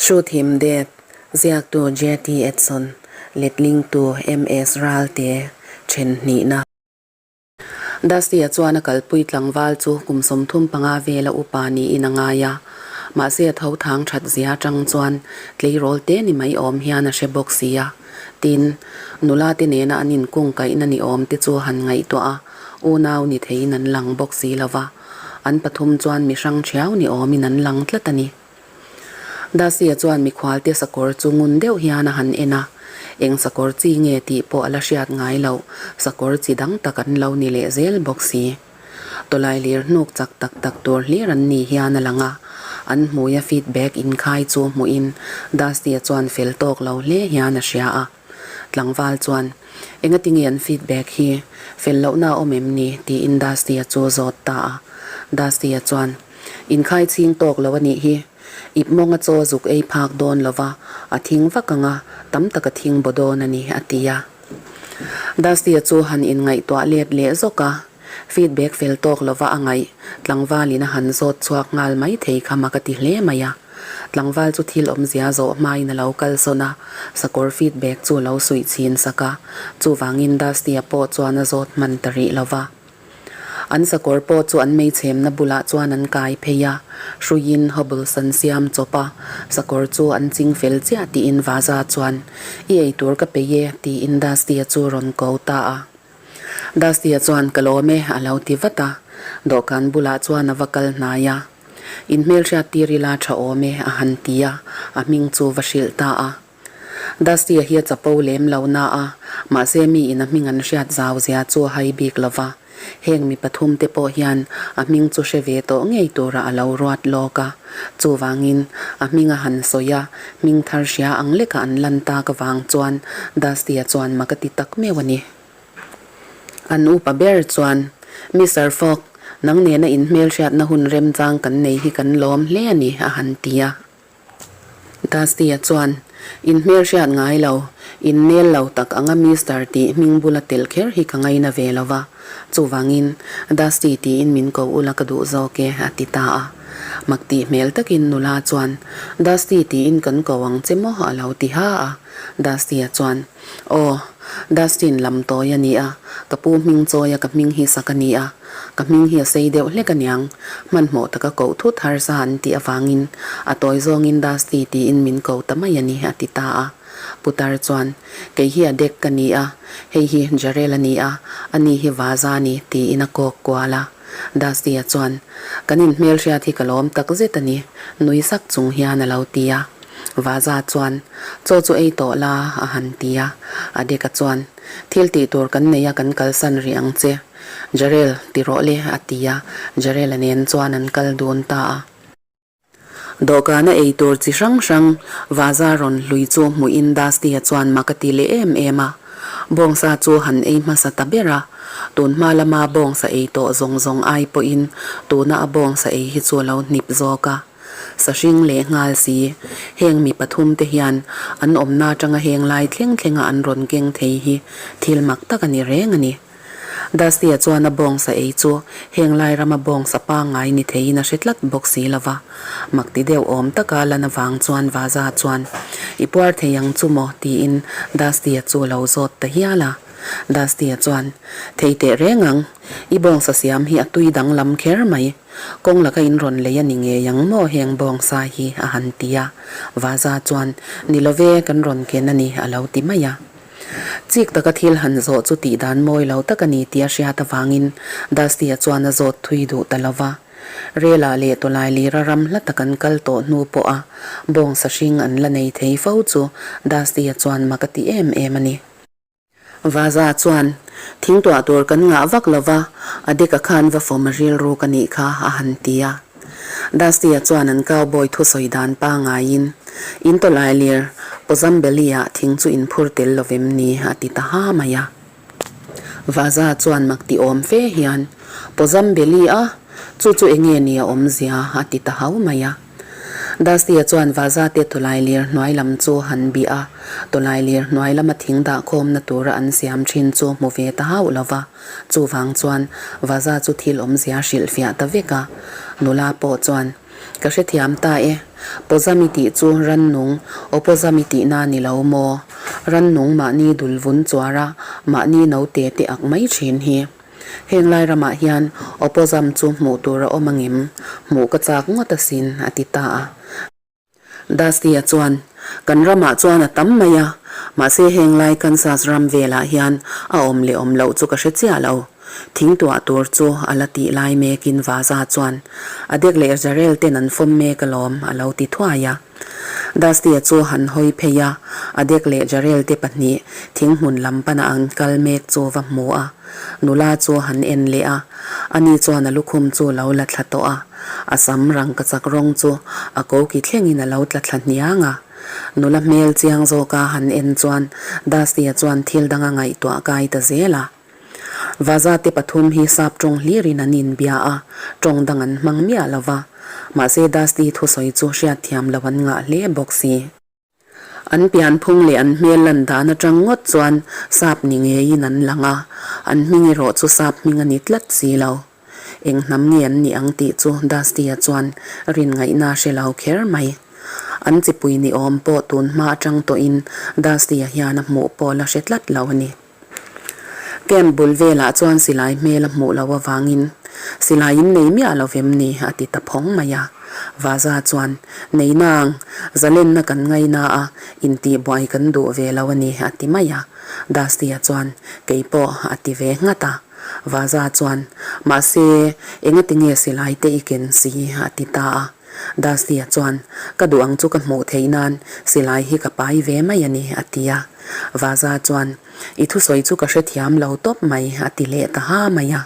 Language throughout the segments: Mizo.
Shoot him dead, ziaktu JT Edson, letlingtu MS Ralte, then hnihna. Dusty-a chuan a kalpui tlangval chu kum 35 vela upa niin a ngai a, mahse a tho thang that zia atang chuan tleirawl te ni mai awm hian a hre bawk si a. Tin, nula te nena an inkungkaihna ni awm te chu han ngaihtuah a, unau ni theiin an lang bawk si lo va, an pathum chuan mi hrang thiau ni awmin an lang tlat a ni. Dasia chuan mikhualte sakawr chu ngun deuh hian a han en a, eng sakawr chi nge tih pawh a la hriat ngai loh, sakawr chi dang tak an lo ni leh zel bawk si. Tawlai lir hnuk chak tak tak tur hlir an ni hian a lang a, an hmuia feedback inkhai chu hmuhin Dusty-a chuan fel tawk lo hle hian a hria a. Tlangval chuan, Engati nge an feedback hi fel lohna a awm em ni? tiin Dusty-a chu a zawt ta a. Dusty-a chuan, Inkhai chhing tawk lo a nih hi. Ip mawnga chaw zuk ei phak dawn lova, a thing vak ang a, tam tak a thing baw dawn a ni, a ti a. Dusty-a chu han inngaihtuah let leh zawk a. Feedback fel tawk lova a ngaih, tlangvalin a han zawt chhuak nghal mai thei kha mak a ti hle mai a. Tlangval chu thil awmzia zawh hmain a lo kal sawn a, sakawr feedback chu a lo suih chhin sak a, chuvangin Dusty-a pawh chuan a zawt hman ta rih lova. An sakawr pawh chu an meichhemna bulah chuan an kai phei a, hruiin hobbles an siam chawp a, sakawr chu an ching fel chiah tiin Vaza chuan, I eitur ka peih e, tiin Dusty-a chu rawn ko ta a. Dusty-a chuan ka lawm e a lo ti vat a, dawhkan bulah chuan a va kal hnai a. In hmelhriat tir ila tha awm e a han ti a, a hming chu va hrilh ta a. Dusty-a hi a chapo lem lo na a, mahse mi in a hming an hriat zau zia chu a hai bik lo va. Heng mi pathum te pawh hian a hming chu hre ve tawh ngei tura a lo ruat lawk a. Chuvangin, a hming a han sawi a, hming thar hria ang leka an lan tak avang chuan Dusty-a chuan mak a ti tak meuh a ni. An upa ber chuan, Mister Fogg, nang nena inhmelhriatna hun remchang kan nei hi kan lawm hle a ni, a han ti a. Dusty-a chuan, In hmelhriat ngai lo, in nel lo tak anga Mister tih hming bula tel kher hi ka ngaina ve lo va, chuvangin Dusty tiin min ko ula ka duh zawk e, a ti ta a. Mak tih hmel takin nula chuan, Dusty tiin kan ko ang che maw? a lo ti ha a. Dusty-a chuan, Aw, Dustin lam tawi a ni a, ka pu hming chawia ka hming hi sak a ni a, ka hming hi a sei deuh hlek aniang, hmanhmawh taka koh thut harsa an tih avangin a tawi zawngin Dusty tiin min ko ta mai a ni, a ti ta a. Putar chuan, Kei hi a dek ka ni a, hei hi Jarel a ni a, ani hi Vaza a ni, tiin a kawk kual a. Dusty-a chuan, Kan inhmelhriat hi ka lawm tak zet a ni, nui sak chung hian a lo ti a. Vaza chuan, Chaw chu ei tawh la, a han ti a. Adeka chuan, Thil tih tur kan nei a kan kalsan rih ang che. Jarel, ti rawh le, a ti a. Jarel-a nen chuan an kal dun ta a. Dawhkana ei tur chi hrang hrang Vaza rawn hlui chu hmuhin Dusty-a chuan mak a ti leh em em a. Bawngsa chu han ei hmasa ta ber a, tun hma lama bawngsa ei tawh zawng zawng ai pawhin tuna a bawngsa ei hi chu a lo hnip zawk a. Sa hring leh nghal si, heng mi pathum te hian an awmna atanga heng lai thleng thlenga an rawn keng thei hi thil mak tak a ni reng a ni. Dusty-a chuan a bawngsa ei chu heng lai rama bawngsa pangngai ni theiin a hre tlat bawk si lo va. Mak ti deuh awm taka lan avang chuan Vaza chuan, I puar thei ang chu maw? tiin Dusty-a chu a lo zawt ta hial a. Dusty-a chuan, Thei teh reng ang, i bawngsa siam hi a tui danglam kher mai. Kawng laka in rawn lei a ni ngei ang maw heng bawngsa hi? a han ti a. Vaza chuan, Ni lo ve, kan rawn ken a ni, a lo ti mai a. Chik taka thil han zawh chu tih dan mawi lo tak a ni tih a hriat avangin Dusty-a chuan a zawt thui duh ta lo va. Rel-ah leh tawlai lira ram hla tak an kal tawh hnu pawha bawngsa hring an la nei thei fo chu Dusty-a chuan mak a ti em em a ni. Vaza chuan, Thingtuah tur kan ngah vak lo va, a deka khan va fawm a rilru ka nih kha, a han ti a. Dusty-a chuan an cowboy thusawi dan pangaiin, In tawlai lir, Pozambeli-ah thing chu in phur tel lo vem ni? a ti ta ha mai a. Vaza chuan mak ti awm fe hian, Pozambeli-a? Chu chu enge ni a awmzia? a ti ta hau mai a. Dusty-a chuan Vaza te tawlai lir hnuai lam chu han bih a, tawlai lir hnuai lama thing dahkhawmna tura an siam thin chu hmu ve ta hauh lo va. Chuvang chuan Vaza chu thil awmzia hrilhfiah ta vek a, nula pawh chuan, Ka hrethiam ta e, Pawzam i tih chu rannung, awpawzam i tihna ni lo maw? Rannung mahni dul vun chuar a, mahni note te ak mai thin hi. Heng lai ramah hian awpawzam chu hmuh tur a awm angem? Hmuh ka chak ngawt asin, a ti ta a. Dusty-a chuan, Kan ramah chuan a tam mai a, mahse heng lai Kansas ram velah hian a awm leh awm loh chu ka hre chiah lo. Thing tuah tur chu a la tih lai mekin Vaza chuan, A dek leh Jarel ten an fawm mek alawm, a lo ti thuai a. Dusty-a chu han hawi phei a, a dek leh Jarel te pahnih thing hmun lam pana an kal mek chu va hmu a. Nula chu han en leh a, ani chuan a lukhum chu lo la thla tawh a. A sam rangkachak rawng chu a koki thlengin a lo tla thla hniang a. Nula hmel chiang zawka han en chuan Dusty-a chuan thil dang a ngaihtuah kai ta zel a. Vaza te pathum hi sap tawng hlirin an inbia a, tawng dang an hmang miah lo va. Mahse Dusty thusawi chu hriatthiam lo an ngah hle bawk si. An pianphung leh an hmel lan dan atang ngawt chuan sap ni ngeiin an lang a, an hming erawh chu sap hming a ni tlat si lo. Eng hnam nge an nih ang tih chu Dusty-a chuan rin ngaihna a hre lo kher mai. An chipui ni awm pawh tun hma atang tawhin Dusty-a hian a hmuh pawh la hre tlat lo a ni. Camp bul velah chuan silai hmel a hmuh loh avangin, Silai in nei miah lo vem ni? a ti ta phawng mai a. Vaza chuan, Nei nang, zalenna kan ngaina a, intihbuai kan duh ve lo a ni, a ti mai a. Dusty-a chuan, Kei pawh, a ti ve nghat a. Vaza chuan, Mahse, engati nge silai te i ken si? a ti ta a. Dusty-a chuan, Ka duh ang chu ka hmuh theih nan silai hi ka pai ve mai a ni, a ti a. Vaza chuan, I thusawi chu ka hrethiam lo tawp mai, a ti leh ta ha mai a.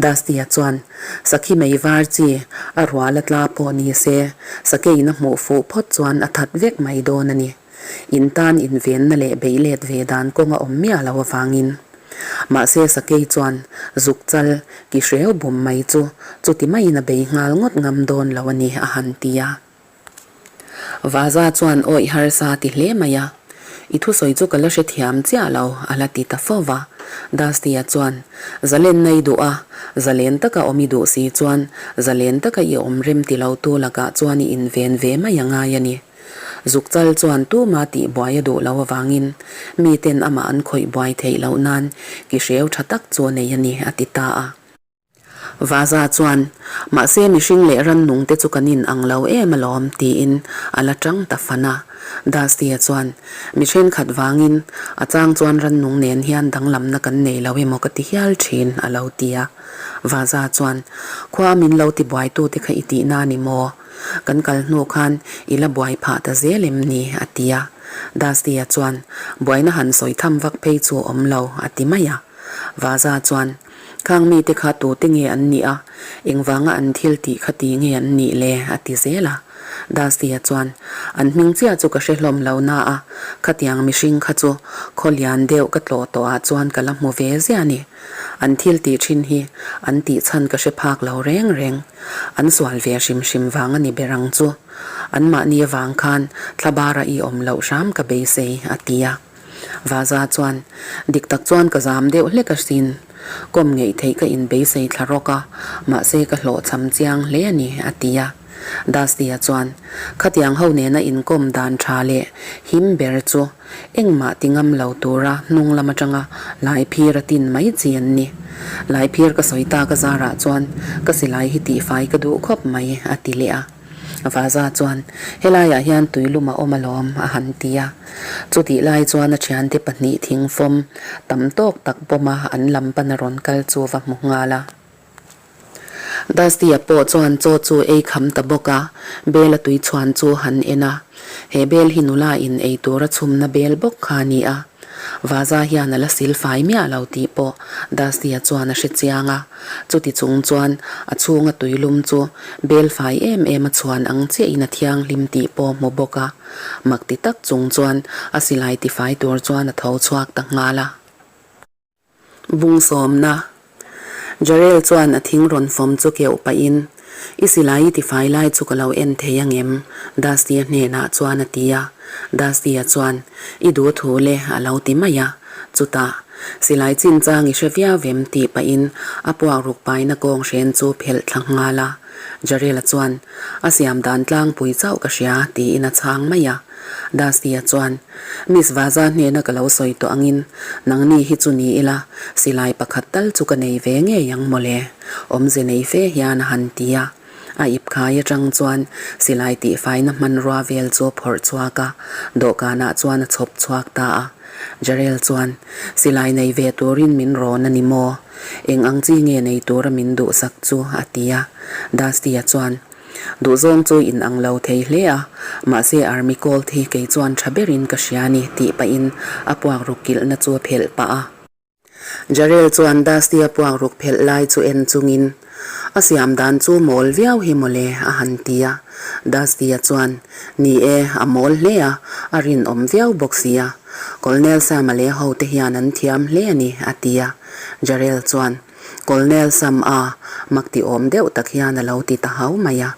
Dusty-a chuan, Sakhi mei var chi, a rual a tla pawh ni se, sakeiin a hmuh fuh phawt chuan a that vek mai dawn a ni. In tan invenna leh beih let ve dan kawng a awm miah lo avangin. Mahse sakei chuan zuk chal ki hreu bum mai chu chuti maiin a bei nghal ngawt ngam dawn lo a ni, a han ti a. Vaza chuan awih harsa ti hle mai a, I thusawi chu ka la hrethiam chiah lo, a la ti ta fo va. Dusty-a chuan, Zalenna i duh a, zalen taka awm i duh si chuan zalen taka i awm rem ti lo tu lakah chuan i inven ve mai a ngai a ni. Zukchal chuan tuma tih buai a duh lo avangin miten amah an khawih buai theih loh nan ki hreu tha tak chu a nei a ni, a ti ta a. Vaza chuan, Mahse mihring leh rannung te chu kan in ang lo em alawm, tiin a la tang ta fan a. Dusty-a chuan, Mi thenkhat vangin a chang chuan rannung nen hian danglamna kan nei lo emaw ka ti hial thin, a lo ti a. Vaza chuan, Khua min lo ti buaitute kha i tihna ni maw? Kan kal hnu khan i la buai phah ta zel em ni? a ti a. Dusty-a chuan, Buaina han sawi tham vak phei chu awm lo, a ti mai a. Vaza chuan, Khang mite kha tute nge an nih a? Engvanga an thil tih kha ti nge an nih le? a ti zel a. Dusty-a chuan, An hming chiah chu ka hre hlawm lo na a, khatiang mihring kha chu khaw lian deuh ka tlawh tawhah chuan ka la hmu ve ziah a ni. An thil tih thin hi an tih chhan ka hre phak lo reng reng. An sual ve hrim hrim vang a ni ber ang chu. Anmahni avang khan thlabara i awm loh hram ka beisei, a ti a. Vaza chuan, Dik tak chuan ka zam deuh hlek asin. Kawm ngeih theih ka inbeisei thla rawk a, mahse ka hlawhchham chiang hle a ni, a ti a. Dusty-a chuan, Khatiang ho nena inkawm dan tha leh him ber chu engmah ti ngam lo tura hnung lam atanga Laiphir a tin mai chi an ni. Laiphir ka sawi tak a zarah chuan ka silai hi tihfai ka duh khawp mai, a ti leh a. Vaza chuan, Helaiah hian tuilum a awm alawm, a han ti a. Chutih lai chuan a thiante pahnih thingfawm tam tawk tak pawma an lam pan a rawn kal chu va hmu nghal a. Dusty-a pawh chuan chaw chu ei kham ta bawk a, bel a tui chhuan chu han en a. He bel hi nula in ei tura chhumna bel bawk kha a ni a. Vaza hian a la sil fai miah lo tih pawh Dusty-a chuan a hre chiang a. Chuti chung chuan a chhunga tuilum chu bel fai em em a chhuan ang chiahin a thianghlim tih pawh hmu bawk a. Mak ti tak chung chuan a silai tifai tur chuan a tho chhuak ta nghal a. Bungsawmna. Jarel chuan a thing rawn fawm chu keuh pahin, I silai i tifai lai chu ka lo en thei angem? Dusty-a hnenah chuan a ti a. Dusty-a chuan, I duh thu le, a lo ti mai a. Chutah, Silai chinchang i hre viau em? tih pahin a puakruk paina kawng hren chu phelh thla nghal a. Jarel-a chuan, A siam dan tlangpui chauh ka hria, tiin a chhang mai a. Dusty-a chuan, Miss Vaza hnena ka lo sawi tawh angin, nangni hi chu ni ila, silai pakhat tal chu ka nei ve ngei ang mawle, awmze nei fe hian a han ti a. A ip khai atang chuan silai tihfaina hmanrua vel chu a phawrh chhuak a, dawhkanah chuan a chhawp chhuak ta a. Jarel chuan, Silai nei ve turin min rawn a ni maw? Eng ang chi nge nei tura min duhsak chu? a ti a. Dusty-a chuan, Duhzawng chu in ang lo thei hle a, mahse Army Colt hi kei chuan tha berin ka hria a ni tih pahin a puakruk kilhna chu a phelh pah a. Jarel chuan Dusty-a puakruk phelh lai chu en chungin, A siam dan chu mawl viau hi mawle, a han ti a. Dusty-a chuan, Ni e, a mawl hle a, a rinawm viau bawk si a. Colonel Sam-a leh hote hian an thiam hle a ni, a ti a. Jarel chuan, Colonel Sam-a, mak ti awm deuh tak hian a lo ti ta hau mai a.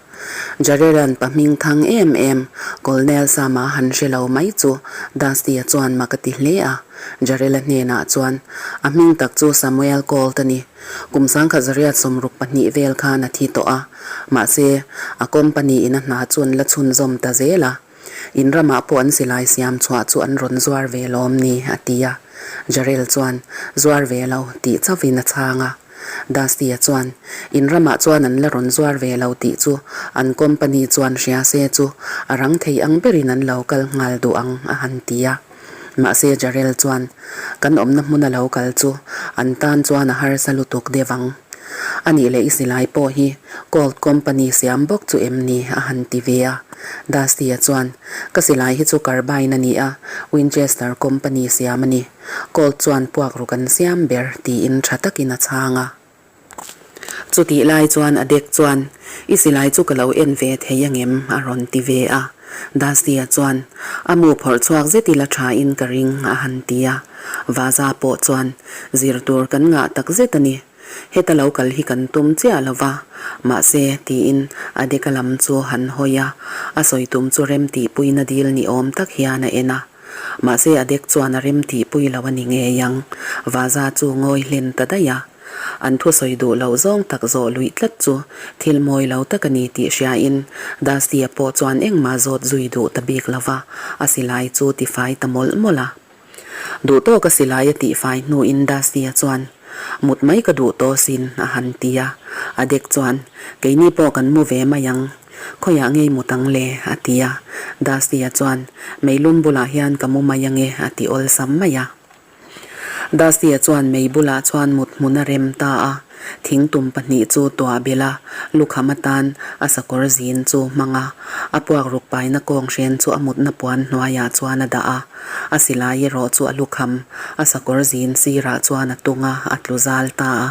Jarel-a'n pa hming thang em em, Colonel Sam-a han hre lo mai chu Dusty-a chuan mak a ti hle a. Jarel-a hnenah chuan, A hming tak chu Samuel Colt a ni. Kum sangkhat zariat 62 vel khan a thi tawh a, mahse, a company-in a hna chu an la chhunzawm ta zel a. In ramah pawh an silai siam chhuah chu an rawn zuar ve lawm ni? a ti a. Jarel chuan, Zuar ve lo, tih chauhin a chhang a. Dusty-a chuan, In ramah chuan an la rawn zuar ve lo tih chu an company chuan hria se chu a rang thei ang berin an lo kal nghal duh ang, a han ti a. Mahse Jarel chuan, Kan awmna hmuna lo kal chu an tan chuan a harsa lutuk deuh ang. A nih leh i silai pawh hi Colt Company siam bawk chu em ni? a han ti ve a. Dusty-a chuan, Ka silai hi chu carbine a ni a, Winchester Company siam a ni. Colt chuan puakruk an siam ber, tiin tha takin a chhang a. Chutih lai chuan a dek chuan, I silai chu ka lo en ve thei angem? a rawn ti ve a. Dusty-a chuan, A mu phawrh chhuak zet ila tha in ka ring, a han ti a. Vaza pawh chuan, Zir tur kan ngah tak zet a ni. Heta lo kal hi kan tum chiah lo va. Mahse, tiin a deka lam chu han hawi a, a sawi tum chu rem tihpuina dil ni awm tak hian a en a. Mahse a dek chuan a rem tihpui lo a ni ngei ang. Vaza chu ngawi hlen ta daih a. An thusawi duh loh zawng tak zawh luih tlat chu thil mawi lo tak a ni tih hriain Dusty-a pawh chuan engmah zawt zui duh ta bik lo va, a silai chu tifai ta mawlh mawlh a. Duh tawk a silai a tihfai hnuin Dusty-a chuan, Mut mai ka duh tawh sin, a han ti a. A dek chuan, Keini pawh kan mu ve mai ang. Khawiah ngei mut ang le? a ti a. Dusty-a chuan, Meilum bulah hian ka mu mai ange, a ti awlsam mai a. Dusty-a chuan mei bulah chuan mut hmun a rem ta a, thingtum pahnih chu tuah belh a, lukham atan a sakawr zin chu hmang a, a puak ruk paina kawng hren chu a mutna puan hnuaiah chuan a dah a, a silai erawh chu a lukham a sakawr zin sirah chuan a tung a, a tlu zal ta a.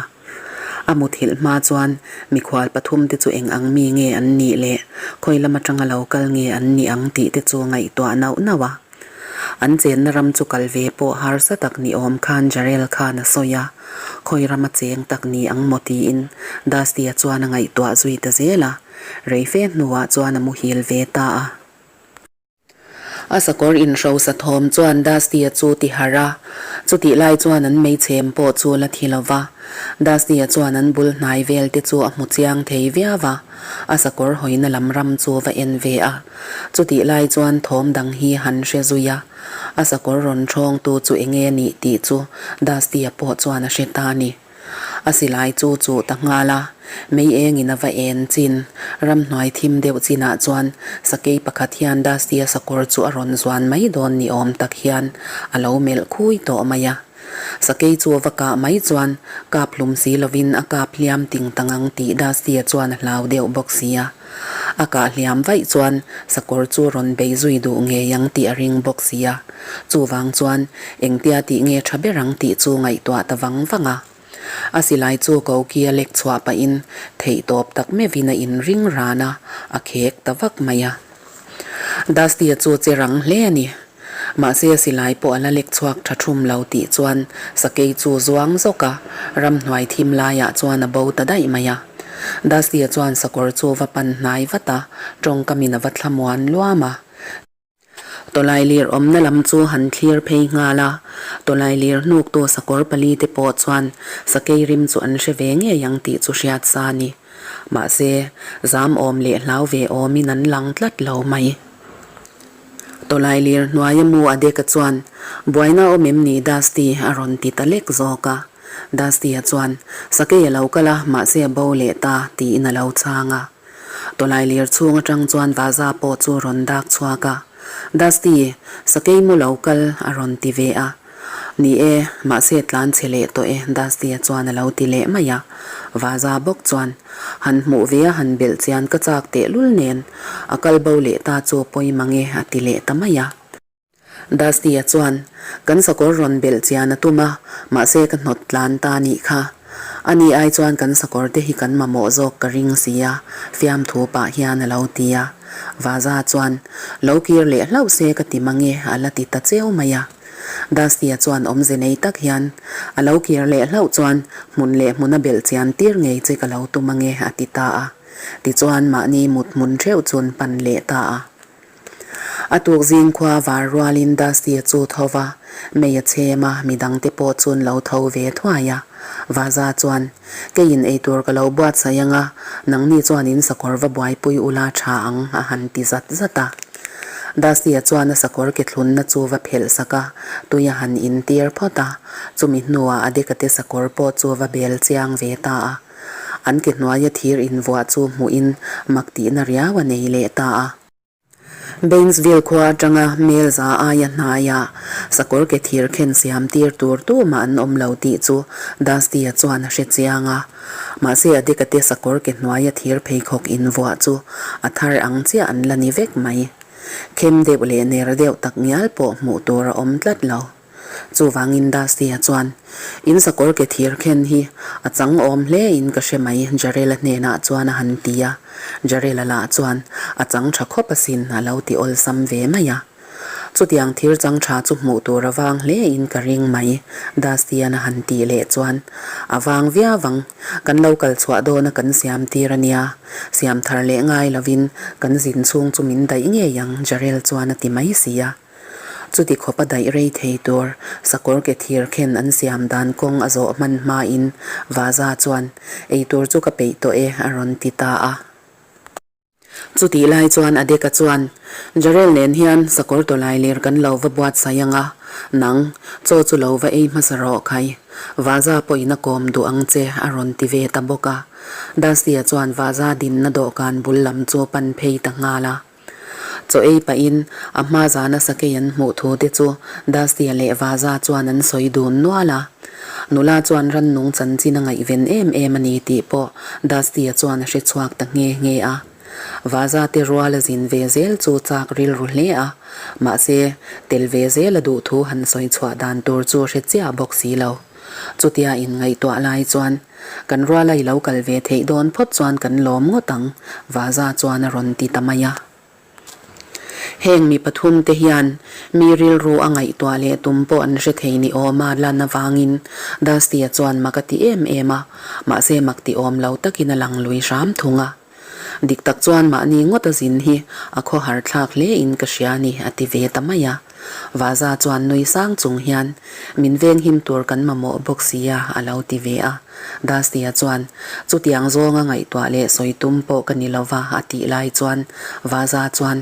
A muthilh hma chuan mikhual pathum te chu eng ang mi nge an nih leh khawi lam atanga lo kal nge an nih ang tih te chu ngaihtuah nauh nauh a. An chenna ram chu kal ve pawh harsa tak ni awm khan Jarel khan a sawi a, khawi rama cheng tak ni ang maw tiin Dusty-a chuan a ngaihtuah zui ta zel a, rei fe hnuah chuan a muhil ve ta a. A sakawr inhrosa thawm chuan Dusty-a chu ti harh a, chutih lai chuan an meichhem pawh chu la thi lo va. Dusty-a chuan an bul hnai vel te chu a hmu chiang thei viau a, a sakawr hawina lam ram chu va en ve a. Chutih lai chuan thawm dang hi han hre zui a, a sakawr rawn thawngtu chu enge nih tih chu Dusty-a pawh chuan a hre ta a ni. A silai chu chuh ta nghal a, mei engin a va en chin. Ramhnuai thim deuh chinah chuan sakei pakhat hian Dusty-a sakawr chu a rawn zuan mai dawn ni awm tak hian a lo melh khui tawh mai a. Sakei chu a va kah mai chuan kap hlum si lovin a kap hliam ting ta ngang tih Dusty-a chuan a hlau deuh bawk si a. A kah hliam vaih chuan sakawr chu rawn bei zui duh ngei ang tih a ring bawk si a. Chuvang chuan engtia tih nge tha ber ang tih chu ngaihtuah ta vang vang a. A silai chu koki a lek chhuah pahin theihtawp tak meuhin a inring ran a, a khek ta vak mai a. Dusty-a chu che rang hle a ni. Mahse a silai pawh a la lek chhuak tha thum lo tih chuan sakei chu zuang zawk a, ramhnuai thim laiah chuan a bo ta daih mai a. Dusty-a chuan sakawr chu va pan hnai vat a, tawngkamin a va thlamuan luam a. Tawlailir awmna lam chu han thlir phei nghal a, tawlailir hnuktu sakawr pali te pawh chuan sakei rim chu an hre ve ngei ang tih chu hriat sa a ni. Mahse, zam awm leh hlau ve awmin an lang tlat lo mai. Tawlailir hnuaia mu a deka chuan, Buaina awm em ni Dusty? a rawn ti ta lek zawk a. Dusty-a chuan, Sakei a lo kal a, mahse a bo leh ta, tiin a lo chhang a. Tawlailir chhung atang chuan Vaza pawh chu rawn dak chhuak a. Dusty, sakei mu lo kal, a rawn ti ve a. Ni e, mahse tlan chhe leh tawh e, Dusty-a chuan a lo ti leh mai a. Vaza bawk chuan, Han hmuh ve a han belh chian ka chak tehlul nen, a kal bo leh ta chu pawi mang e, a ti leh ta mai a. Dusty-a chuan, Kan sakawr rawn belh chian a tum a, mahse ka hnawt tlan ta nih kha. Ani ai chuan kan sakawr te hi kan mamawh zawk ka ring si a, fiamthu pah hian a lo ti a. Vaza chuan, Lo kir leh hlauh se ka ti mang e, a la ti ta cheu mai a. Dusty-a chuan awmze nei tak hian, A lo kir leh hlauh chuan hmun leh hmuna belh chian tir ngei che ka lo tum ang e, a ti ta a. Tichuan mahni mut hmun theuh chun pan leh ta a. A tuk zing khua var rualin Dusty-a chu tho va, mei a chhem a, midangte pawh chun lo tho ve thuai a. Vaza chuan, Keiin eitur ka lo buatsaih ang a, nangni chuan in sakawr va buaipui ula tha ang, a han ti zat zat a. Dusty-a chuan a sakawr ke thlunna chu va phelh sak a, tui a han intir phawt a, chumi hnuah a dekate sakawr pawh chu va bel chiang ve ta a. An ke hnuaia thir invuah chu hmuhin mak tihna riau a nei leh ta a. Bainesville khua atanga mel za aia hnaiah sakawr ke thir khen siam tir tur tumah an awm lo tih chu Dusty-a chuan a hre chiang a. Mahse a dikate sakawr ke hnuaia thir pheikhawk invuah chu a thar ang chiah an la ni vek mai. Khem deuh leh ner deuh tak ngial pawh hmuh tur a awm tlat lo. Chuvangin Dusty-a chuan, In sakawr ke thir khen hi a chang awm hle in ka hre mai, Jarel-a hnenah chuan a han ti a. Jarel-a lah chuan, A chang tha khawp asin, a lo ti awlsam ve mai a. Chutiang thir chang tha chu hmuh tur a vang hle in ka ring mai, Dusty-a'n a han tih leh chuan, A vang viau ang, kan lo kal chhuah dawna kan siam tir a nia, siam thar leh ngai lovin kan zin chhung chu min daih ngei ang, Jarel chuan a ti mai si a. Chuti khawp a daih rei thei tur sakawr ke thir khen an siam dan kawng a zawh hman hmain Vaza chuan, Ei tur chu ka peih tawh e, a rawn ti ta a. Chutih lai chuan Adeka chuan, Jarel nen hian sakawr tawlai ler kan lo va buatsaih ang a, nang, chaw chu lo va ei hmasa rawh khai. Vaza pawhin a kawm duh ang che, a rawn ti ve ta bawk a. Dusty-a chuan Vaza dinna dawhkan bul lam chu a pan phei ta nghal a. Chaw ei pahin a hma zana sakei an hmuh thu te chu Dusty-a leh Vaza chuan an sawi dun nual a. Nula chuan rannung chanchin a ngaihven em em a ni tih pawh Dusty-a chuan a hre chhuak ta nghe nghe a. Vaza te rual a zin ve zel chu chak rilru hle a, mahse tel ve zel a duh thu han sawi chhuah dan tur chu hre chiah bawk si lo. Chutia inngaihtuah lai chuan, Kan ruala i lo kal ve theih dawn phawt chuan kan lawm ngawt ang, Vaza chuan a rawn ti ta mai a. Heng mi pathum te hian mi rilru a ngaihtuah leh tum pawh an hre thei ni awm a lan avangin Dusty-a chuan mak a ti em em a, mahse mak ti awm lo takin a lang lui hram thung a. Dik tak chuan mahni ngawt a zin hi a khawhar thlak hle in ka hria ni a ti ve ta mai a. Vaza chuan nui sang chung hian min veng him tur kan mamawh bawk sia a lo ti ve a. Dusty-a chuan chutiang zawnga ngaihtuah leh sawi tum pawh ka ni lova a tih lai chuan Vaza chuan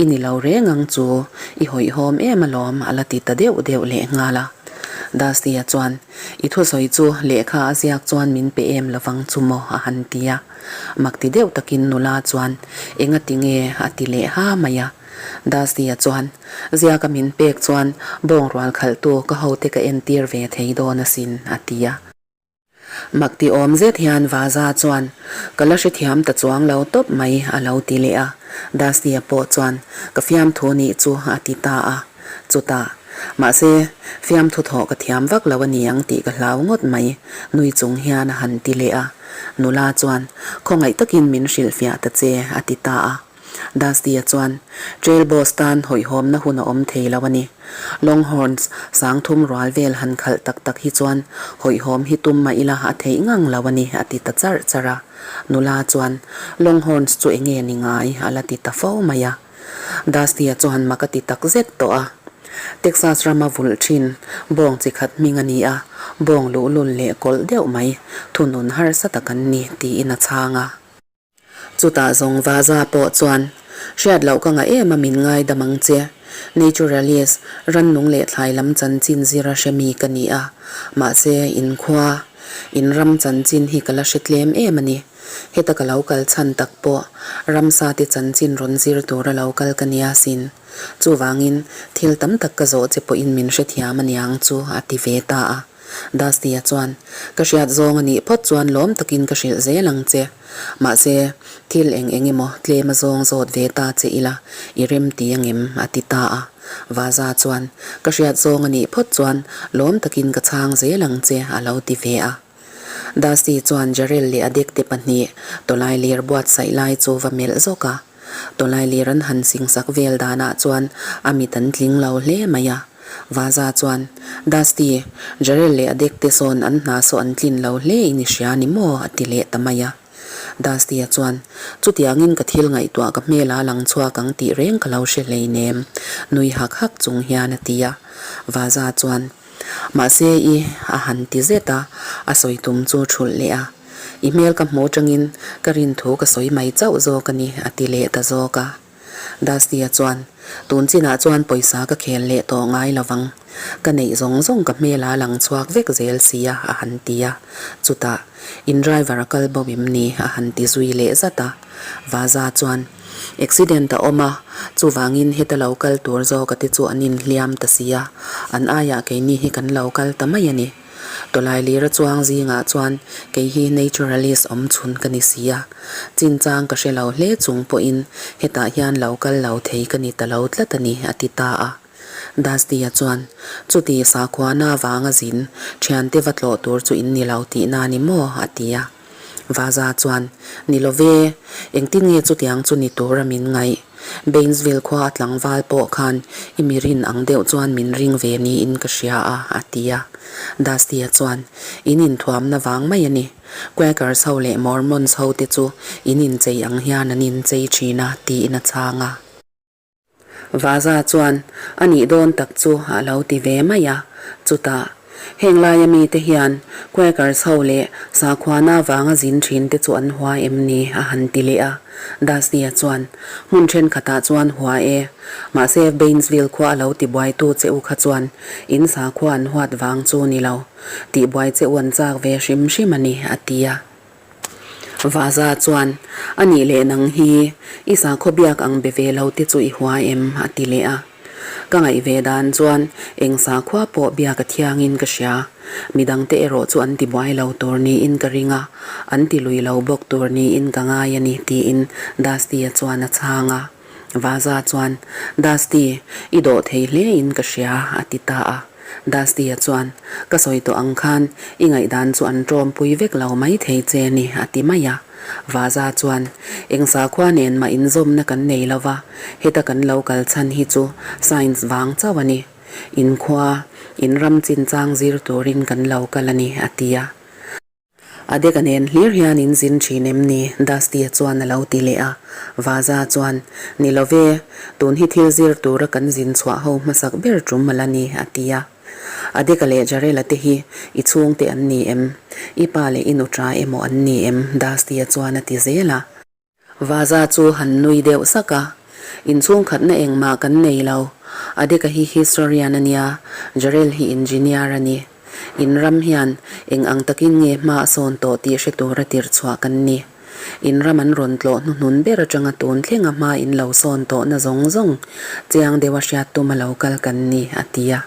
i ni lo reng ang chu i hawihhawm em alawm a la ti ta deuh deuh leh nghal a. Dusty-a chuan i thusawi chu lehkha a ziak chuan min pe em lovang chu maw a han ti a. Mak ti deuh takin nula chuan, Enga ti nge? a ti leh ha mai a. Dusty-a chuan, Ziaka min pek chuan bawng rual khalhtu ka hote ka entir ve thei dawn asin, a ti a. Mak ti awm zet hian Vaza chuan, Ka la hrethiam ta chuang lo tawp mai, a lo ti leh a. Dusty-a pawh chuan, Ka fiamthu nih chu, a ti ta a. Chutah, mahse, fiamthu thawh ka thiam vak lo a ni ang tih ka hlau ngawt mai, nui chung hian a han ti leh a. Nula chuan, Khawngaih takin min hrilhfiah ta che, a ti ta a. Dusty-a chuan, Trail boss tan hawihhawmna hun a awm thei lo a ni. Longhorns sangthum rual vel han khalh tak tak hi chuan hawihhawm hi tum mah ila a theih ngang lo a ni, a ti ta charh charh a. Nula chuan, Longhorns chu enge ni ngai? a la ti ta fo mai a. Dusty-a chuan mak a ti tak zet tawh a. Texas rama vulh thin bawng chi khat hming a ni a, bawng luhlul leh kawlh deuh mai, thunun harsa tak an ni, tiin a chhang a. Chutah zawng Vaza pawh chuan, Hriat loh ka ngah em a min ngaidam ang che. Naturalist, rannung leh thlai lam chanchin zira hre mi ka ni a. Mahse, inkhua, in ram chanchin hi ka la hre tlem em a ni. Heta ka lo kal chhan tak pawh ramsa te chanchin rawn zir tura lo kal ka nia sin. Chuvangin, thil tam tak ka zawh che pawhin min hrethiam a niang chu, a ti ve ta a. Dusty-a chuan, Ka hriat zawng a nih phawt chuan lawm takin ka hrilh zel ang che. Mahse, thil eng eng emaw tlem a zawng zawt ve ta che ila, i rem ti angem? a ti ta a. Vaza chuan, Ka hriat zawng a nih phawt chuan lawm takin ka chhang zel ang che, a lo ti ve a. Dusty chuan Jarel leh a dekte pahnih tawlailir buatsaih lai chu va melh zawk a. Tawlailir an han singsak vel danah chuan a mit an tling lo hle mai a. Vaza chuan, Dusty, Jarel leh a dekte sawn an hna saw an tlin lo hle in i hria ni maw? a ti leh ta mai a. Dusty-a chuan, Chutiangin ka thil ngaihtuah ka hmel a lang chhuak ang tih reng ka lo hre hleinem, nui hak hak chung hian a ti a. Vaza chuan, Mahse i a han ti zet a, a sawi tum chu thulh leh a. I hmel ka hmuh atangin ka rin thu ka sawi mai chauh zawk a ni, a ti leh ta zawk a. Dusty-a chuan, Tun chinah chuan pawisa ka khel leh tawh ngai lo vang. Ka neih zawng zawng ka hmel a lang chhuak vek zel si a, a han ti a. Chutah, In driver a kal bo em ni? a han ti zui leh zat a. Vaza chuan, Accident a awm a, chuvangin heta lo kal tur zawk a te chu an inhliam ta si a, an aiah keini hi kan lo kal ta mai a ni. Tawlai lira chuang zingah chuan kei hi naturalist awm chhun ka ni si a, chinchang ka hre lo hle chung pawhin hetah hian lo kal lo thei ka ni ta lo tlat a ni, a ti ta a. Dusty-a chuan, Chuti sakhuana avanga zin, thiante va tlawh tur chu in ni lo tihna a ni maw? a ti a. Vaza chuan, Ni lo ve, engtin nge chutiang chu ni tura min ngaih? Bainesville khua a tlangval pawh khan i mi rin ang deuh chuan min ring ve niin ka hria a, a ti a. Dusty-a chuan, In inthuamna vang mai a ni. Quakers ho leh Mormons ho te chu in inchei ang hian an inchei thin a, tiin a chhang a. Vaza chuan, A nih dawn tak chu a lo ti ve mai a. Chutah, heng laia mite hian Quakers ho leh sakhuana vanga zin thin te chu an hua em ni? a han ti leh a. Dusty-a chuan, Hmun thenkhatah chuan hua e. Mahse, Bainesville khua a lo tibuaitu che u kha chuan in sakhua an huat vang chu ni lo. Tihbuai che u an chak ve hrim hrim a ni, a ti a. Vaza chuan, A nih leh nang hi, i sakhaw biak ang be ve lo te chu i hua em? a ti leh a. Ka ngaih ve dan chuan eng sakhua pawh biak a thiangin ka hria. Midangte erawh chu an ti buai lo tur niin ka ring a, an ti lui lo bawk tur niin ka ngai a ni, tiin Dusty-a chuan a chhang a. Vaza chuan, Dusty, i dawh thei hle in ka hria, a ti ta a. Dusty-a chuan, Ka sawi tawh ang khan, i ngaihdan chu an ṭawmpui vek lo mai thei che ni, a ti mai a. Vaza chuan, Eng sakhua nen mah inzawmna kan nei lo va, heta kan lo kal chhan hi chu science vang chauh a ni. Inkhua, in ram chinchang zir turin kan lo kal a ni, a ti a. A dek a nen hlir hian in zin thin em ni? Dusty-a chuan a lo ti leh a. Vaza chuan, Ni lo ve, tun hi thil zir tura kan zin chhuah ho hmasak ber tum a la ni, a ti a. A deka leh Jarela te hi i chhungte an ni em? I pa leh i nuṭa emaw an ni em? Dusty-a chuan a ti zel a. Vaza chu han nui deuh sak a, Inchhungkhatna engmah kan nei lo. Adeka hi historian a nia, Jarel hi engineer a ni. In ram hian eng ang takin nge hma a sawn tawh tih hre tura tirh chhuah kan ni. In ram an rawn tlawh hnuhnun ber atanga tun thlenga hma in lo sawn tawhna zawng zawng chiang deuha hriat tuma lo kal kan ni, a ti a.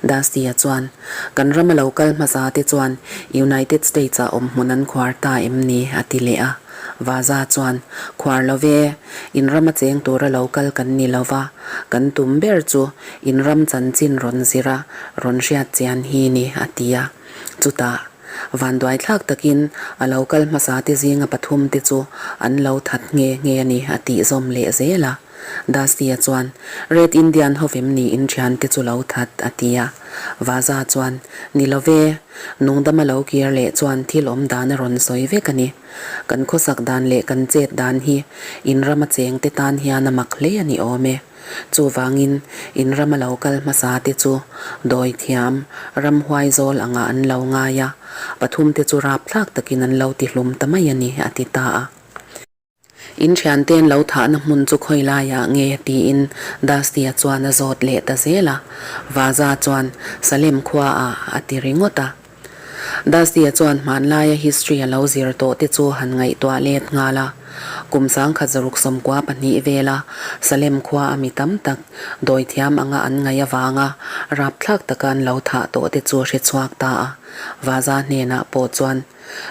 Dusty-a chuan, Kan rama lo kal hmasa te chuan United States-ah awm hmun an khuar ta em ni? a ti leh a. Vaza chuan, Khuar lo ve, in rama cheng tura lo kal kan ni lo va, kan tum ber chu in ram chanchin rawn zir a, rawn hriat chian hi ni, a ti a. Chutah, vanduaithlak takin a lo kal hmasa te zinga pathum te chu an lo that nghe nghe a ni, a tih zawm leh zel a. Dusty-a chuan, Red Indian hovem niin thiante chu lo that, a ti a. Vaza chuan, Ni lo ve, nungdama lo kir leh chuan thil awm dan a rawn sawi vek a ni. Kan khawsak dan leh kan chet dan hi in rama chengte tan hian a mak hle a ni awm e. Chuvangin, in rama lo kal hmasa te chu dawi thiam, ramhuai zawl angah an lo ngai a, pathumte chu rapthlak takin an lo tihlum ta mai a ni, a ti ta a. In thiante'n lo thahna hmun chu khawi laiah nge tiin Dusty-a chuan a zawt leh ta zel a, Vaza chuan Salem khuaah a ti ringawt a. Dusty-a chuan hmanlaia history a lo zir tawh te chu han ngaihtuah let nghal a. Kum sangkhat zaruk 92 vela Salem khua a mi tam tak dawithiam anga an ngaih avanga rapthlak taka an lo thah tawh te chu hre chhuak ta a. Vaza hnenah pawh chuan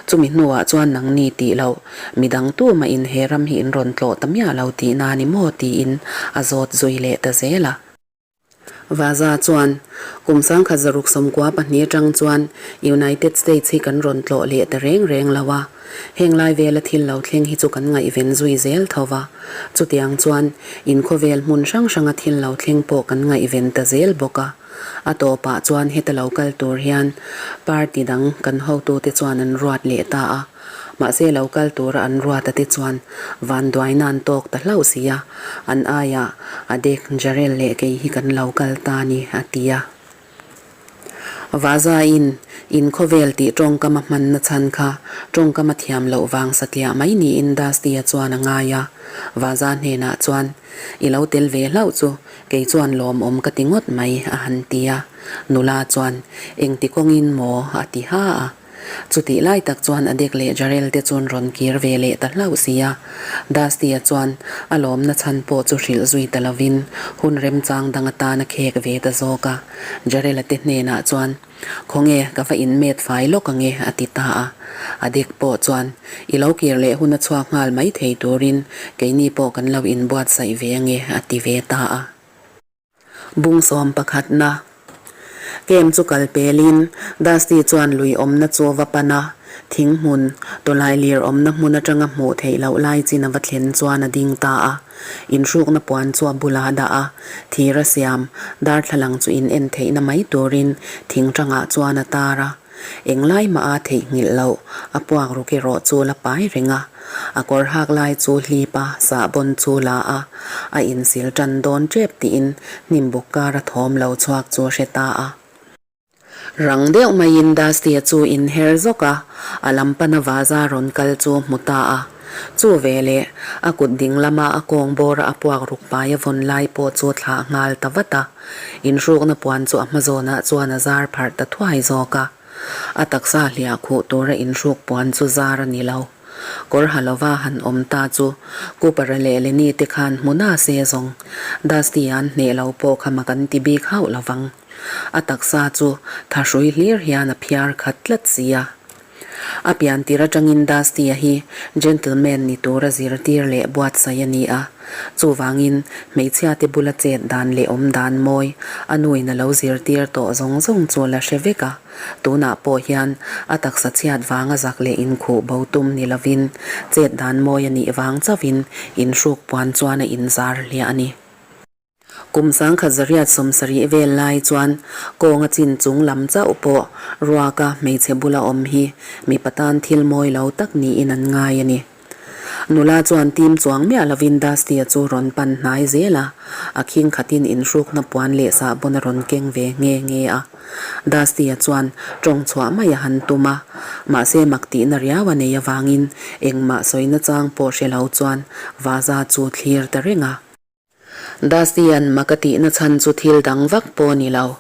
chumi hnuah chuan nangni tih loh midang tumah in he ram hi in rawn tlawh ta miah lo tihna ni maw tiin a zawt zui leh ta zel a. Vaza chuan, Kum 1992 atang chuan United States hi kan rawn tlawh leh ta reng reng lo a, heng lai vela thil lo thleng hi chu kan ngaihven zui zel tho va. Chutiang chuan in khawvel hmun hrang hranga thil lo thleng pawh kan ngaihven ta zel bawk a. A tawpah chuan heta lo kal tur hian party dang kan hotute chuan an ruat leh ta a. Mahse lo kal tura an ruat a te chuan vanduaina an tawk ta hlauh si a, an aiah Adek, Jarel leh kei hi kan lo kal ta ni, a ti a. Vazain in khawvel tih tawngkam a hmanna chhan kha tawngkam a thiam loh vang satliah mai niin Dusty-a chuan a ngai a. Vaza hnenah chuan, I lo tel ve hlauh chu kei chuan lawmawm ka ti ngawt mai, a han ti a. Nula chuan, Engti kawngin maw? a ti ha a. Chutih lai tak chuan Adek leh Jarel te chuan rawn kir ve leh ta hlauh si a. Dusty-a chuan a lawmna chhan pawh chu hrilh zui ta lovin hun remchang dang atan a khek ve ta zawk a. Jarel-a te hnenah chuan, Khawnge, ka va inmet fai lawk ange, a ti ta a. Adek pawh chuan, I lo kir leh hun a chhuak nghal mai thei turin keini pawh kan lo inbuatsaih ve ange, a ti ve ta a. Bung sawm pakhatna. Kem chu kal pelin Dusty chuan lui awmna chu va pan a, thing hmun, tawlai lir awmna hmun atanga hmuh theih loh lai chin a va thlen chuan a ding ta a. Inhrukna puan chu a bulah a dah a, thir a siam, darthlalang chu in en theihna mai turin thing tangah chuan a tar a. Englai mah a theihnghilh loh, a puak ruk erawh chu la pai reng a. A kawr hak lai chu hlip a, sahbawn chu la a, a insil tan dawn tep tiin hnimbuk kara thawm lo chhuak chu a hre ta a. Rang deuh maiin Dusty-a chu inher zawk a, a lam pana vaza rawn kal chu hmu ta a. Chu veleh, a kut ding lama a kawng bawra a puak ruk pai a vawn lai pawh chu thlah nghal ta vat a. Inhrukna puan chu a hma zawnah chuan a zar pharh ta thuai zawk a. A taksa hliah khuh tura inhruk puan chu zar a ni lo. Kawr ha lova han awm ta chu Cooper-a leh Lenny te khan hmu na se zawng. Dusty-a an hneh lo pawh kha mak an ti bik hauh lovang. A taksa chu thahrui hlir hian a phiar khat tlat si a. A pian tir atangin Dusty-a hi gentleman ni tura zirtir leh buatsaih a ni a. Chuvangin, hmeichhiate bula chet dan leh awm dan mawi a nuin a lo zirtir tawh zawng zawng chu la hre vek a. Tunah pawh hian a taksa chhiat vanga zak leh inkhuh bo tum ni lovin, chet dan mawi a nih vang chauhin inhruk puan chuan a inzar hliah a ni. Kum 1970 vel lai chuan kawnga chin chung lam chauh pawh ruaka hmeichhe bula awm hi mipa tan thil mawi lo tak niin an ngai a ni. Nula chuan tim chuang miah lovin Dusty-a chu rawn pan hnai zel a, a khing khatin inhrukna puan leh sahbawn a rawn keng ve nghe nghe a. Dusty-a chuan tawng chhuah mai a han tum a, mahse mak tihna riau a nei avangin engmah sawina chang pawh hre lo chuan vaza chu thlir ta reng a. Dusty-a'n mak a tihna chhan chu thil dang vak pawh a ni lo.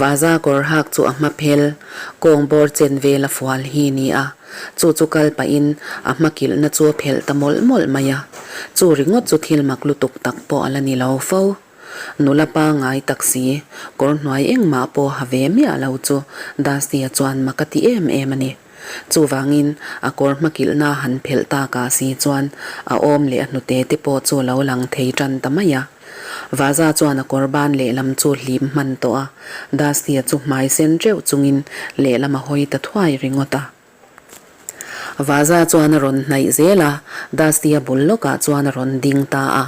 Vaza kawr hak chu a hma phel, kawng bawr chen vel a fual hi ni a. Chu chu kal pahin a hma kilhna chu a phelh ta mawlh mawlh mai a. Chu ringawt chu thil mak lutuk tak pawh a la ni lo fo. Nula pangngai tak si, kawr hnuai engmah pawh ha ve miah lo chu Dusty-a chuan mak a ti em em a ni. Chuvangin, a kawr hmakilhna han phelh takah si chuan a awm leh a hnute te pawh chu a lo lang thei tan ta mai a. Vaza chuan a kawr ban lehlam chu hlim hman tawh a, Dusty-a chu hmai sen teuh chungin lehlam a hawi ta thuai ringawt a. Vaza chuan a rawn hnaih zel a, Dusty-a bul lawkah chuan a rawn ding ta a.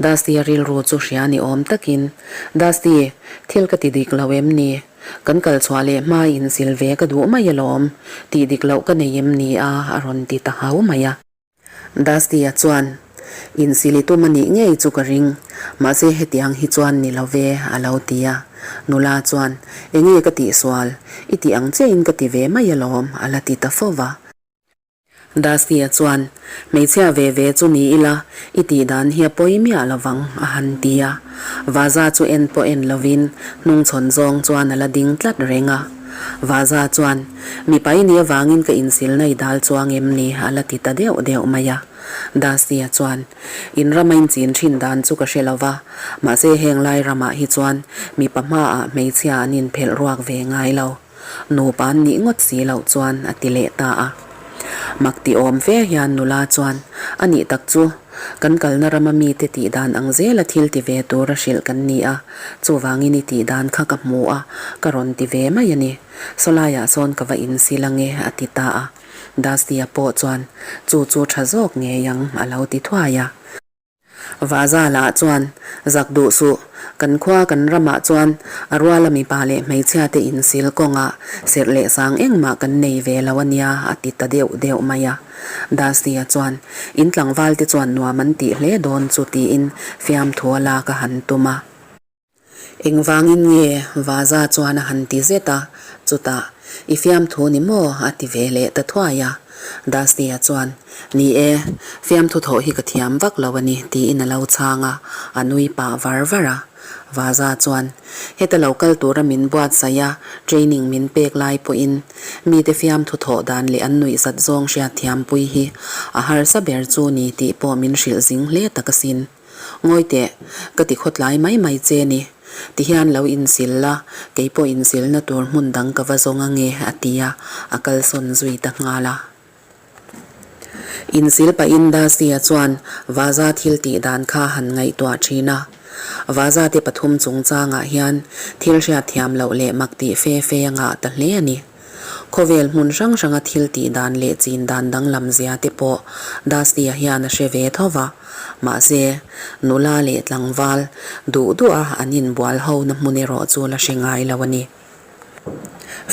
Dusty-a rilru chu hria ni awm takin, Dusty, thil ka ti dik lo em ni? Kan kal chhuah leh hma in sil ve ka duh mai alawm, tih dik loh ka nei em ni a, a rawn ti ta hau mai a. Dusty-a chuan, Insil i tum a nih ngei chu ka ring, mahse hetiang hi chuan ni lo ve, a lo ti a. Nula chuan, Enge ka tihsual, i tih ang chiahin ka ti ve mai alawm, a la ti ta fo va. Dusty-a chuan, Hmeichhia ve ve chu ni ila, i tih dan hi a pawi miah lo vang, a han ti a. Vaza chu en pawh en lovin hnungchhawn zawng chuan a la ding tlat reng a. Vaza chuan, Mipa i nih avangin ka insilna i dal chuang em ni? a la ti ta deuh deuh mai a. Dusty-a chuan, In rama inchin thin dan chu ka hre lo va, mahse heng lai ramah hi chuan mipa hmaah hmeichhia an inphelh ruak ve ngai lo. Nupa an nih ngawt si loh chuan a ti leh ta a. Mak ti awm fe hian nula chuan, A nih tak chu, kan kalna rama mite tih dan ang zela thil ti ve tura hrilh kan ni a, chuvangin i tih dan kha ka hmu a, ka rawn ti ve mai a ni. Sawlaiah sawn ka va insil ange, a ti ta a. Dusty-a pawh chuan, Chu chu tha zawk ngei ang, a lo ti thuai a. Vaza lah chuan, Zak duh suh, kan khua kan ramah chuan a ruala mipa leh hmeichhia te insil kawngah serh leh sang engmah kan nei ve lo a nia, a ti ta deuh deuh mai a. Dusty-a chuan, In tlangval te chuan nuam an tih hle dawn chu tiin fiamthu a lak a han tum a. Engvangin nge Vaza chuan a han ti zet a, chutah, I fiamthu ni maw? a ti ve leh ta thuai a. Dusty-a chuan, Ni e, fiamthu thawh hi ka thiam vak lo a ni, tiin a lo chhang a, a nui pah var var a. Vaza chuan, Heta lo kal tura min buatsaih a, training min pek lai pawhin mite fiamthu thawh dan leh an nuihzat zawng hriatthiampui hi a harsa ber chu ni tih pawh min hrilh zing hle tak asin. Ngawi teh, ka ti khawtlai mai mai che ni. Tihian lo insil la, kei pawh insilna tur hmun dang ka va zawng ange, a ti a, a kalsawn zui ta nghal a. Insil pahin Dusty-a chuan Vaza thil tih dan kha han ngaihtuah thin a. Vaza te pathum chungchangah hian thil hriatthiam loh leh mak tih fe fe a ngah ta hle a ni. Khawvel hmun hrang hranga thil tih dan leh chin dan danglam zia te pawh Dusty-a hian a hre ve tho va. Mahse, nula leh tlangval duh duha an inbual hona hmun erawh chu la hre ngai lo a ni.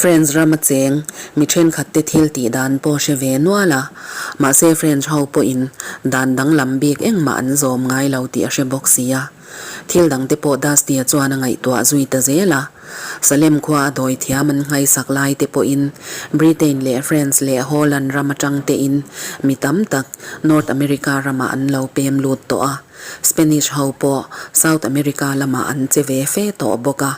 French rama cheng mi thenkhat te thil tih dan pawh hre ve nual a, mahse French ho pawhin dan danglam bik engmah an zawm ngai lo tih a hre bawk si a. Thil dangte pawh Dusty-a chuan a ngaihtuah zui ta zel a. Salem khua a dawi thiam an nghaisak lai te pawhin Britain leh France leh Holland ram atang tein mi tam tak North America ramah an lo pem lut tawh a. Spanish ho pawh South America lamah an che ve fe tawh bawk a.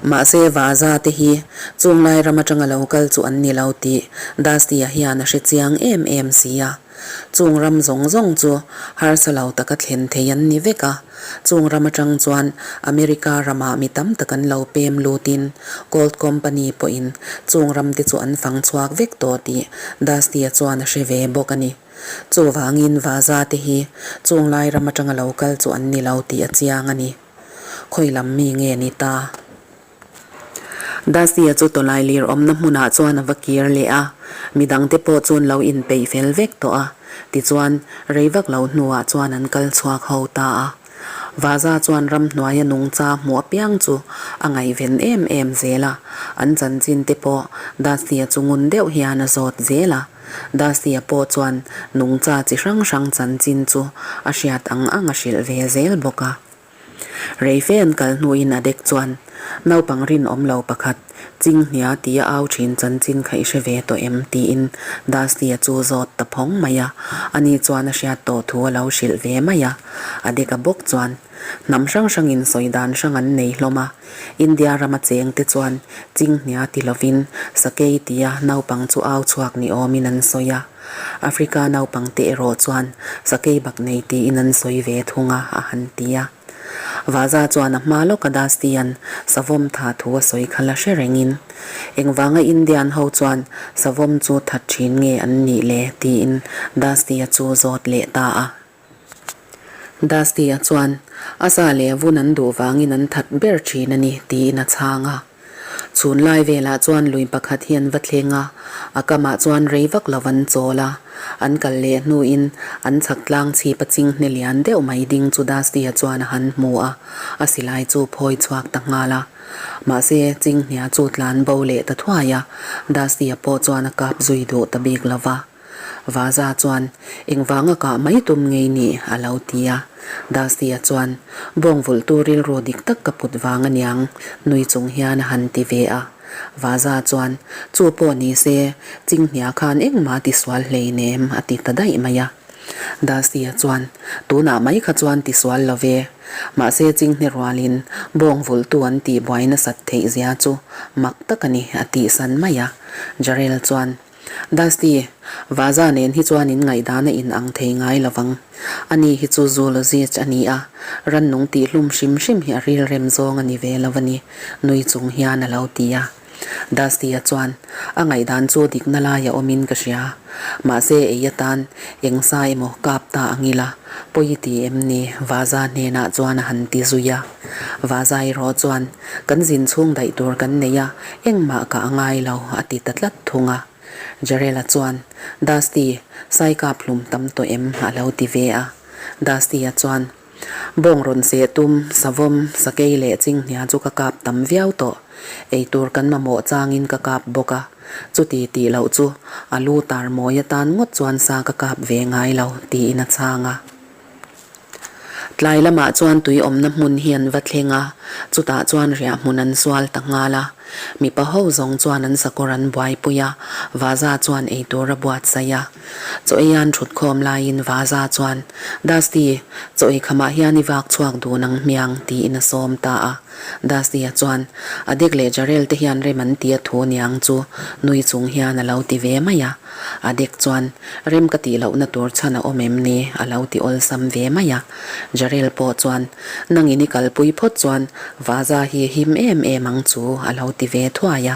Mahse Vaza te hi chung lai ram atanga lo kal chu an ni lo tih Dusty-a hian a hre chiang em em si a. Chung ram zawng zawng chu harsa lo taka thlen thei an ni vek a. Chung ram atang chuan America ramah mi tam tak an lo pem lutin Gold Company pawhin chung ram te chu an fang chhuak vek tawh tih Dusty-a chuan a hre ve bawk a ni. Chuvangin Vaza te hi chung lai ram atanga lo kal chu an ni lo tih a chiang a ni. Khawi lam mi nge ni ta? Dusty-a chu tawlai lir awmna hmunah chuan a va kir leh a, midangte pawh chuan lo inpeih fel vek tawh a, tichuan rei vak lo hnuah chuan an kal chhuak ho ta a. Vaza chuan ramhnuaia nungcha hmuh apiang chu a ngaihven em em zel a, an chanchin te pawh Dusty-a chu ngun deuh hian a zawt zel a. Dusty-a pawh chuan nungcha chi hrang hrang chanchin chu a hriat ang ang a hrilh ve zel bawk a. Reife an kal hnuin a dek chuan naupang rinawm lo pakhat Chinghnia tia au thin chanchin kha i hre ve tawh em? tiin Dusty-a chu zawt ta phawng mai a, ani chuan a hriat tawh thu a lo hrilh ve mai a. A dek a bawk chuan hnam hrang hrangin sawi dan hrang an nei hlawm a, India rama chengte chuan Chinghnia ti lovin Sakei tia naupang chu au chhuak ni awmin an sawi a. Africa naupangte erawh chuan sakei bak nei tiin an sawi ve thung a, a han ti a. Vaza chuan a hma lawka Dusty-a'n savawm tha thu a sawi kha la hre rengin, Engvanga Indian ho chuan savawm chu that thin nge an nih le? tiin Dusty-a chu zawt leh ta a. Dusty-a chuan, A sa leh vun an duh vangin an that ber thin a ni, tiin a chhang a. Chhun lai velah chuan lui pakhat hi an va thleng a, a kamah chuan rei vak lo an chawl a. An kal leh hnuin an chhak tlang chhip a chinghne lian deuh mai ding chu Dusty-a chuan a han hmu a, a silai chu phawi chhuak ta nghal a. Mahse, chinghnia chu tlan bo leh ta thuai a, Dusty-a pawh chuan a kap zui duh ta bik lo va. Vaza chuan, Engvanga kah mai tum ngei ni? a lo ti a. Dusty-a chuan, Bawng vulhtu rilru dik tak ka put vang aniang, nui chung hian a han ti ve a. Vaza chuan, Chu pawh ni se, Chinghnia khan engmah tisual hleinem, a ti ta daih mai a. Dusty-a chuan, Tunah mai kha chuan tisual lo ve. Mahse Chinghne rualin bawng vulhtu an tih buai nasat theih zia chu mak tak a ni, a tihsan mai a. Jarel chuan, Dusty, Vaza nen hi chuan in ngaihdan a in ang thei ngai lo vang. Ani hi chu zoologist a ni a, rannung tih hlum hrim hrim hi a rilrem zawng a ni ve lo a ni, nui chung hian a lo ti a. Dusty-a chuan, A ngaihdan chu dikna lai a awmin ka hria. Mahse ei atan eng sa emaw kap ta ang ila, pawi ti em ni? Vaza hnenah chuan a han ti zui a. Vaza erawh chuan, Kan zin chhung daih tur kan nei a, engmah ka a ngai lo, a ti ta tlat thung a. Jarela chuan, Dusty, sai kap hlum tam tawh em? a lo ti ve a. Dusty-a chuan, Bawng rawn seh tum, savawm, sakei leh chinghnia chu ka kap tam viau tawh. Ei tur kan mamawh changin ka kap bawk a. Chuti tih loh chu a lu tar mawi atan ngawt chuan sa ka kap ve ngai lo, tiin a chhang a. Tlai lamah chuan tui awmna hmun hi an va thleng a, chutah chuan riah hmun an sual ta nghal a. Mipa ho zawng chuan an sakawr an buaipui a, Vaza chuan eitur a buatsaih a. Chaw ei an thut khawm laiin Vaza chuan, Dusty, chaw ei khamah hian i vak chhuak dun ang hmiang, tiin a sawm ta a. Dusty-a chuan, A dek leh Jarel te hian rem an ti a thu niang chu, nui chung hian a lo ti ve mai a. A dek chuan, Rem ka tih lohna tur chhan a awm em ni? a lo ti awlsam ve mai a. Jarel pawh chuan, Nangin i kalpui phawt chuan Vaza hi him em em ang chu, a lo ti ve thuai a.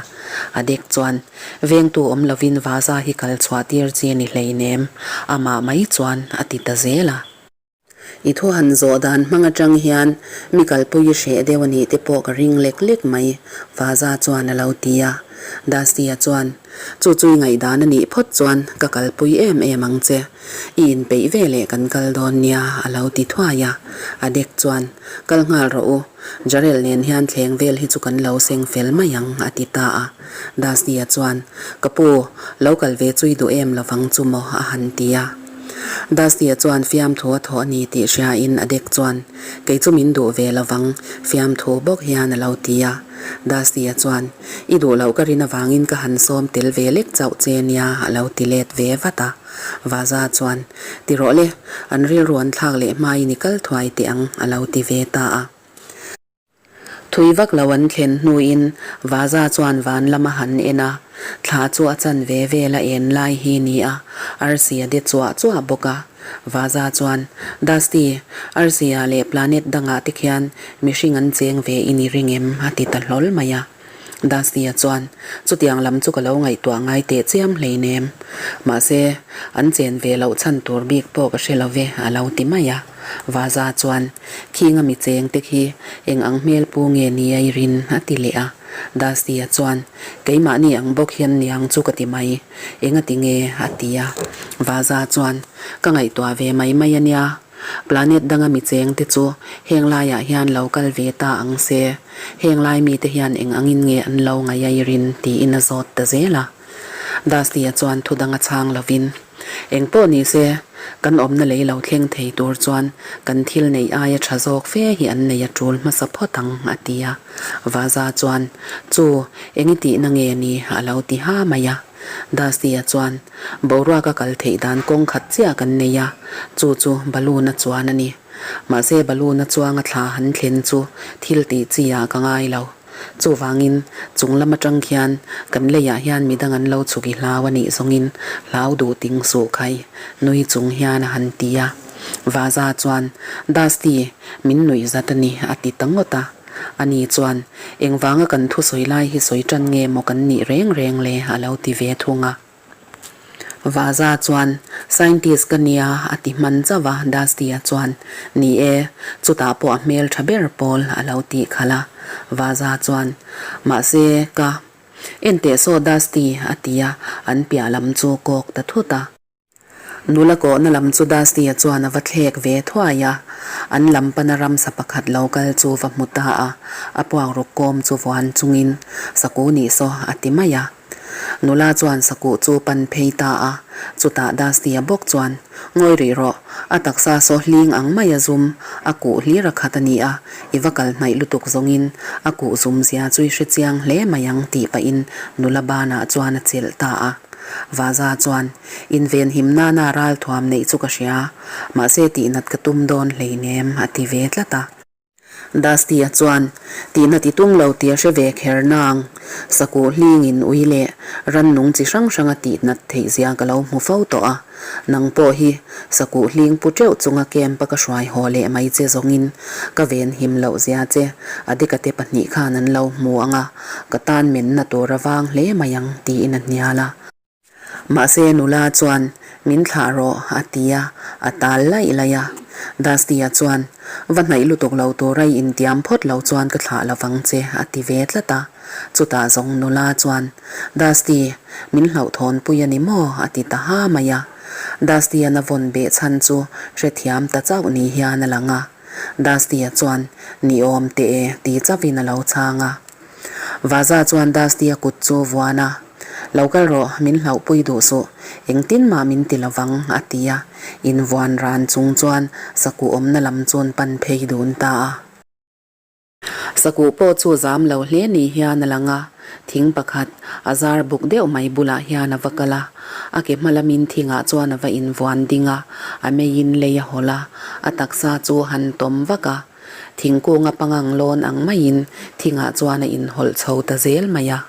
A dek chuan, Vengtu awm lovin Vaza hi kal chhuah tir chi a ni hleinem, amah mai chuan a ti ta zel a. I thu han zawh dan hmang atang hian mi kalpui i hreh deuh a nih te pawh ka ring lek lek mai, Vaza chuan a lo ti a. Dusty-a chuan, Chu chu i ngaihdan a nih phawt chuan ka kalpui em em ang che. I inpeih ve leh kan kal dawn nia, a lo ti thuai a. A dek chuan, Kal nghal rawh u, Jarel nen hian thleng vel hi chu kan lo seng fel mai ang, a ti ta a. Dusty-a chuan, Ka pu, lo kal ve chu i duh em lovang chu maw? a han ti a. Dusty-a chuan fiamthu a thawh a ni tih hriain a dek chuan, Kei chu min duh ve lovang, fiamthu bawk hian a lo ti a. Dusty-a chuan, I duh loh ka rin avangin ka han sawm tel ve lek chauh che nia, a lo ti let ve vat a. Vaza chuan, Ti rawh le, an rilru an thlak leh hmain i kal thuai teh ang, a lo ti ve ta a. Thui vak lo an thlen hnuin Vaza chuan van lam a han en a, thla chu a chan ve vel a en lai hi ni a, arsi a de chuah chuah bawk a. Vaza chuan, Dusty, arsi-ah leh planet dangah te khian mihring an cheng ve i ni ring em? a ti ta hlawl mai a. Dusty-a chuan, Chutiang lam chu ka lo ngaihtuah ngai teh chiam hleinem. Mahse, an chen ve loh chhan tur bik pawh ka hre lo ve, a lo ti mai a. Vaza chuan, Khinga mi cheng te khi eng ang hmel pu nge ni a i rin? a ti leh a. Dusty-a chuan, Keimahni ang bawk hian niang chu ka ti mai. Enga ti nge? a ti a. Vaza chuan, Ka ngaihtuah ve mai mai a nia. Planet danga mi cheng te chu heng laiah hian lo kal ve ta ang se. Heng lai mite hian eng angin nge an lo ngaih a i rin? tiin a zawt ta zel a. Dusty-a chuan thu dang a chhang lovin, Eng pawh ni se, kan awmna lei lo thleng thei tur chuan kan thil neih aia tha zawk fe hi an nei a tul hmasa phawt ang, a ti a. Vaza chuan, Chu, eng i tihna nge ni? a lo ti ha mai a. Dusty-a chuan, Boruak a kal theih dan kawng khat chiah kan nei a, chu chu balloon a chuan a ni. Mahse balloon a chuanga thla han thlen chu thil tih chi ah ka ngai lo. Chuvangin, chung lam atang khian kan leiah hian midang an lo chhuk i hlau a nih zawngin hlau duh ting suh khai, nui chung hian a han ti a. Vaza chuan, Dusty, min nuih zat a ni, a ti ta ngawt a. Ani chuan, Engvanga kan thusawi lai hi sawi tan nge maw kan nih reng reng le? a lo ti ve thung a. Vaza chuan, Scientist ka nia, a ti hman chauh a, Dusty-a chuan, Ni e, chutah pawh a hmel tha ber pawl, a lo tih khalh a. Vaza chuan, Mahse, ka. Enteh saw Dusty, a ti a, an piah lam chu kawk ta thut a. Nula kawhna lam chu Dusty-a chuan a va thlek ve thuai a, an lam pana ramsa pakhat lo kal chu va hmu ta a, a puakruk kawm chu vuan chungin, Saku nih saw, a ti mai a. Nula chuan sakuh chu pan phei ta a, chutah Dusty-a bawk chuan, Ngawi rih rawh, a taksa saw hling ang mai a zum, a kuh hlir a khat a ni a, i va kal hnaih lutuk zawngin a kuh zum zia chu i hre chiang hle mai ang tih pahin nula banah chuan a chelh ta a. Vaza chuan, Invenhim nana ralthuam neih chu ka hria, mahse tihnat ka tum dawn hleinem a ti ve tlat a. Dusty-a chuan, Tihna ti tum lo tih a hre ve kher nang. Sakuh hlingin ui leh rannung chi hrang hranga tihnat theih zia ka lo hmu fo tawh a. Nang pawh hi sakuh hling pu teuh chunga camp-a ka hruai haw leh mai che zawngin ka ven him loh zia che Adika te pahnih khan an lo hmu ang a, ka tan menna tur a vang hle mai ang, tiin a hnial a. Mahse nula chuan, Min thlah rawh, a ti a, a tal laih laih a. Dusty-a chuan, Va hnaih lutuk lo tura i intiam phawt lo chuan ka thlah lovang che, a ti ve tlat a. Chutah zawng nula chuan, Dusty, min hlauhthawnpui a ni maw? a ti ta ha mai a. Dusty-a'n a vawn beh chhan chu hrethiam ta chauh ni hian a lang a. Dusty-a chuan, Ni awm teh e, ti chauhin a lo chhang a. Vaza chuan Dusty-a kut chu vuan a, Lo kal rawh, min hlauhpui duh suh, engtin mah min ti lovang, a ti a. Invuan ran chung chuan sakuh awmna lam chuan pan phei dun ta a. Sakuh pawh chu zam lo hle ni hian a lang a, thing pakhat a zar buk deuh mai bulah hian a va kal a. A ke hma lamin thingah chuan a va invuan ding a, a meiin lei a hawlh a, a taksa chu a han tawm vak a. Thingkunga pangang lawn ang maiin thingah chuan a inhawlh chho ta zel mai a.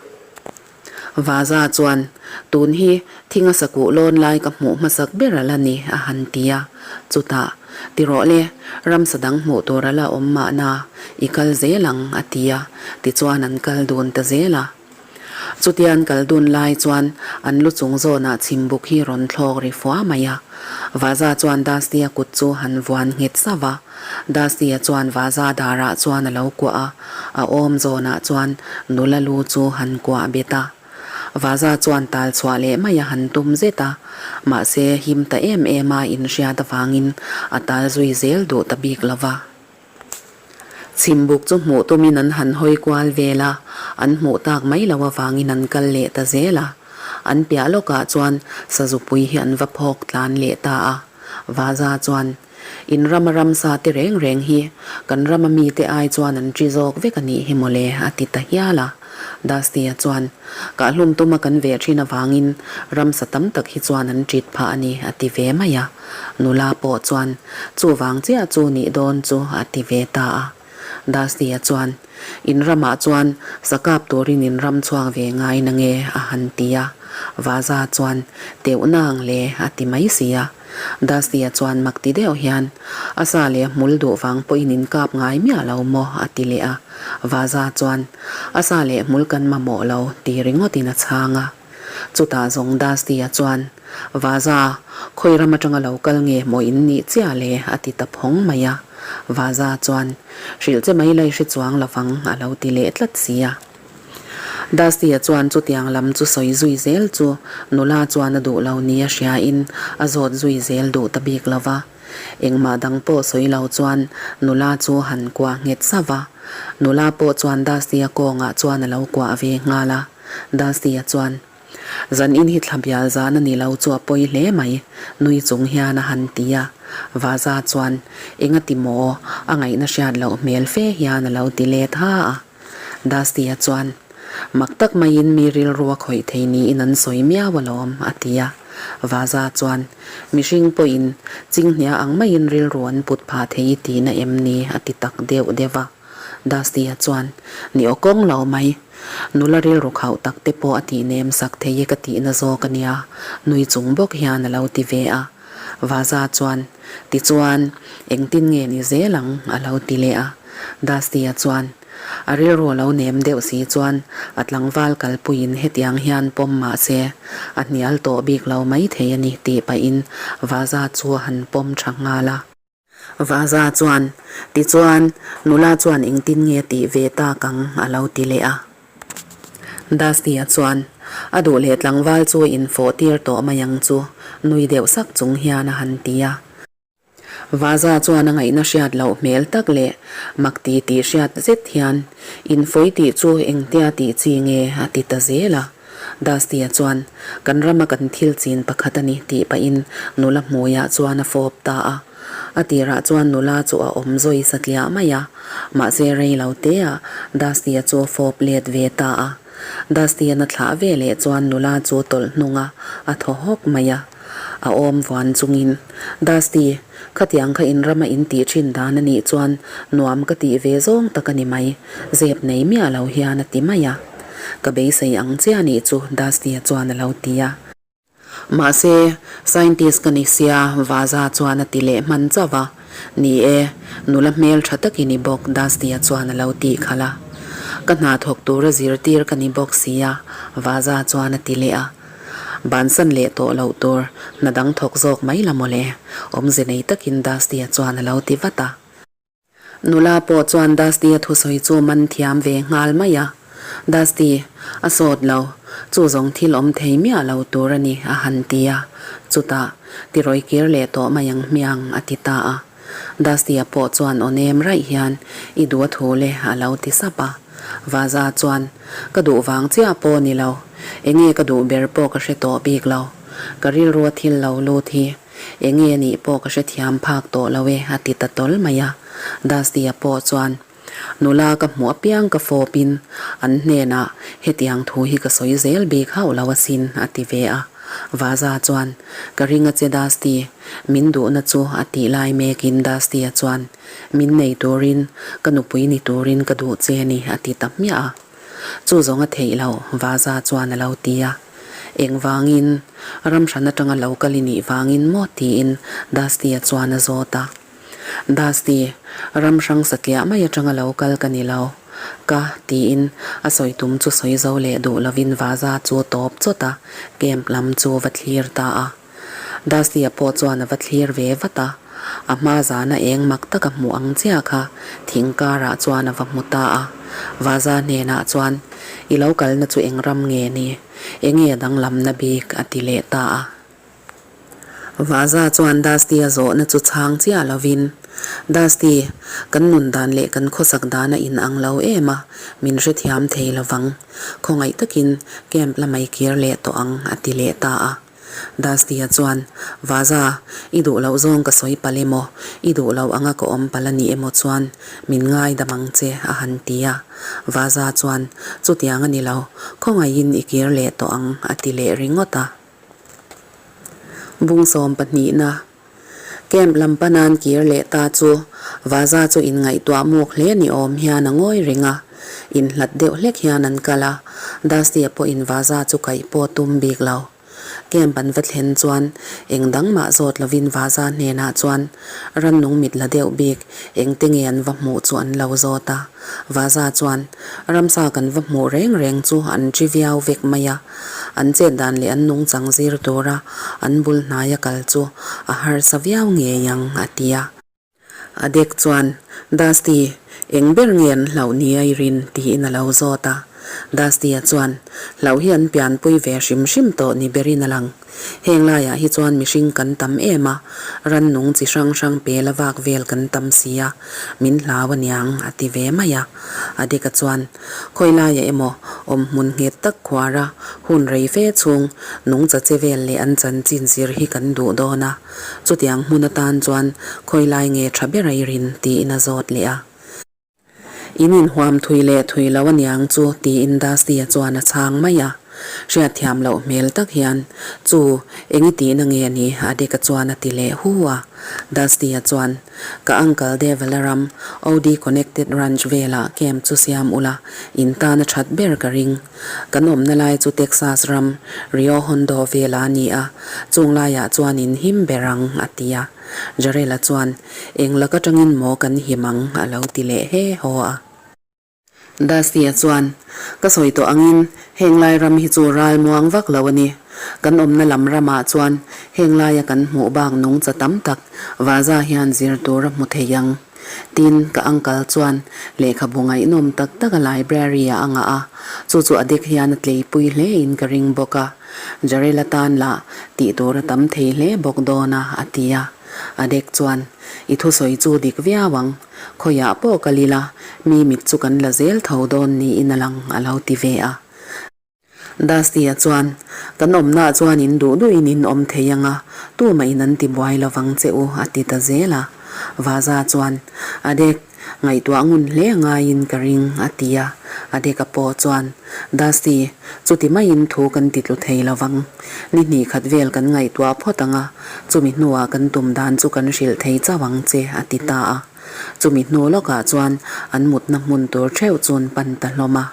Vaza chuan, Tun hi thinga sakuh lawn lai ka hmuh hmasak ber a la ni, a han ti a. Chutah, Ti rawh le, ramsa dang hmuh tur a la awm mahna, i kal zel ang, a ti a. Tichuan an kal dun ta zel a. Chutia an kal dun lai chuan an lu chung zawnah chhimbuk hi rawn thlawk ri fua mai a. Vaza chuan Dusty-a kut chu han vuan nghet sauh a. Dusty-a chuan Vaza darah chuan a lo kuah a, a awm zawnah chuan nula lu chu han kuah bet a. Vaza chuan tal chhuah leh mai a han tum zet a, mahse him ta em em a inhriat avangin a tal zui zel duh ta bik lo va. Chhimbuk chu hmuh tumin an han hawi kual vel a, an hmuh tak mai lo avangin an kal leh ta zel a. An piah lawkah chuan sazupui hi an va phawk tlan leh ta a. Vaza chuan, In rama ramsa te reng reng hi kan rama mite ai chuan an ṭi zawk vek a nih hi mawle, a ti ta hial a. Dusty-a chuan, Kahhlum tuma kan veh ṭhin avangin ramsa tam tak hi chuan an ṭit phah a ni, a ti ve mai a. Nula pawh chuan, Chuvang chiah chu nih dawn chu, a ti ve ta a. Dusty-a chuan, In ramah chuan sa kap turin in ram chhuak ve ngai na nge? a han ti a. Vaza chuan, Teuh nang le, a ti mai si a. Dusty-a chuan mak ti deuh hian, A sa leh a hmul duh vang pawhin in kap ngai miah lo maw? a ti leh a. Vaza chuan, A sa leh hmul kan mamawh lo, ti ringawtin a chhang a. Chutah zawng Dusty-a chuan, Vaza, khawi ram atanga lo kal nge maw in nih chiah le? a ti ta phawng mai a. Vaza chuan, Hrilh che mai lai hre chuang lovang, a lo ti leh tlat si a. Dusty-a chuan chutiang lam chu sawi zui zel chu nula chuan a duh lo nia hriain a zawt zui zel duh ta bik lo va. Engmah dang pawh sawi lo chuan nula chu han kuah nghet sauh va. Nula pawh chuan Dusty-a kawngah chuan a lo kuah ve nghal a. Dusty-a chuan, Zan in hi thla bial zan a ni lo chu a pawi hle mai, nui chung hian a han ti a. Vaza chuan, Engati maw? A ngaihna hriat loh hmel fe hian a lo ti let ha a. Dusty-a chuan, Mak tak maiin mi rilru a khawih thei niin an sawi miau alawm, a ti a. Vaza chuan, Mihring pawhin chinghnia ang maiin rilru an put phah thei i tihna em ni? a ti tak deuh deuh a. Dusty-a chuan, Ni aw kawng lo mai. Nula rilru khauh tak te pawh a tih nem sak thei i ka tihna zawk a nia, nui chung bawk hian a lo ti ve a. Vaza chuan, Tichuan, engtin nge ni zel ang? a lo ti leh a. Dusty-a chuan, A rilru a lo nem deuh si chuan a tlangval kalpuiin hetiang hian pawm mah se, a hnial tawh bik lo mai thei a ni tih pahin Vaza chu a han pawm tha nghal a. Vaza chuan, Tichuan, nula chuan engtin nge tih ve tak ang? a lo ti leh a. Dusty-a chuan, A duh leh tlangval chu infawh tir tawh mai ang chu, nui deuh sak chung hian a han ti a. Vaza chuan a ngaihna hriat loh hmel tak leh mak ti tih hriat zet hian, Infawi tih chu engtia tih chi nge? a ti ta zel a. Dusty-a chuan, Kan rama kan thil chin pakhat a ni, tih pahin nula hmuiah chuan a fawp ta a. A tirah chuan nula chu a awm zawi satliah mai a, mahse rei lo teah Dusty-a chu a fawp let ve ta a. Dusty-a'n a thlah ve leh chuan nula chu tawlh hnung a, a thaw hawk mai a. A awm vuan chungin, Dusty, khatiang kha in rama in tih thin dan a nih chuan nuam ka tih ve zawng tak a ni mai, zep nei miah lo hian a ti mai a. Ka beisei ang chiah nih chu, Dusty-a chuan a lo ti a. Mahse, scientist ka ni sia, Vaza chuan a ti leh hman chauh va. Ni e, nula hmel tha tak i ni bawk, Dusty-a chuan a lo tih khalh a. Ka hna thawk tura zirtir ka ni bawk sia, Vaza chuan a ti leh a. Bansan leh tawh loh tur, hna dang thawk zawk mai la mawle, awmze nei takin Dusty-a chuan a lo ti vat a. Nula pawh chuan Dusty-a thusawi chu man thiam ve nghal mai a. Dusty, a sawt lo, chu zawng thil awm thei miah lo tur a ni, a han ti a. Chutah, tirawi kir leh tawh mai ang hmiang, a ti ta a. Dusty-a pawh chuan aw nem raih hian, I duh a thu le, a lo ti sap a. Vaza chuan, Ka duh vang chiah pawh ni lo, enge ka duh ber pawh ka hre tawh bik lo. Ka rilrua thil lo lut hi Enge a nih pawh ka hrethiam phak tawh lo e, a ti ta tawl mai a. Dusty-a pawh chuan, Nula ka hmuh apiang ka fawpin an hnenah hetiang thu hi ka sawi zel bik hauh lo asin, a ti ve a. Vaza chuan, Ka ring a che Dusty, min duhna chu a tih lai mekin Dusty-a chuan, Min nei turin, ka nupui ni turin ka duh che ni, a ti ta hmiah a. Chu zawng a theih lo, Vaza chuan a lo ti a. Engvangin? Ram hran atanga lo kal i nih vangin maw? tiin Dusty-a chuan a zawt a. Dusty, ram hrang satliah mai atanga lo kal ka ni lo. Ka, tiin a sawi tum chu sawi zo leh duh lovin Vaza chu a tawp chawt a, camp lam chu va thlir ta a. Dusty-a pawh chuan a va thlir ve vat a, a hma zana eng mak taka hmuh ang chiah kha thing karah chuan a va hmu ta a. Vaza hnenah chuan, I lo kalna chu eng ram nge ni? Enge a danglamna bik? a ti leh ta a. Vaza chuan Dusty-a zawhna chu chhang chiah lovin, Dusty, kan nun dan leh kan khawsak dan a inang lo em a, min hrethiam thei lovang. Khawngaih takin camp lamai kir leh tawh ang, a ti leh ta a. Dusty-a chuan, Vaza, i duh loh zawng ka sawi palh emaw, i duh loh anga ka awm palh a nih emaw chuan min ngaidam ang che, a han ti a. Vaza chuan, Chutiang a ni lo, khawngaihin i kir leh tawh ang, a ti leh ringawt a. Bungsawm pahnihna. Camp lam panan kir leh ta chu Vaza chu inngaihtuah muk hle ni awm hian a ngawi reng a, inhlat deuh hlek hian an kal a, Dusty-a pawhin Vaza chu kaih pawh tum bik lo. Camp an va thlen chuan eng dang mah zawt lovin Vaza hnenah chuan rannung mit la deuh bik engte nge an va hmuh chu an lo zawt a. Vaza chuan ramsa kan va hmuh reng reng chu an ṭi viau vek mai a, An chet dan leh an nungchang zir tura an bul hnaia kal chu a harsa viau ngei ang, a ti a. A dek chuan, Dusty, eng ber nge an hlauh ni a i rin? tiin a lo zawt a. Dusty-a chuan, Hlauh hi an pianpui ve hrim hrim tawh ni berin a lang. Heng laiah hi chuan mihring kan tam em a, rannung chi hrang hrang pela vak vel kan tam si a, min hlau aniang, a ti ve mai a. A deka chuan, Khawi laiah emaw awm hmun nghet tak khuara hun rei fe chhung nungcha che vel leh an chanchin zir hi kan duh dawn a, chutiang hmun atan chuan khawi lai nge tha ber a i rin? tiin a zawt leh a. In inhuam thui leh thui lo aniang chu tiin Dusty-a chuan a chhang mai a. Hriatthiam loh hmel tak hian, Chu, eng i tihna nge ni? Adika chuan a ti leh hu a. Dusty-a chuan, Ka uncle Devala ram, OD Connected Ranch velah camp chu siam ula, in tan a that ber ka ring. Kan awmna lai chu Texas ram, Rio Hondo velah a ni a, chung laiah chuan in him ber ang, a ti a. Jarela chuan, Eng lak atangin maw kan him ang? a lo ti leh he haw a. Dusty-a chuan, Ka sawi tawh angin heng lai ram hi chu ral muang vak lo a ni. Kan awmna lam ramah chuan heng laia kan hmuh bak nungcha tam tak Vaza hian zir tur a hmu thei ang. Tin, ka uncle chuan lehkhabu ngaihnawm tak tak a library-ah a ngah a, chu chu a dek hian a tleipui hlein ka ring bawk a. Jarel atan lah tih tur a tam thei hle bawk dawn a, a ti a. A dek chuan, I thusawi chu dik viau ang. Khawiah pawh kal ila, mi mit chu kan la zel tho dawn niin a lang, a lo ti ve a. Dusty-a chuan, Kan awmnaah chuan in duh duhin in awm thei ang a, tumah in an ti buai lo vang che u, a ti ta zel a. Vaza chuan, A dek, ngaihtuah ngun hle ngaiin ka ring, a ti a. A deka pawh chuan, Dusty, chuti maiin thu kan ti tlu thei lo vang. Ni hnih khat vel kan ngaihtuah phawt ang a, chumi hnuah kan tum dan chu kan hrilh thei chauh ang che, a ti ta a. Chumi hnu lawkah chuan an mutna hmun tur theuh chun pan ta hlawm a.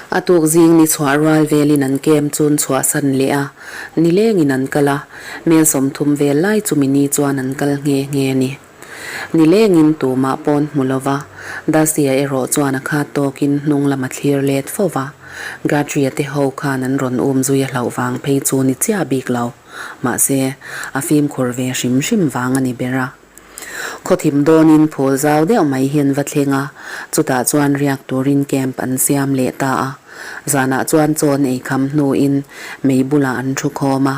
A tuk zing ni chhuah rual velin an kem chun chhuahsan leh a, nilengin an kal a, mel 30 vel lai chumi ni chuan an kal nghe nghe a ni. Nilengin tumah pawn hmu lo va, Dusty-a erawh chuan a khat tawkin hnung lam a thlir let fo va, Guthrie-a te ho khan an rawn um zui a hlauh vang phei chu ni chiah bik lo, mahse, a fimkhur ve hrim hrim vang a ni ber a. Khawthim dawnin phul zau deuh mai hi an va thleng a, chutah chuan riak turin camp an siam leh ta a. Zanah chuan chawn ei kham hnuin mei bulah an thu khawm a,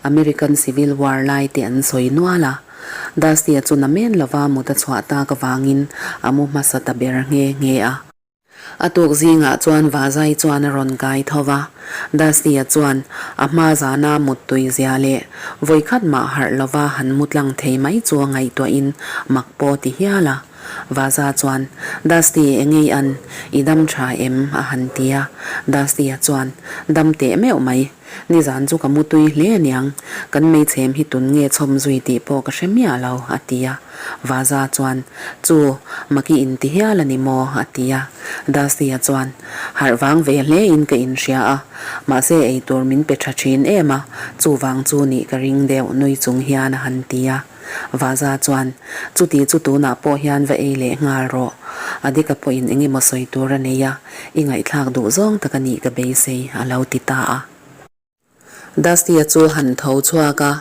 American Civil War lai te an sawi nual a. Dusty-a chu na men lova mut a chhuah tak avangin a mu hmasa ta ber nghe nghe a. A tuk zingah chuan Vazai chuan a rawn kai tho va, Dusty-a chuan a hma zana muttui zia leh vawikhat mah harh lova han mu tlang thei mai chu a ngaihtuahin mak pawh ti hial a. Vaza chuan, Dusty, engei an, i dam tha em? a han ti a. Dusty-a chuan, Dam teh meuh mai. Nizan chu ka mu tui hle aniang, kan meichhem hi tun nge chhawm zui tih pawh ka hre miah lo, a ti a. Vaza chuan, Chu, maki inti hial a ni maw? a ti a. Dusty-a chuan, Harh vang ve hle in ka inhria a, mahse eitur min pe tha thin em a, chuvang chu nih ka ring deuh nui chung hian a han ti a. Vaza chuan, Chuti chu tunah pawh hian va ei leh nghal rawh. Adika pawhin eng emaw sawi tur a nei a, i ngaihthlak duh zawng tak a nih ka beisei, a lo ti ta a. Dusty-a chu han tho chhuak a,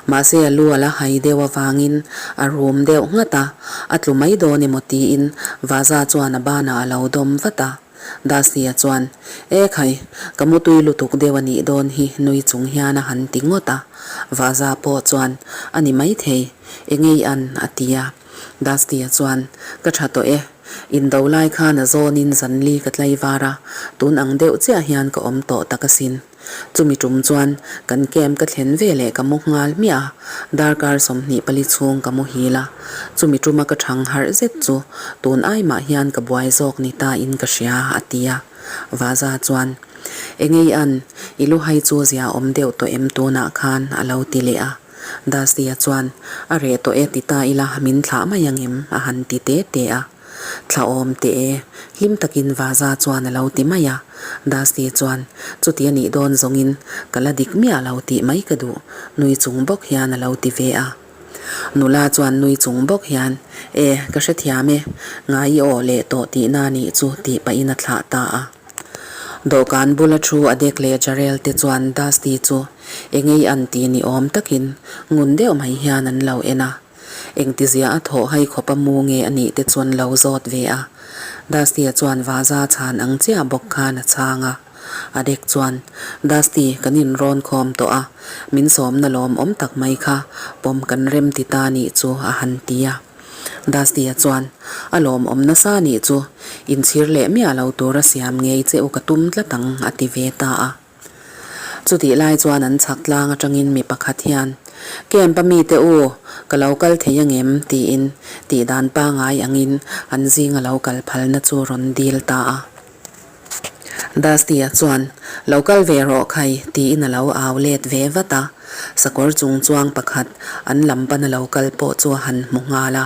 mahse a lu a la hai deuh avangin a rum deuh nghat a, a tlu mai dawn emaw tiin Vaza chuan a banah a lo dawm vat a. Dusty-a chuan, E khai, ka mutui lutuk deuh a nih dawn hi nui chung hian a han ti ngawt a. Vaza pawh chuan, A ni maithei, e ngei an, a ti a. Dusty-a chuan, Ka tha tawh e, indo lai khan a zawnin zanli ka tlaivar a, tun ang deuh chiah hian ka awm tawh tak asin. Chumi tum chuan kan camp ka thlen ve leh ka mu nghal hmiah a, darkar 24 chhung ka muhil a. Chumi tuma ka thang harh zet chu tun ai mah hian ka buai zawk ni ta in ka hria, a ti a. Vaza chuan, Engei an, i luhai chu zia awm deuh tawh em tunah khan, a lo ti leh a. Dusty-a chuan, A reh tawh e ti ta ila min thlah mai ang em? a han ti te te a. Thla awm teh e, hlim takin Vaza chuan a lo ti mai a. Dusty chuan, Chuti a nih dawn zawngin ka la dik miah lo tih mai ka duh, nui chung bawk hian a lo ti ve a. Nula chuan nui chung bawk hian, E, ka hrethiam e, ngai i awh leh tawh tihna nih chu tih pahin a thlah ta a. Dawhkan bula thu a dek leh Jarel te chuan Dusty chu engei an ti ni awm takin ngun deuh mai hian an lo en a. Engtizia a thawh hai khawp a mu nge a nih te chuan lo zawt ve a. Dusty-a chuan vaza chhan ang chiah bawk khan a chhang a. A dek chuan, Dusty, kan inrawn khawm tawh a, min sawmna lawmawm tak mai kha pawm kan rem ti ta nih chu a han ti a. Dusty-a chuan, A lawmawm nasa nih chu, inchhir leh miah lo tura siam ngei che u ka tum tlat ang a ti ve ta a. Chutih lai chuan an chhak tlang atangin mi pakhat hian, Camp a mite u, ka lo kal thei angem? tiin tih dan pangai angin an zinga lo kal phalna chu rawn dil ta a. Dusty-a chuan, Lo kal ve rawh khai, tiin a lo au let ve vat a. Sakawr chung chuang pakhat an lam pana lo kal pawh chu a han hmu nghal a.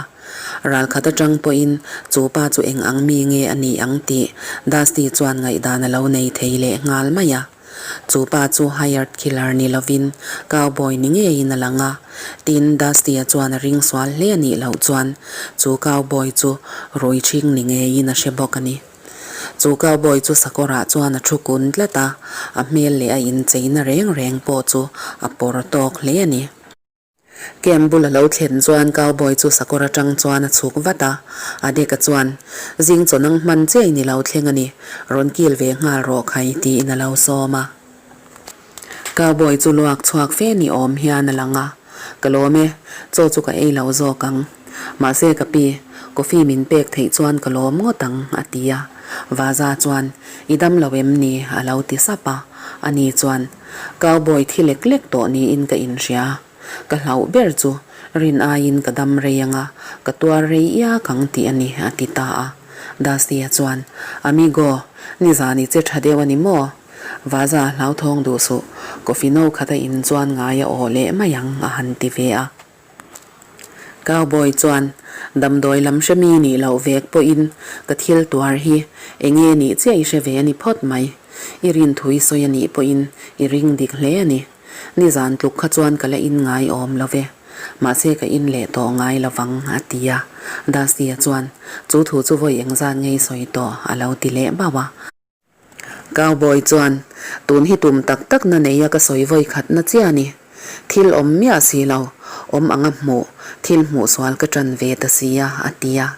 Ralkhat atang pawhin chu pa chu eng ang mi nge a nih ang tih Dusty chuan ngaihdan a lo nei thei leh nghal mai a. Chu pa chu hired killer ni lovin cowboy ni ngeiin a lang a. Tin, Dusty-a chuan a ring sual hle a nih loh chuan chu cowboy chu rui ṭhing ni ngeiin a hre bawk a ni. Chu cowboy chu sakawrah chuan a thu kun tlat a, a hmel leh a incheina reng reng pawh chu a pawr tawk hle a ni. Camp bul a lo thlen chuan cowboy chu sakawr atang chuan a chhuk vat a, Adeka chuan, Zing chaw nang hman chiah in i lo thleng a ni, rawn kil ve nghal rawh khai, tiin a lo sawm a. Cowboy chu luak chhuak fe ni awm hian a lang a, Ka lawm e, chaw chu ka ei lo zawk ang. Mahse ka pi, coffee min pek theih chuan ka lawm ngawt ang, a ti a. Vaza chuan, I dam lo em ni? a lo ti sap a. Ani chuan, Cowboy thi lek lek tawh niin ka inhria. Ka hlauh ber chu rin aiin ka dam rei anga ka tuar rei iak ang tih a ni, a ti ta a. Dusty-a chuan, Amigo, nizan i che tha deuh a ni maw? Vaza hlauthawng duh suh, coffee no khat a in chuan ngai a aw leh mai ang, a han ti ve a. Cowboy chuan, Damdawi lam hre mi nih loh vek pawhin ka thil tuar hi enge nih chiah i hre ve a ni phawt mai. I rin thu i sawi a nih pawhin i ring dik hle a ni. Nizan tluk kha chuan ka la in ngai awm lo ve. Mahse ka in leh tawh ngai lo vang, a ti a. Dusty-a chuan, Chu thu chu vawi engzat nge i sawi tawh? a lo ti leh bauh a. Cowboy chuan, Tun hi tum tak tak na neia ka sawi vawi khat na chiah a ni. Thil awm miah si lo, awm anga hmuh, thil hmuh sual ka ṭan ve ta si a, a ti a.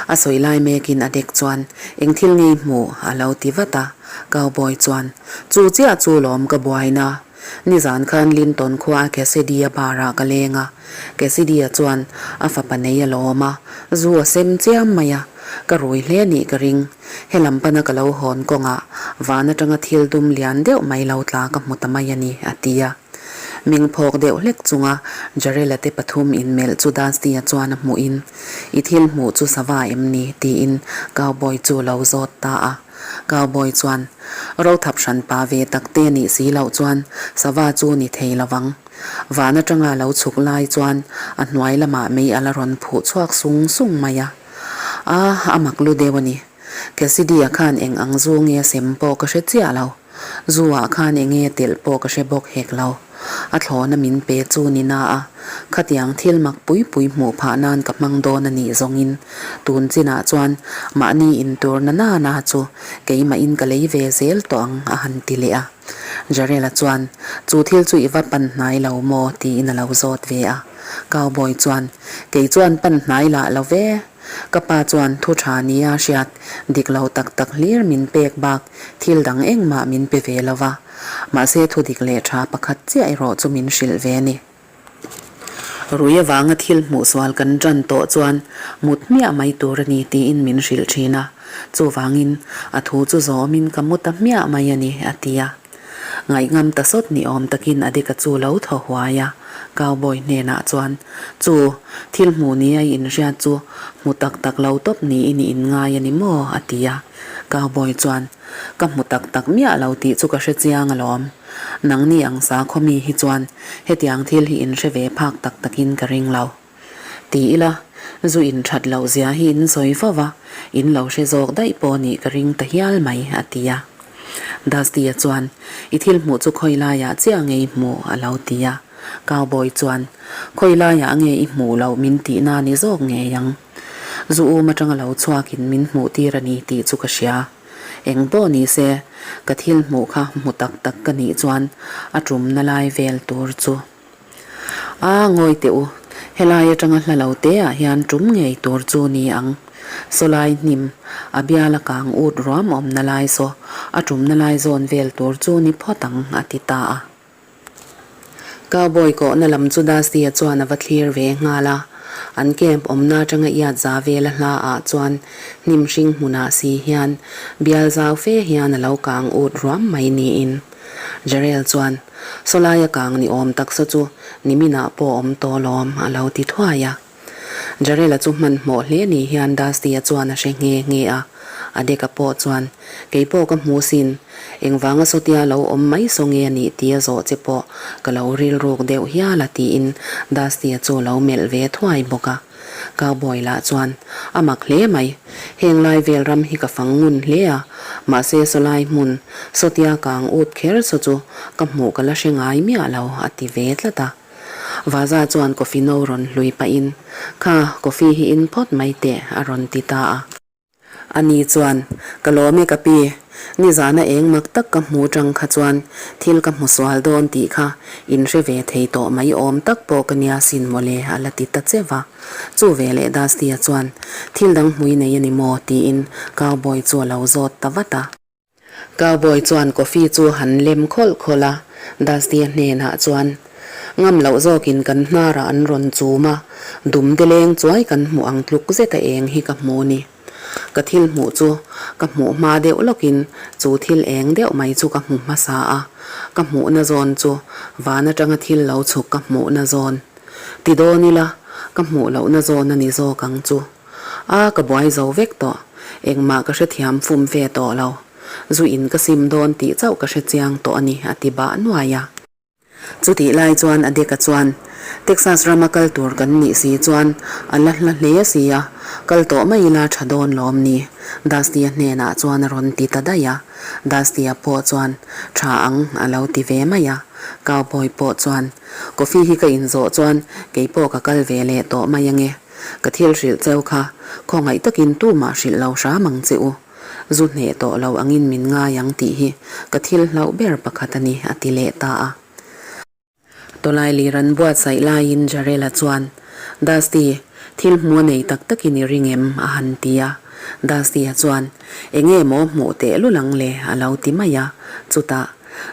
A sawi lai mekin a dek chuan, Eng thil ngei hmuh? a lo ti vat a. Cowboy chuan, Chu chiah chu lawm ka buaina. Nizan khan Linton khua Cassidy-a bar-ah ka leng a. Cassidy-a chuan a fapa nei a lawm a, zu a sem chiam mai a, ka rui hle nih ka ring. He lam pana ka lo hawn kawngah van atanga thil dum lian deuh mai lo tla ka hmu ta mai a ni, a ti a. Ming phawk deuh hlek chunga Jarela te pathum inmelh chu Dusty-a chuan a hmuhin, I thil hmuh chu sava em ni? tiin Cowboy chu lo zawt ta a. Cowboy chuan, Rothap hran pa ve tak te nih si loh chuan sava chu ni thei lo vang. Van atanga lo chhuk lai chuan a hnuai lamah mei a la rawn phuh chhuak sung sung mai a. A, a mak lu deuh a ni. Cassidy-a khan eng ang zu nge sem pawh ka hre chiah lo. Zu-ah khan eng nge telh pawh ka hre bawk hek lo. A thlawna min pe chu ni na a, khatiang thil mak pui pui hmuh phah nan ka hmang dawn a nih zawngin tun chinah chuan mahni intur na na na chu keimahin ka lei ve zel tawh ang a han ti leh a. Jarela chuan, Chu thil chu i va pan hnai lo maw? tiin a lo zawt ve a. Cowboy chuan, Kei chuan pan hnai lah lo ve. Ka pa chuan thu tha nia hriat dik lo tak tak hlir min pek bak thil dang engmah min pe ve lo va. Mahse thu dik leh tha pakhat chiah erawh chu min hrilh ve a ni. Rui avanga thil hmuh sual kan tan tawh chuan mut hmiah mai tur a ni tiin min hrilh thin a, chuvangin a thu chu zawmin ka mu ta hmiah mai a ni, a ti a. Ngaihngam ta sawt ni awm takin Adika chu lo thaw huai a, Cowboy hnenah chuan, Chu, thil hmuh ni a i inhriat chu hmu tak tak lo tawp niin i inngai a ni maw? a ti a. Cowboy chuan, Ka hmu tak tak miah lo tih chu ka hre chiang alawm. Nangni ang sakhaw mi hi chuan hetiang thil hi in hre ve phak tak takin ka ring lo. Ti ila, zu in that loh zia hi in sawi fo va, in lo hre zawk daih pawh nih ka ring ta hial mai, a ti a. Dusty-a chuan, I thil hmuh chu khawi laiah chiah nge i hmuh? a lo ti a. Cowboy chuan, Khawi laiah nge i hmuh loh min tihna ni zawk ngei ang. Zu um atanga lo chhuakin min hmuh tir a ni tih chu ka hria. Eng pawh ni se, ka thil hmuh kha hmu tak tak ka nih chuan a tumna lai vel tur chu. A, ngawi teh u, helai atanga hla lo te ah hian tum ngei tur chu ni ang. Sawlai hnim, a biala kang ut ruam awmna lai saw a tumna lai zawn vel tur chu ni phawt ang, a ti ta a. Cowboy kawhna lam chu Dusty-a chuan a va thlir ve nghal a. An camp awmna atanga iat za vela hla ah chuan hnim hring hmunah si hian bial zau fe hian a lo kang ut ruam mai niin. Jarel chuan, Sawlaia kang ni awm taksa chu niminah pawh awm tawh lawm, a lo ti thuai a. Jarela chu hmanhmawh hle ni hian Dusty-a chuan a hre nghe nghe a, Adeka pawh chuan, Kei pawh ka hmu sin, engvanga sawtia lo awm mai saw nge a nih tia zawh che pawh ka lo rilruk deuh hial a tiin Dusty-a chu lo melh ve thuai bawk a. Cowboy lah chuan, A mak hle mai, heng lai vel ram hi ka fang ngun hle a, mahse sawlai hmun sawtia kang ut kher saw chu ka hmuh ka la hre ngai miah lo a ti ve tlat a. Vaza chuan coffee no rawn hlui pahin, Kha, coffee hi in phawt mai teh, a rawn ti ta a. Ani chuan, Ka lawm e ka pi, nizana eng mak tak ka hmu tang kha chuan thil ka hmu sual dawn tih kha in hre ve thei tawh mai awm tak pawh ka nia sin mawle, a la ti ta che va. Chu veleh Dusty-a chuan, Thil dang hmui nei a ni maw? tiin Cowboy chu a lo zawt ta vat a. Cowboy chuan coffee chu han lem khawlh khawlh a, Dusty-a hnenah chuan, Ngam loh zawkin kan hnarah an rawn chum a, dum te leng chuai kan hmuh ang tluk zeta eng hi ka hmu ni. Ka thil hmuh chu ka hmuh hma deuh lawkin chu thil eng deuh mai chu ka hmu hmasa a, ka hmuhna zawn chu van atanga thil lo chhuk ka hmuhna zawn. Ti dawn ila, ka hmuh lohna zawn a ni zawk ang chu. A, ka buai zo vek tawh. Engmah ka hrethiam fum ve tawh lo. Zu in ka sim dawn tih chauh ka hrechiang tawh a ni, a ti bah nuai a. Chutih lai chuan Adeka chuan, Texas rama kal tur kan nih si chuan a la hla hle si a, kal tawh mai ila tha dawn lawm ni? Dusty-a hnenah chuan a rawn ti ta daih a. Dusty-a pawh chuan, Tha ang, a lo ti ve mai a. Cowboy pawh chuan, Coffee hi ka inzawh chuan kei pawh ka kal ve leh tawh mai ange. Ka thil hrilh cheu kha khawngaih takin tumah hrilh lo hram ang che u. Zu hneh tawh lo angin min ngai ang tih hi ka thil hlauh ber pakhat a ni, a ti leh ta a. Tawlai lir an buatsaih laiin Jarela chuan, Dusty, thil hmu a nei tak takin i ring em? a han ti a. Dusty-a chuan, Enge maw hmuh teh lul ang le? a lo ti mai a. Chutah,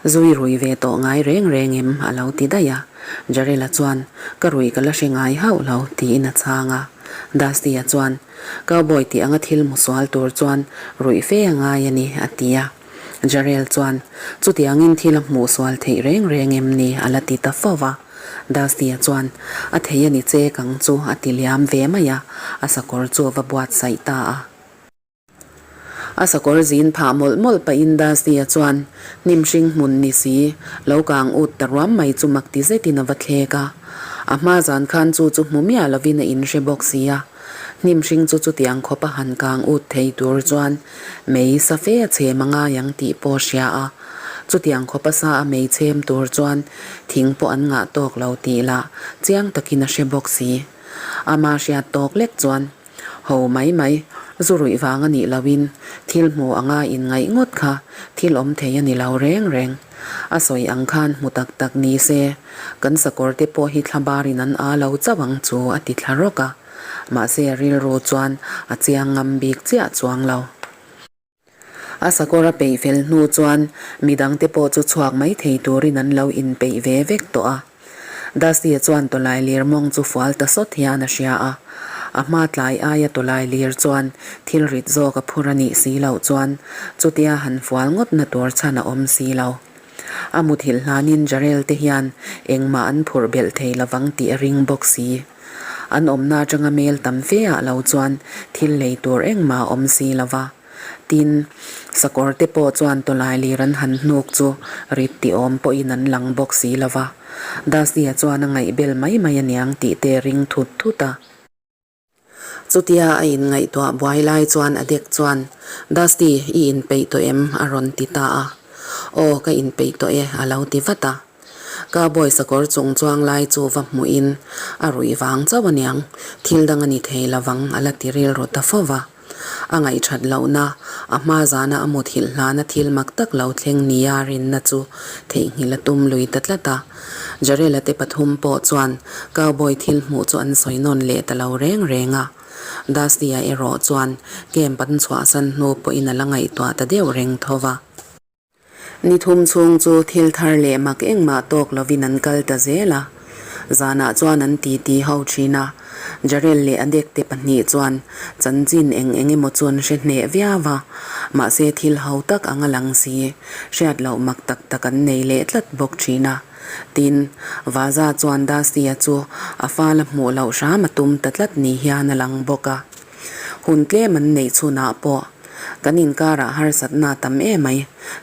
Zui rui ve tawh ngai reng reng em? a lo ti daih a. Jarela chuan, Ka rui ka la hre ngai hauh lo, tiin a chhang a. Dusty-a chuan, Cowboy tih anga thil hmu sual tur chuan ruih fe a ngai a ni, a ti a. Jarel chuan, Chutiangin thil a hmuh sual theih reng reng em ni? a la ti ta fo va. Dusty-a chuan, A thei a ni che kang chu, a ti liam ve mai a, a sakawr chu a va buatsaih ta a. A sakawr zin phah mawlh mawlh pahin Dusty-a chuan hnim hring hmun ni si, lo kang ut ta ruam mai chu mak ti zetin a va thlek a. A hma zan khan chu chu hmu miah lovin a inhre bawk si a. Hnim hring chu chutiang khawp a han kang ut thei tur chuan mei sa fe a chhem a ngai ang tih pawh a hria a. Chutiang khawp a sa a mei chhem tur chuan thing pawh an ngah tawk lo tih lah chiang takin a hre bawk si. Ama hriat tawk lek chuan. Ho mai mai, zu ruih vang a nih loin thil hmu anga inngaih ngawt kha thil awm thei a ni lo reng reng. A sawi ang khan hmu tak tak ni se, kan sakawr te pawh hi thlabarin an aa lo chauh ang chu a ti thla rawk a. Mahse a rilru chuan a chiang ngam bik chiah chuang lo. A sakawr a peih fel hnu chuan midangte pawh chu chhuak mai thei turin an lo inpeih ve vek tawh a. Dusty-a chuan tawlai lir mawng chu fual ta sawt hian a hria a. A hma tlai aia tawlai lir chuan thil rit zawk a phur a nih si loh chuan chutia han fual ngawtna tur chhan a awm si lo. A muthilh hlanin Jarel te hian engmah an phurh belh thei lovang tih a ring bawk si. An awmna atanga mel tam fe ah lo chuan thil lei tur engmah a awm si lo va. Tin, sakawr te pawh chuan tawlai lir an han hnuk chu rit ti awm pawhin an lang bawk si lo va. Dusty-a chuan a ngaihbel mai mai aniang tih te ring thut thut a. Chutia a inngaihtuah buai lai chuan a dek chuan, Dusty, i inpeih tawh em? a rawn ti ta a. Aw, ka inpeih tawh e, a lo ti vat a. Cowboy sakawr chung chuang lai chu va hmuhin a ruih vang chauh aniang, thil dang a ni thei lovang a la ti rilru ta fo va. A ngaihthat lohna, a hma zana a muthilh hlana thil mak tak lo thleng nia rinna chu theihnghilh a tum lui ta tlat a. Jarela te pathum pawh chuan cowboy thil hmuh chu an sawi nawn leh ta lo reng reng a. Dusty-a erawh chuan camp an chhuahsan hnu pawhin a la ngaihtuah ta deuh reng tho va. Ni thum chhung chu thil thar leh mak engmah tawk lovin an kal ta zel a. Zanah chuan an titi ho thin a. Jarel leh a dekte pahnih chuan chanchin eng eng emaw chu an hre hneh viau a. Mahse thil ho tak ang a lang si, hriat loh mak tak tak an nei leh tlat bawk thin a. Tin, Vaza chuan Dusty-a chu a fala hmuh loh hram a tum ta tlat ni hian a lang bawk a. Hun tlem an neih chhunah pawh kan inkarah harsatna tam em mai,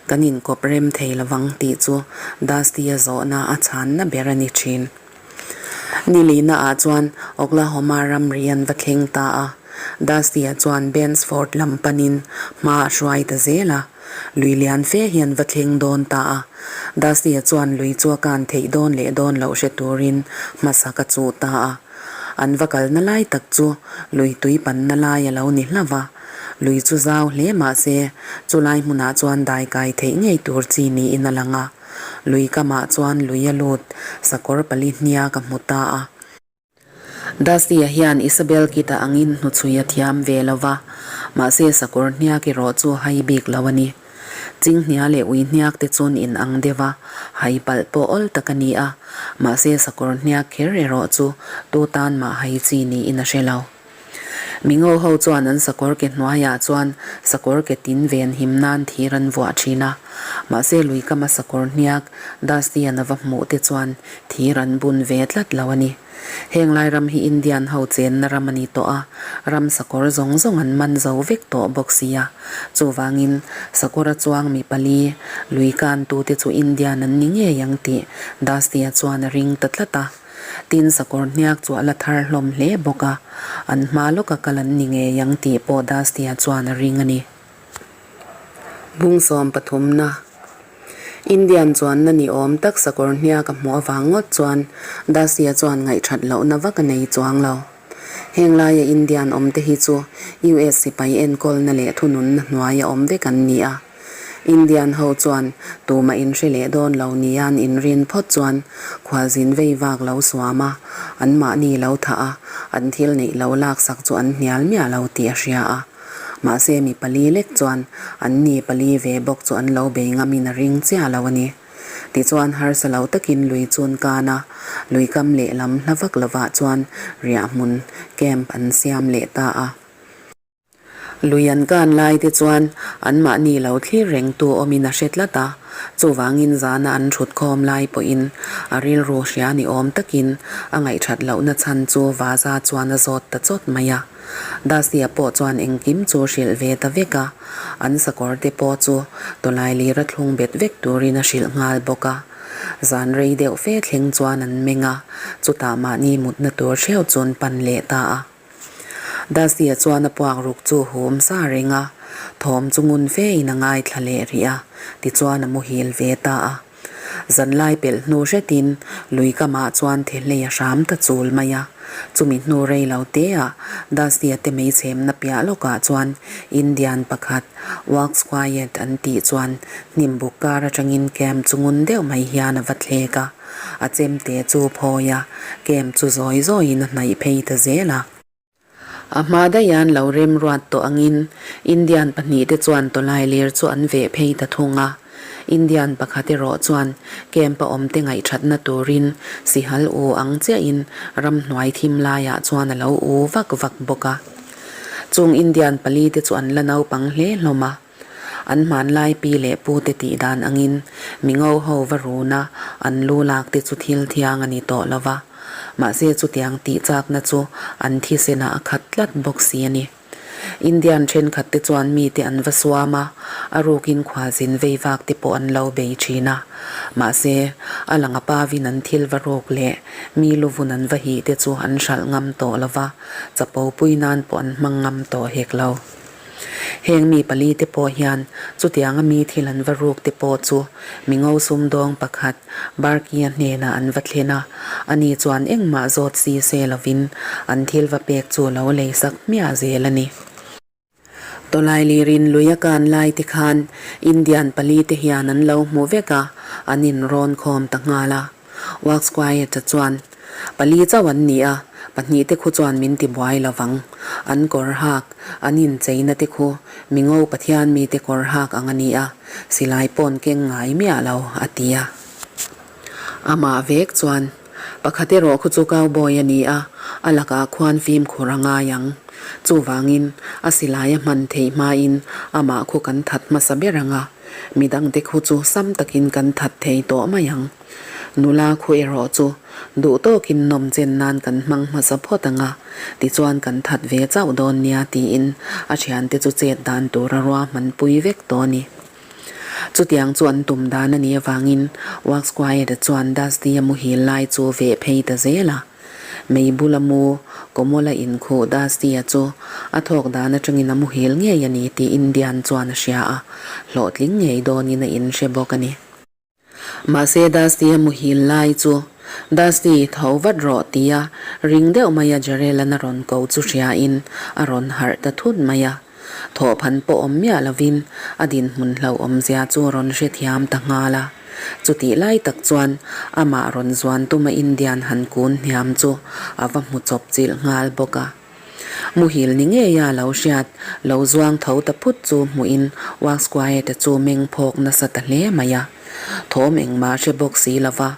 kan inkawp rem thei lovang tih chu Dusty-a zawhna a chhanna ber a ni thin. Ni lihnaah chuan Oklahoma ramri an va thleng ta a, Dusty-a chuan Bensford lam panin hma a hruai ta zel a, lui lian fe hi an va thleng dawn ta a. Dusty-a chuan lui chu a kan theih dawn leh dawn loh hre turin hmasak a chuh ta a. An va kalna lai tak chu lui tui panna lai a lo ni hlauh va, lui chu zau hle mah se chulai hmunah chuan dai kai theih ngei tur chi niin a lang a. Lui kamah chuan lui a lut sakawr pali hnia ka hmu ta a. Dusty-a hian Isabel Kit-a angin hnuchhui a thiam ve lo va, mahse sakawr hniak erawh chu hai bik lo a ni. Chinghnia leh ui hniak te chuan in ang deuh a, hai palh pawh awl tak a ni a, mahse sakawr hniak kher erawh chu tu tan mah hai chi niin a hre lo. Mingo ho chuan an sakawr ke hnuaiah chuan sakawr ke tin ven him nan thir an vuah thin a. Mahse lui kama sakawr hniak Dusty-a'n a va hmuh te chuan thir an bun ve tlat lo a ni. Heng lai ram hi Indian ho chenna ram a ni tawh a, ram sakawr zawng zawng an man zo vek tawh bawk si a. Chuvangin sakawra chuang mi pali lui kantute chu Indian an ni ngei ang tih Dusty-a chuan a ring ta tlat a. Tin sakawr hniak chu a la thar hlawm hle bawk a, an hma lawka kal an ni ngei ang tih pawh Dusty-a chuan a ring a ni. Bungsawm pathumna, Indian chuanna ni awm tak sakawr hniak a hmuh avang ngawt chuan Dusty-a chuan ngaihthat lohna vak a nei chuang lo. Heng laia Indian awmte hi chu US sipai enkawlna leh thununna hnuaia awm vek an ni a. Indian ho chuan tumah in hre leh dawn lo nia an inrin phawt chuan khualzin vei vak lo suam a, an mahni lo thah a, an thil neih lo laksak chu an hnial miah lo tih a hria a. Mahse mi pali lek chuan an ni pali ve bawk chu an lo bei ngamin a ring chiah lo a ni. Tichuan harsa lo takin lui chun kan a, lui kam lehlam hla vak lovah chuan riahhmun, camp, an siam leh ta a. Lui an kan lai te chuan anmahni lo thlir rengtu awmin a hre tlat a, chuvangin zana an thut khawm lai pawhin a rilru hria ni awm takin a ngaihthat lohna chhan chu Vaza chuan a zawt ta chawt mai a. Dusty-a pawh chuan engkim chu hrilh ve ta vek a, an sakawr te pawh chu tawlai lira thlung bet vek turin a hrilh nghal bawk a. Zan rei deuh fe thleng chuan an meng a, chutah mahni mutna tur hreuh chu an pan leh ta a. Dusty-a chuan a puak ruk chu hum sa reng a, thawm chu ngun fe in a ngaithla leh rih a, tichuan a muhil ve ta a. Zanlai pelh hnu hretin lui kamah chuan thehlei a hram ta chul mai a, chumi hnu rei lo te ah Dusty-a te meichhemna piah lawkah chuan Indian pakhat Walks Quiet an tih chuan hnimbuk kar atangin camp chu ngun deuh mai hian a va thlek a. A chemte chu phawi a, camp chu zawi zawiin a hnaih phei ta zel a. A hma daihan lo remruat tawh angin Indian pahnihte chuan tawlai lir chu an veh phei ta thung a. Indian pakhat erawh chuan camp a awmte ngaihthatna turin sihal u ang chiahin ramhnuai thim laiah chuan a lo u vak vak bawk a. Chung Indian palite chu an la naupang hle hlawm a. An hmanlai pi leh pu te tih dan angin mi ngo ho va run a, an lu lak te chu thil thiang a ni tawh lo va. Mahse chutiang tih chakna chu an thisenah a khat tlat bawk si a ni. Indian thenkhat te chuan mite an va suam a, a rukin khualzin vei vak te pawh an lo bei thin a. Mahse, a lang a pavin an thil va ruk leh mi luvun an va hih te chu an hralh ngam tawh lo va, chapo pui nan pawh an hmang ngam tawh hek lo. Heng mi pali te pawh hian chutianga mi thil an va ruk te pawh chu mi ngo sumdawng pakhat Barkia hnenah an va thlen a, ani chuan engmah zawt si se lovin an thil va pek chu lo lei sak hmiah zel a ni. Tawlai lirin lui a kan lai te khan Indian pali te hian an lo hmu vek a, an inrawn khawm ta nghal a. Wax Quiet-a chuan, Pali chauh an ni a, pahnihte khu chuan min ti buai lo vang. An kawr hak, an incheina te khu mingo Pathian mite kawr hak ang a ni a, silai pawn keng ngai miah lo, a ti a. Amah vek chuan, Pakhat erawh khu chu cowboy a ni a, a lakah khuan fimkhur a ngai ang. Chuvangin, a silai a hman theih hmain amah khu kan that hmasa ber ang a, Midangte khu chu sam takin kan that thei tawh mai ang. Nula khu erawh chu duh tawkin nawm chen nan kan hmang hmasa phawt ang a, tichuan kan that ve chauh dawn nia tiin a thiante chu chet dan tur a ruahmanpui vek tawh a ni. Chutiang chu an tum dan a nih avangin Wax Quiet-a chuan Dusty-a muhil lai chu veh phei ta zel a. Mei bula mu Komawla inkhuh Dusty-a chu a thawk dan atangin a muhil ngei a ni tih Indian chuan a hria a, hlawhtling ngei dawnin a inhre bawk a ni. Mahse Dusty-a muhil lai chu Dusty tho vat rawh tia ring deuh maia Jarel-an a rawn ko chu hriain a rawn harh ta thut mai a. Thawhphan pawh awm miah lovin a dinhmun hlauhawmzia chu a rawn hrethiam ta nghal a. Chutih lai tak chuan amah rawn zuan tuma Indian han kun hniam chu a va hmu chawp chilh nghal bawk a. Muhil ni ngeia lo hriat lo zuang tho ta phut chu hmuhin Wax Quiet-a chu meng phawk nasa ta hle mai a. Thawm engmah hre bawk si lova,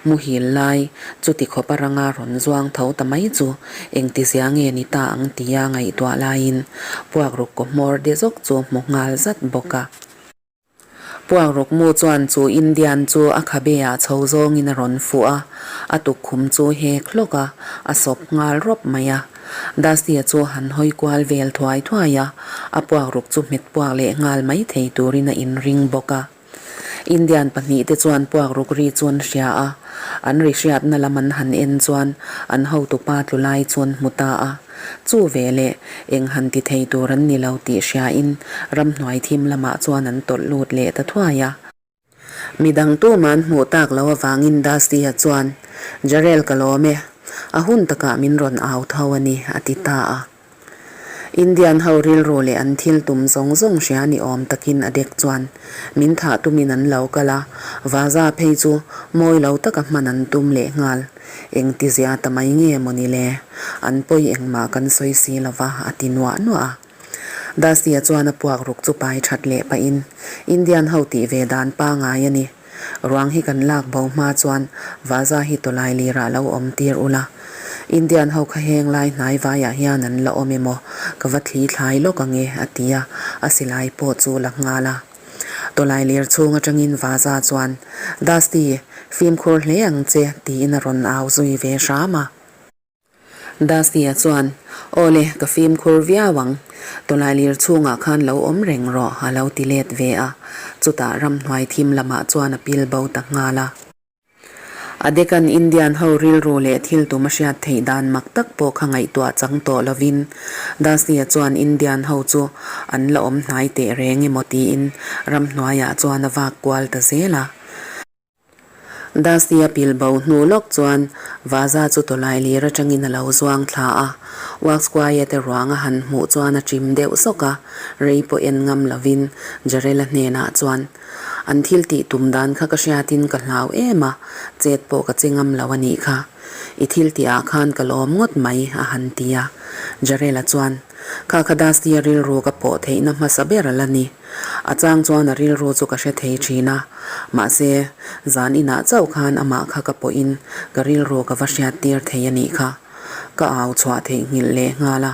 muhil lai chuti khawp a ranga rawn zuang tho ta mai chu engtizia nge ni ta ang tia ngaihtuah laiin puakruk kaw hmawr de zawk chu hmu nghal zat bawk a. Puakruk mu chuan chu Indian chu a khabe ah chho zawngin a rawn fuh a, a tukkhum chu hek hlawk a, a sawp nghal rawp mai a. Dusty-a chu han hawi kual vel thuai thuai a, a puakruk chu hmet puak leh nghal mai thei turin a inring bawk a. Indian pahnihte chuan puakruk ri chu an hria a, an ri hriatna lam an han en chuan an hotupa tlu lai chu an hmu ta a. Chu veleh eng han ti thei tur an ni lo tih hriain ramhnuai thim lamah chuan an tawlh lut leh ta thuai a. Midang tuman hmuh tak lo avangin Dusty-a chuan, Jarel ka lawm e, a hun takah min rawn au tho a ni, a ti ta a. Indian ho rilru leh an thil tum zawng zawng hria ni awm takin a dek chuan min thah tumin an lo kal a, Vaza phei chu mawi lo taka hman an tum leh nghal. Engtizia ta mai nge maw ni le? An pawi engmah kan sawi si lova, a ti nuah nuah a. Dusty-a chuan a puak ruk chu pai that leh pahin, Indian ho tih ve dan pangai a ni. Ruang hi kan lak bo hma chuan Vaza hi tawlai lirah lo awm tir ula. Indian ho kha heng lai hnai vaiah hian an la awm emaw ka va thli thlai lawk ang e, a ti a, a silai pawh chu la nghal a. Tawlai lir chhung atangin Vaza chuan, Dusty, fimkhur hle ang che, tiin a rawn au zui ve hram a. Dusty-a chuan, Aw le, ka fimkhur viau ang. Tawlailir chhungah khan lo awm reng rawh, a lo ti let ve a. Chutah ramhnuai thim lamah chuan a pil bo ta nghal a. A dekan Indian ho rilru leh thil tum a hriat theih dan mak tak pawh kha ngaihtuah chang tawh lovin Dusty-a chuan Indian ho chu an la awm hnai teh reng emaw tiin ramhnuaiah chuan a vak kual ta zel a. Dusty-a pil bo hnu lawk chuan Vaza chu tawlai lir atangin a lo zuang thla a, Waxquaia te ruang a han hmuh chuan a chim deuh sawk a, rei pawh en ngam lovin Jarela hnenah chuan, An thil tih tum dan kha ka hriatin ka hlau em a, chet pawh ka che ngam lo a nih kha. I thil tihah khan ka lawm ngawt mai, a han ti a. Jarela chuan, Kha kha Dusty-a rilru ka pawh theihna hmasa ber a la ni. A chang chuan a rilru chu ka hre thei thin a, mahse, zan inah chauh khan amah kha ka pawhin ka rilru ka va hriat tir thei a nih kha. Ka au chhuah theih nghilh leh nghal a,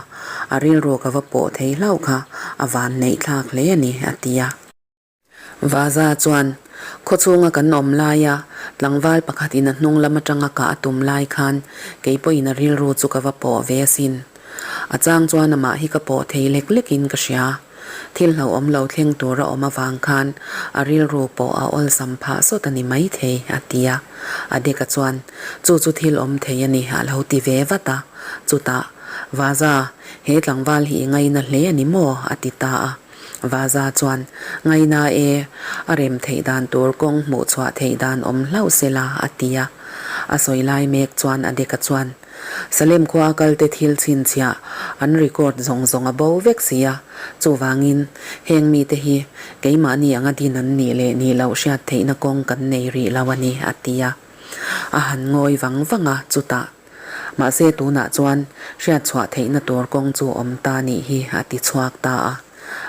a rilru ka va pawh thei hlauh kha a van neih thlak hle a ni, a ti a. Vaza chuan, Khawchhunga kan awm laia tlangval pakhatin a hnung lam atanga kah a tum lai khan kei pawhin a rilru chu ka va pawh ve asin. A chang chuan amah hi ka pawh thei lek lekin ka hria. Thil hlauhawm lo thleng tur a awm avang khan a rilru pawh a awlsam phah sawt a ni maithei, a ti a. A deka chuan, Chu chu thil awm thei a ni, a lo ti ve vat a. Chutah, Vaza, he tlangval hi i ngaina hle a ni maw? a ti ta a. Vaza chuan, Ngaina e, a rem theih dan tur kawng hmuh chhuah theih dan awm hlauh se la, a ti a. A sawi lai mek chuan a deka chuan, Salem khua kalte thil chhinchhiah an record zawng zawng a bo vek si a, chuvangin heng mite hi keimahni anga din an nih leh nih loh hriat theihna kawng kan nei rih lo a ni, a ti a. A han ngawi vang vang a, chutah, Mahse tunah chuan hriat chhuah theihna tur kawng chu awm ta nih hi, a ti chhuak ta a.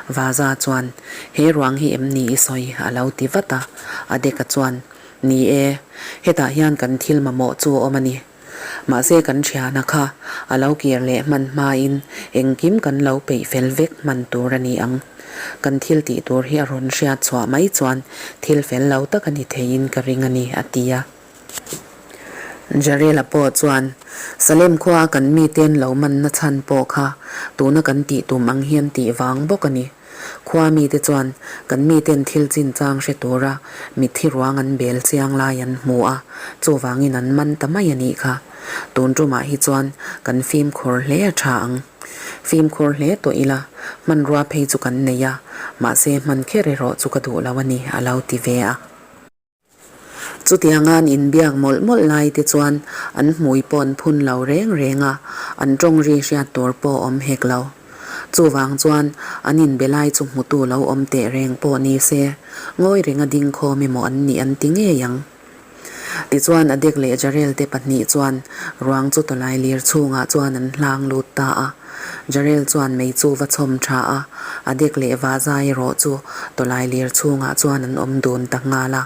Vaza chuan, He ruang hi em ni i sawi? a lo ti vat a. Adeka chuan, Ni e, hetah hian kan thil mamawh chu awm a ni. Mahse kan thiana kha a lo kir leh hman hmain engkim kan lo peih fel vek hman tur a ni ang. Kan thil tih tur hi a rawn hriat chhuah mai chuan thil fel lo tak a ni theiin ka ring a ni, a ti a. Jarela pawh chuan, Salem khua kan miten lo manna chhan pawh kha tuna kan tih tum ang hian tih vang bawk a ni. Khua mite chuan kan miten thil chinchang hre tura mitthi ruang an bel chiang lai an hmu a, chuvangin an man ta mai a nih kha. Tun tumah hi chuan kan fimkhur hle a tha ang. Fimkhur hle tawh ila, hmanrua phei chu kan nei a, mahse hman kher erawh chu ka duh lo a ni, a lo ti ve a. Chutianga'n inbiak mawlh mawlh lai te chuan an hmui pawh an phun lo reng reng a, an tawng ri hriat tur pawh awm hek lo. Chuvang chuan an inbe lai chu hmutu lo awm teh reng pawh ni se, ngawi renga ding khawm emaw an nih an ti ngei ang. Tichuan Adek leh Jarel te pahnih chuan ruang chu tawlai lir chhungah chuan an hlang lut ta a. Jarel chuan mei chu va chhawm tha a, Adek leh Vaza erawh chu tawlai lir chhungah chuan an awm dun ta nghal a.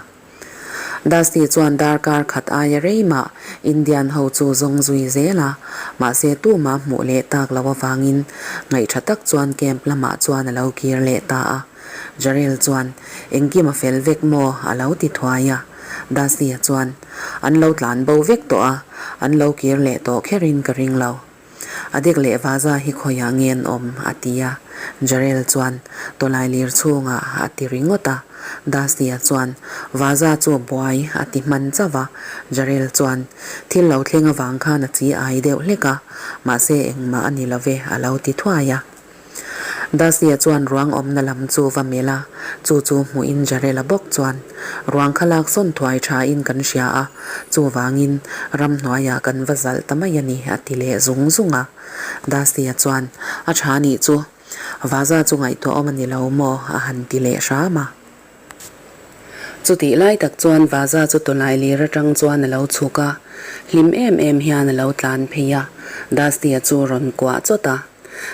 Dusty chuan darkar khat aia rei mah Indian ho chu zawng zui zel a, mahse tumah hmuh leh tak loh avangin ngaihṭha tak chuan camp lamah chuan a lo kir leh ta a. Jarel chuan, Engkim a fel vek maw? a lo ti thuai a. Dusty-a chuan, An lo tlan bo vek tawh a, an lo kir leh tawh kherin ka ring lo. A dek leh Vaza hi khawiah nge an awm? a ti a. Jarel chuan, Tawlai lir chhungah a ti ringawt a. Dusty-a chuan, Vaza chu a buai a ti hman chauh a. Jarel chuan, Thil lo thleng avang khan a chi ai deuh hlek a, mahse engmah a ni lo ve a lo ti thuai a. Dusty-a chuan ruang awmna lam chu va melh a, chu chu hmuhin Jarel-a bawk chuan, Ruang kha lak sawn thuai thain kan hria a, chuvangin ramhnuaiah kan va zalh ta mai a ni, a ti leh zung zung a. Dusty-a chuan, A tha nih chu, Vaza chu ngaihtuah awm a ni lo maw? a han ti leh hram a. Chutih lai tak chuan Vaza chu tawlai lir atang chuan a lo chhuk a, hlim em em hian a lo tlan phei a, Dusty-a chu rawn kuah chawt a.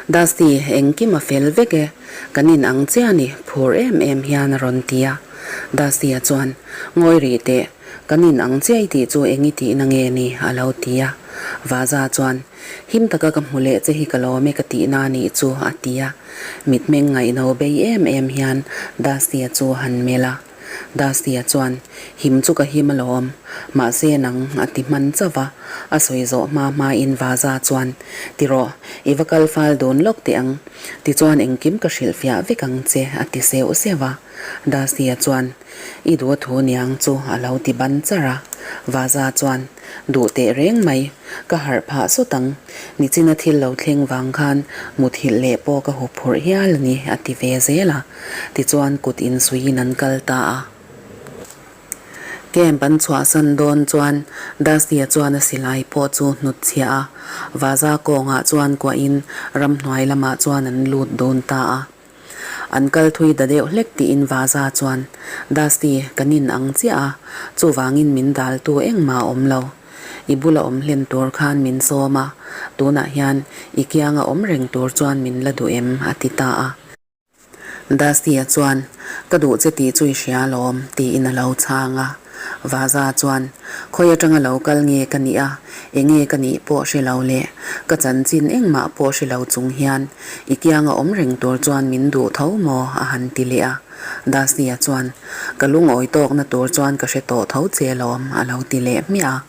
Dusty, engkim a fel vek e, kan in ang chiah a ni, phur em em hian a rawn ti a. Dusty-a chuan, Ngawi rih teh, kan in ang chiah i tih chu eng i tihna nge ni? a lo ti a. Vaza chuan, Him taka ka hmu leh che hi ka lawm e ka tihna a nih chu, a ti a. Mitmeng ngaihno bei em em hian Dusty-a chu a han melh a. Dusty-a chuan, Him chu ka him alawm, mahse nang a ti hman chauh va, a sawi zawh hma hmain Vaza chuan, Ti rawh, i va kal fal dun lawk teh ang, tichuan engkim ka hrilhfiah vek ang che, a ti seuh seuh a. Dusty-a chuan, I duh a thu niang chu a lo ti ban char a. Vaza chuan, Duh teh reng mai, ka harh phah sawt ang. Nichina thil lo thleng vang khan muthilh leh pawh ka hup phurh hial a ni, a ti ve zel a. Tichuan kut insuiin an kal ta a. Camp an chhuahsan dawn chuan Dusty-a chuan a silai pawh chu hnutchhiah a. Vaza kawngah chuan kuahin ramhnuai lamah chuan an lut dun ta a. An kal thui ta deuh hlek tiin Vaza chuan, Dusty, kan in ang chiah a, chuvangin min daltu engmah a awm lo. I bula awm hlen tur khan min sawm a, tunah hian i kianga awm reng tur chuan min la duh em? a ti ta a. Dusty-a chuan, Ka duh che tih chu i hria alawm, tiin a lo chhang a. Vaza chuan, Khawi atanga lo kal nge ka nih a, enge ka nih pawh hre lo le, ka chanchin engmah pawh hre lo chung hian i kianga awm reng tur chuan min duh tho maw? a han ti leh a. Dusty-a chuan, Ka lungawi tawkna tur chuan ka hre tawh tho che lawm, a lo ti leh hmiah a.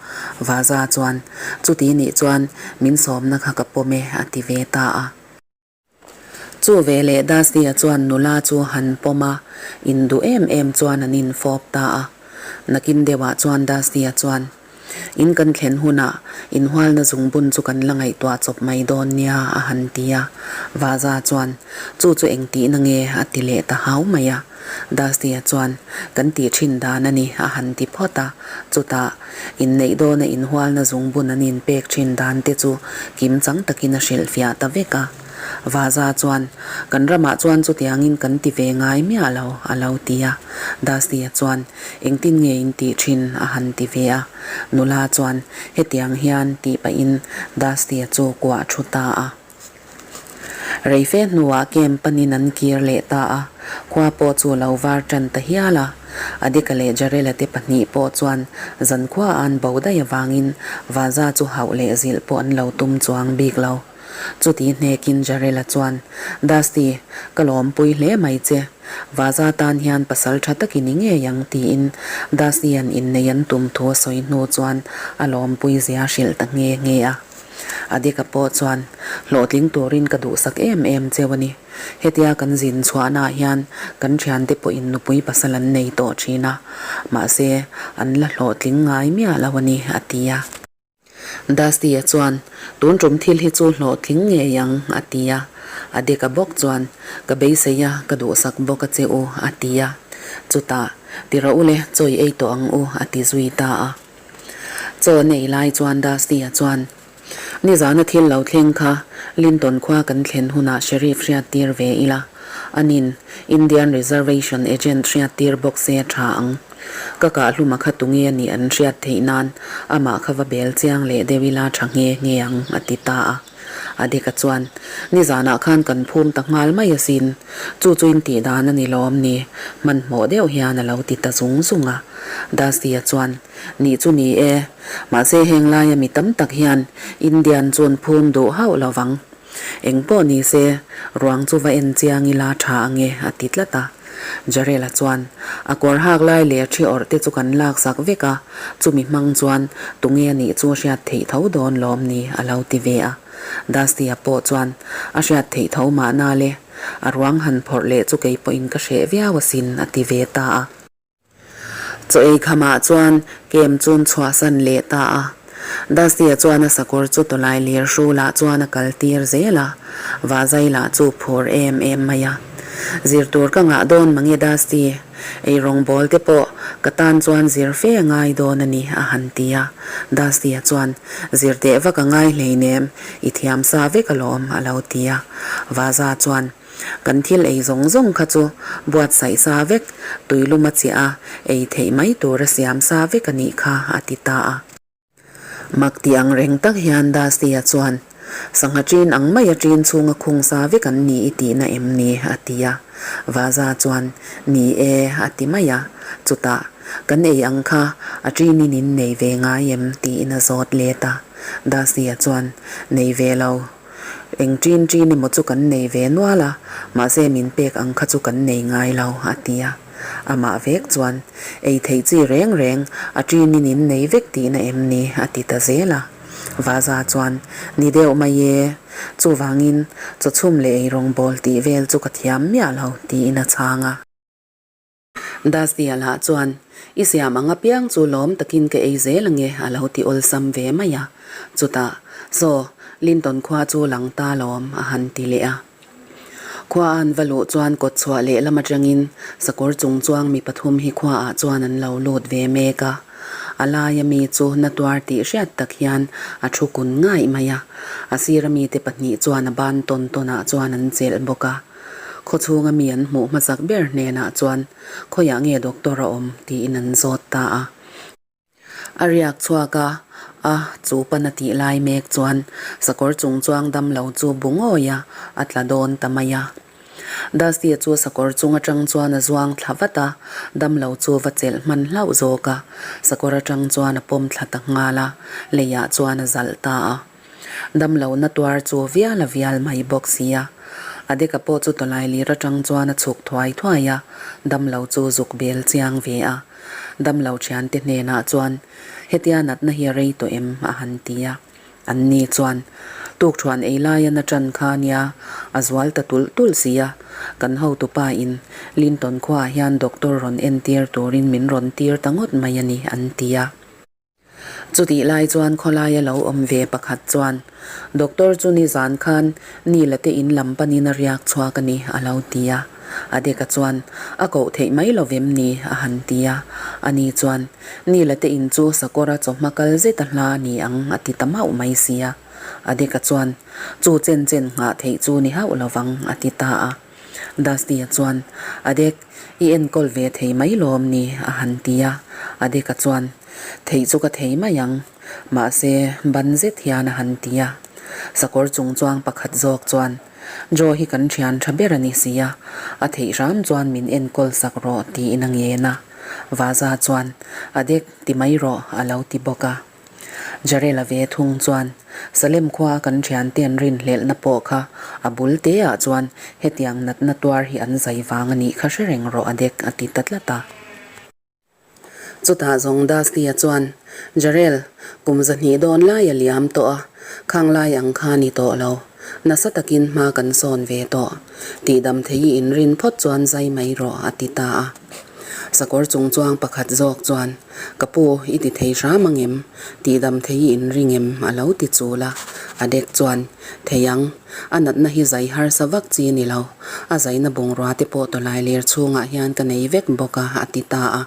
Vaza chuan, Chuti nih chuan min sawmna kha ka pawm e, a ti ve ta a. Chu veleh Dusty-a chuan nula chu han pawm a, induh em em chuan an infawp ta a. Nakin deuhah chuan Dusty-a chuan, In kan thlen hunah inhualna zungbun chu kan la ngaihtuah chawp mai dawn nia, a han ti a. Vaza chuan, Chu chu engtihna nge? a ti leh ta hau mai a. Dusty-a chuan, Kan tih thin dan a ni, a han ti phawt a. Chutah, inneih dawna inhualna zungbun an inpek thin dan te chu kimchang takin a hrilhfiah ta vek a. Vaza chuan, Kan ramah chuan chutiangin kan ti ve ngai miah lo, a lo ti a. Dusty-a chuan, Engtin nge in tih thin? a han ti ve a. Nula chuan, Hetiang hian, tih pahin Dusty-a chu kuah thu ta a. Reife hnuah camp panin an kir leh ta a, khua pawh chu lo var tan ta hial a. Adika leh Jarela te pahnih pawh chuan zankhua an bo daih avangin Vaza chu hauh leh zilh pawh an lo tum chuang bik lo. Chuti hnekin Jarela chuan, Dusty, ka lawmpui hle mai che. Vaza tan hian pasal tha takin i ngei ang tiin Dusty-a'n innei an tum thu a sawi hnu chuan a lawmpui zia hrilh ta nghe nghe a. Adika pawh chuan, Hlawhtling turin ka duhsak em em cheu a ni. Hetia kan zin chhuahnaah hian kan thiante pawhin nupui pasal an nei tawh thin a, mahse an la hlawhtling ngai miah lo a ni, a ti a. Dusty-a chuan, Tun tum thil hi chu hlawhtling ngei ang, a ti a. Adika bawk chuan, Ka beisei a, ka duhsak bawk a che u, a ti a. Chutah, Ti rawh u le, chaw i ei tawh ang u, a ti zui ta a. Chaw nei lai chuan Dusty-a chuan, Nizana thil lo thleng kha Linton khua kan thlen hunah Sheriff hriattir ve ila, anin Indian Reservation Agent hriattir bawk se a tha ang. Ka kahhluma kha tunge a nih an hriat theih nan amah kha va bel chiang leh deuh ila tha nghe nghe ang, a ti ta a. Adika chuan, Nizanah khan kan phum ta nghal mai asin, chu chu in tih dan a ni lawm ni? Hmanhmawh deuh hian a lo ti ta zung zung a. Dusty-a chuan, Nih chu ni e, mahse heng laia mi tam tak hian Indian chu an phum duh hauh lo vang. Eng pawh ni se, ruang chu va en chiang ila tha ange, a ti tlat a. Jarela chuan, A kawr hak lai leh a thi awrh te chu kan laksak vek a, chumi hmang chuan tunge a nih chu a hriat theih tho dawn lawm ni, a lo ti ve a. Dusty-a pawh chuan, A hriat theih tho mahna le, a ruang han phawrh leh chu kei pawhin ka hreh viau asin, a ti ve ta a. Chaw ei khamah chuan kem chun chhuahsan leh ta a. Dusty-a chuan a sakawr chu tawlai lir hrulah chuan a kal tir zel a, Vazai lah chu phur em em mai a. Zir tur ka ngah dawn mange Dusty, ei rawngbawl te pawh ka tan chuan zir fe a ngai dawn a ni a han ti a. Dusty-a chuan, Zir teh vak a ngai hleinem, i thiam sa vek alawm a lo ti a. Vaza chuan, Kan thil ei zawng zawng kha chu buatsaih sa vek, tuilum a chiah a, ei theih mai tur a siam sa vek a nih kha, a ti ta a. Mak ti ang reng tak hian Dusty-a chuan, Sangha ṭin ang mai a ṭin chhunga khung sa vek an ni i tihna em ni? a ti a. Vaza chuan, Ni e, a ti mai a. Chutah, Kan ei ang kha a ṭinin in nei ve ngai em? tiin a zawt let a. Dusty-a chuan, Nei ve lo. Eng ṭin ṭin emaw chu kan nei ve nual a, mahse min pek ang kha chu kan nei ngai lo, a ti a. Amah vek chuan, Ei theih chi reng reng, a ṭinin in nei vek tihna em ni? a ti ta zel a. Vaza chuan, Ni deuh mai e, chuvangin chawchhum leh eirawngbawl tih vel chu ka thiam miah lo, tiin a chhang a. Dusty-a lah chuan, I siam ang apiang chu lawm takin ka ei zel ange a lo ti awlsam ve mai a. Chutah, Saw, Linton khua chu lang ta lawm a han ti leh a. Khua an va luh chuan kawt chhuah leh lam atangin sakawr chung chuang mi pathum hi khuaah chuan an lo lut ve mek a. A laia mi chu na tuar tih hriat tak hian a thu kun ngaih mai a. A sira mite pahnih chuan a ban tawn tawnah chuan an chelh bawk a. Khawchhunga mi an hmuh hmasak ber hnenah chuan, Khawiah nge doctor a awm? tiin an zawt ta a. A riak chhuak a, a chu pan a tih lai mek chuan sakawr chung chuang dam lo chu bu ngawi a, a tla dawn ta mai a. Dusty-a chu sakawr chung atang chuan a zuang thla vat a, dam lo chu va chelh hman hlauh zawk a, sakawr atang chuan a pawm thla ta nghal a, leiah chuan a zalh ta a. Damlohna tuar chu vial a vial mai bawk sia. Adeka pawh chu tawlai lir atang chuan a chhuk thuai thuai a, damlo chu zuk bel chiang ve a. Damlo thiante hnenah chuan, Hetia natna hi a rei tawh em? a han ti a. Anni chuan, Tukthuan ei laia na tan kha nia, a zual ta tulh tulh sia. Kan hotupa in Linton khuaah hian doctor rawn entir turin min rawn tir ta ngawt mai a ni, an ti a. Chutih lai chuan khawlaia lo awm ve pakhat chuan, Doctor chu nizan khan Nila te in lam panin a riak chhuak a ni, a lo ti a. Adeka chuan, A koh theih mai lo vem ni? a han ti a. Ani chuan, Nila te in chu sakawra chawhma kal zet a hla a ni ang, a ti ta mauh mai si a. Adeka chuan, Chu chen chen nghah theih chu ni hauh lo vang, a ti ta a. Dusty-a chuan, Adek, i enkawl ve thei mai lawm ni? a han ti a. Adek-a chuan, Theih chu ka thei mai ang, mahse, ban zet hian a han ti a. Sakawr chung chuang pakhat zawk chuan, Joe hi kan thian tha ber a ni si a, a theih hram chuan min enkawl sak rawh tiin a ngen a. Vaza chuan, Adek, ti mai rawh, a lo ti bawk a. Jarela ve thung chuan Salem khua a kan thiante an rinhlelhna pawh kha a bul te ah chuan hetiang natna tuar hi an zai vang a nih kha hre reng rawh a dek a ti ta tlat a. Chutah zawng Dusty-a chuan Jarel, kum zahnih dawn lai a liam tawh a, khang lai ang kha ni tawh lo. Nasa takin hma kan sawn ve tawh. Tihdam thei i inrin phawt chuan zai mai rawh a ti ta a. Sakawr chung chuang pakhat zawk chuan Ka pu, i ti thei hram ang em? Tihdam thei i inring em? a lo ti chul a. A dek chuan, Thei ang. A natna hi zai harsa vak chi ni lo. A zaina bungrua te pawh tawlai lir chhungah hian ka nei vek bawk a, a ti ta a.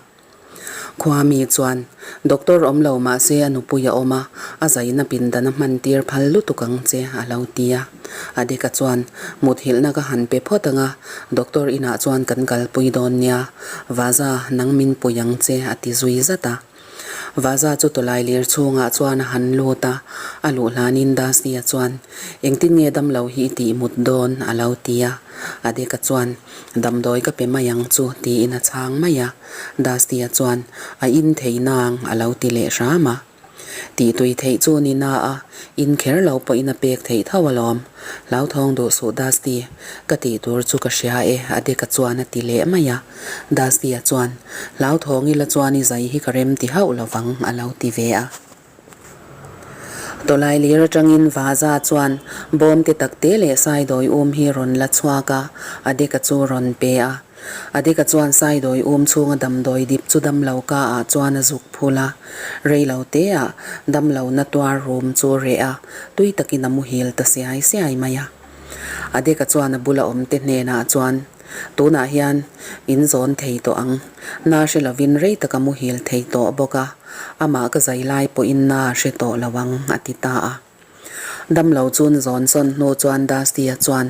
Khua mi chuan, Doctor awm lo mah se a nupui a awm a, a zaina pindan a hman tir phal lutuk ang che, a lo ti a. Adeka chuan, Muthilhna ka han pe phawt ang a, doctor inah chuan kan kalpui dawn nia, Vaza, nang min pui ang che, a ti zui zat a. Vaza chu tawlai lir chhungah chuan a han lut a, a luh hlanin Dusty-a chuan, Engtin nge damlo hi i tih mut dawn? a lo ti a. Adeka chuan, Damdawi ka pe mai ang chu, tiin a chhang mai a. Dusty-a chuan, A in thei nang, a lo ti leh hram a. Tih tui theih chu ni na a, in kher lo pawhin a pek theih tho alawm. Hlauthawng duh suh Dusty, ka tih tur chu ka hria e, Adeka chuan a ti leh mai a. Dusty-a chuan, Hlauthawng ila chuan i zai hi ka rem ti hauh lovang, a lo ti ve a. Tawlai lir atangin Vaza chuan bawm te tak te leh saidawi um hi rawn la chhuak a, Adeka chu rawn pe a. Adika chuan saidawi um chhunga damdawi dip chu damlo ka ah chuan a zuk phul a, rei lo te ah damlo na tuar rum chu reh a, tui takin a muhil ta siai siai mai a. Adika chuan a bula awm te hnenah chuan, Tunah hian in zawn thei tawh ang, na hre lovin rei taka muhil thei tawh bawk a, amah ka zai lai pawhin na a hre tawh lo ang, a ti ta a. Damlo chun zawn sawn hnu chuan Dusty-a chuan,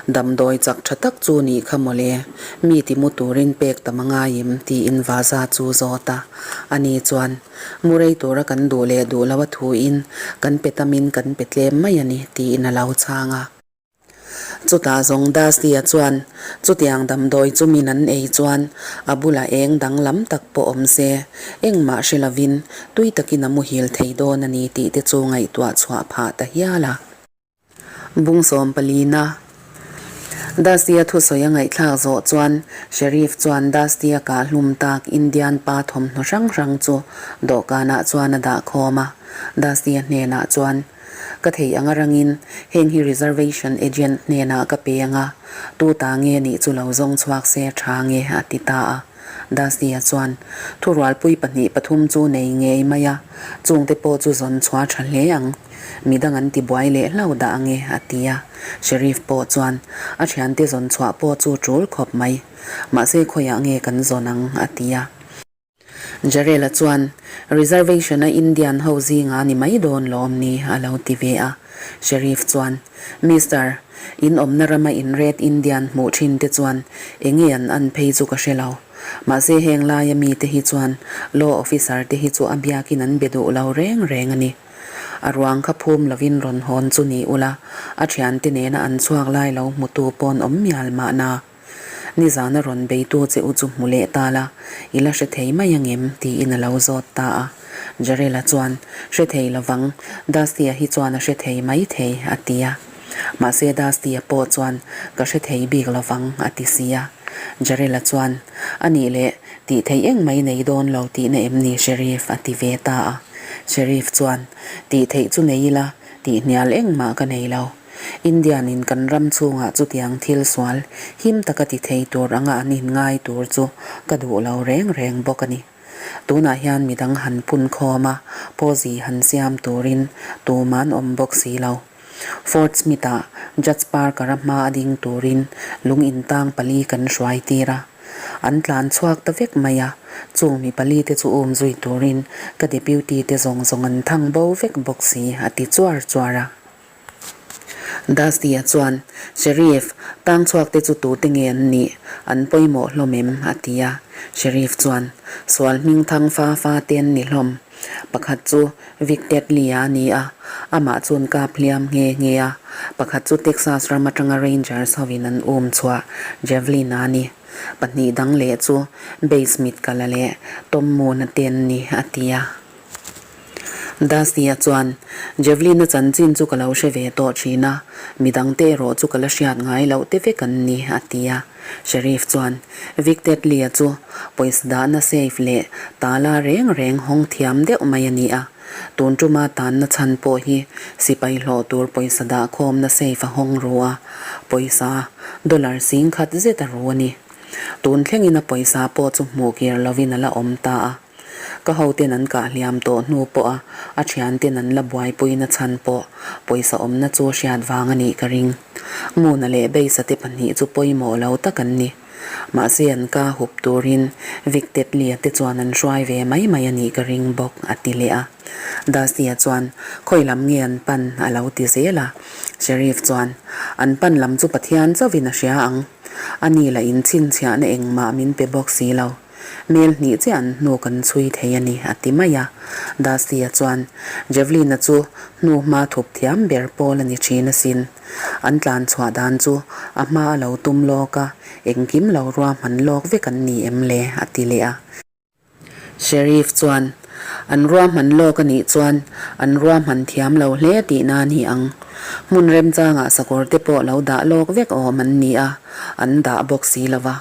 Damdawi chak tha tak chu nih kha mawle, mi ti mu turin pek tam a ngai em? tiin Vaza chu zawt a. Ani chuan, Mu rei tura kan duh leh duh lo a thuin kan pe tamin kan pe tlem mai a ni, tiin a lo chhang a. Chutah zawng Dusty-a chuan chutiang damdawi chu min an ei chuan a bulah eng danglam tak pawh awm se, engmah hre lovin tui takin a muhil thei dawn a ni tih te chu ngaihtuah chhuah phah ta hial a. Bungsawm palina Dusty-a thusawi a ngaihthlak zawh chuan Sheriff chuan Dusty-a kah hlum tak Indian pa thawmhnaw hrang hrang chu dawhkanah chuan a dah khawm a. Dusty-a hnenah chuan. Ka thei anga rangin heng hi reservation agent hnenah ka pe anga, tu ta nge nih chu lo zawng chhuak se tha nge a ti ta a. Dusty-a chuan thurualpui pahnih pathum chu nei ngei mai a, chungte pawh chu zawn chhuah tha hle ang. Midang an ti buai leh hlau dah ange a ti a. Sheriff pawh chuan a thiante zawn chhuah pawh chu tul khawp mai. Mahse khawiah nge kan zawn ang a ti a. Jarela chuan, Reservation a Indian ho zinga ni mai dawn lawm ni? a lo ti ve a. Sheriff chuan, Mister, in awmna rama in Red Indian hmuh thin te chuan enge an an phei chu ka hre lo. Mahse heng laia mite hi chuan law officer te hi chu a biakin an be duh lo reng reng a ni. A ruang kha phum lovin rawn hawn chu ni ula, a thiante nena an chhuak lai lo hmutu pawn awm mial mahna. Nizana rawn beitu che u chu hmu leh ta la, i la hre thei mai angem? tiin a lo zawt ta a. Jarela chuan, Hre thei lovang, Dusty-a hi chuan a hre thei mai thei, a ti a. Mahse Dusty-a pawh chuan, Ka hre thei bik lovang, a ti si a. Jarela chuan, A nih leh, tih theih eng mai nei dawn lo tihna em ni Sheriff? a ti ve ta a. Sheriff chuan, Tih theih chu nei ila, tih hnial engmah ka nei lo. Indian in kan ram chhungah chutiang thil sual him taka ti thei tur anga an inngai tur chu ka duh lo reng reng bawk a ni. Tunah hian midang han phun khawm a, pawzi han siam turin tuman awm bawk si lo. Fort Smith-ah Judge Parker-a hma a ding turin lung intang pali kan hruai tir a. An tlan chhuak ta vek mai a, chung mi pali te chu um zui turin ka deputy te zawng zawng an thang bo vek bawk si, a ti chuar chuar a. Dusty-a chuan, Sheriff, tang chhuak te chu tute nge an nih? An pawimawh hlawm em? a ti a. Sheriff chuan, Sual hming thang fa fa te an ni hlawm. Pakhat chu Vic Tetley-a a ni a, amah chu an kap hliam nghe nghe a. Pakhat chu Texas ram atanga Rangers hovin an um chhuah Javelin-a a ni. Pahnih dang leh chu Base Mitkala leh Tom Moon-a te an ni, a ti a. Dusty-a chuan, Javelin-a chanchin chu ka lo hre ve tawh thin a, midangte erawh chu ka la hriat ngai loh te vek an ni, a ti a. Sheriff chuan, Vic Tetley-a chu pawisa dahna safe leh tala reng reng hawng thiam deuh mai a ni a, tun tuma tanna chhan pawh hi sipai hlawh tur pawisa dah khawmna safe a hawng ru a, pawisa dollar singkhat zet a ru a ni. Tun thlengin a pawisa pawh chu hmuh kir lovin a la awm ta a. Ka hoten an kah hliam tawh hnu pawha a thianten an la buaipuina chhan pawh pawisa awmna chu hriat vang a nih ka ring. Muna leh Beisa te pahnih chu pawimawh lo tak an ni. Mahse an ka hup turin Vic Tetley-a te chuan an hruai ve mai mai a nih ka ring bawk, a ti leh a. Dusty-a chuan, Khawi lam nge an pan? a lo ti zel a. Sheriff chuan, An pan lam chu Pathian chauhin a hria ang. A ni lah in chhinchhiahna engmah min pe bawk si lo. Mel hnih chiah an hnu kan chhui thei a ni, a ti mai a. Dusty-a chuan, Javelin-a chu hnu hma thup thiam ber pawl a ni thin asin. An tlan chhuah dan chu a hma a lo tum lawk a, engkim lo ruahman lawk vek an ni em le? a ti leh a. Sheriff chuan, An ruahman lawk a nih chuan an ruahman thiam lo hle tihna a ni ang. Hmun remchangah sakawr te pawh lo dah lawk vek awm an ni a, an dah bawk si lo va.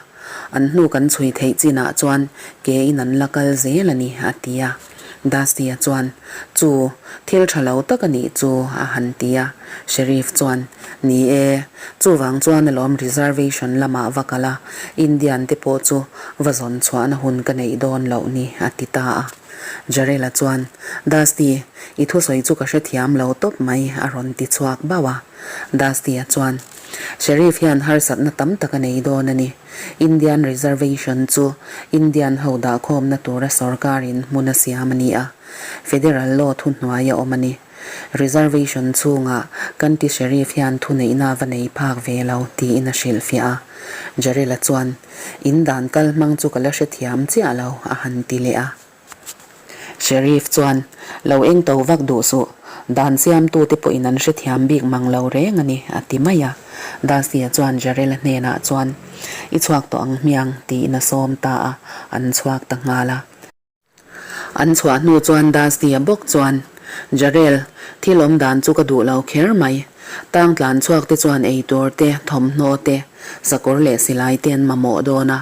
An hnu kan chhui theih chinah chuan ke in an la kal zel a ni, a ti a. Dusty-a chuan, Chu, thil tha lo tak a nih chu, a han ti a. Sheriff chuan, Ni e, chuvang chuan alawm reservation lamah va kal a, Indian te pawh chu va zawn chhuahna hun ka neih dawn loh ni, a ti ta a. Jarela chuan, Dusty, i thusawi chu ka hrethiam lo tawp mai, a rawn ti chhuak bauh a. Dusty-a chuan, Sheriff hian harsatna tam tak a nei dawn a ni. Indian reservation chu Indian ho dahkhawmna tura sorkarin hmun a siam a ni a, federal law thuhnuai a awm a ni. Reservation chhungah Kanti Sheriff hian thuneihna va nei phak ve lo tiin a hrilhfiah a. Jarela chuan, In dan kal hmang chu ka la hrethiam chiah lo, a han ti leh a. Sheriff chuan, Lo eng to vak duh suh, dan siamtute pawhin an hrethiam bik mang lo reng a ni, a ti mai a. Dusty-a chuan Jarela hnenah chuan, I chhuak tawh ang hmiang, tiin a sawm ta a, an chhuak ta nghal a. An chhuah hnu chuan Dusty-a bawk chuan, Jarel, thil awm dan chu ka duh lo kher mai. Tang tlan chhuak te chuan ei tur te, thawmhnaw te, sakawr leh silai te an mamawh dawn a,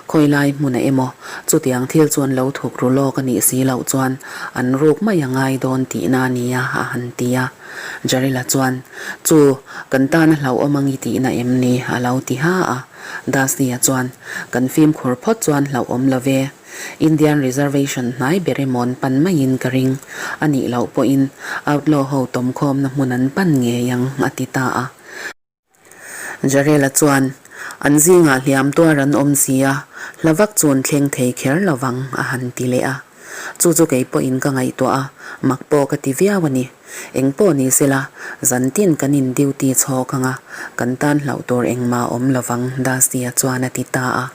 khawi lai hmunah emaw chutiang thil chu an lo thuk ru lawk a nih si loh chuan an ruk mai a ngai dawn tihna a nia, a han ti a. Jarela chuan, Chu, kan tan a hlauhawm angi tihna em ni? a lo ti ha a. Dusty-a chuan, Kan fimkhur phawt chuan hlauhawm lo ve. Indian Reservation hnai ber emaw an pan maiin ka ring. A nih loh pawhin outlaw ho tawmkhawmna hmun an pan ngei ang, a ti ta a. Jarela chuan, An zingah hliam tuar an awm si a, hla vak chu an thleng thei kher lo vang, a han ti leh a. Chu chu kei pawhin ka ngaihtuah a, mak pawh ka ti viau a ni. Eng pawh ni sela, zan tin kan in duty chhawk ang a, kan tan hlauh tur engmah awm lo vang, Dusty-a chuan a ti ta a.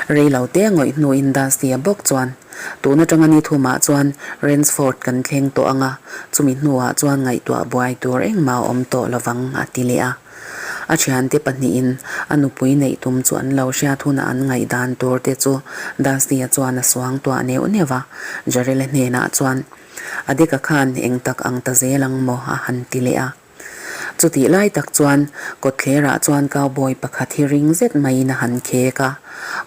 Rei lo te ngawih hnuin Dusty-a bawk chuan, Tun atanga ni thumah chuan Ransford kan thleng tawh ang a, chumi hnuah chuan ngaihtuah buai tur engmah awm tawh lo vang, a ti leh a. A thiante pahnihin a nupui neih tum chu an lo hriat hunah an ngaihdan tur te chu Dusty-a chuan a suangtuah neuh neuh a, Jarela hnenah chuan, A deka khan eng tak ang ta zel ang maw? a han ti leh a. Chutih lai tak chuan kawtthlerah chuan cowboy pakhat hi ring zet maiin a han khek a,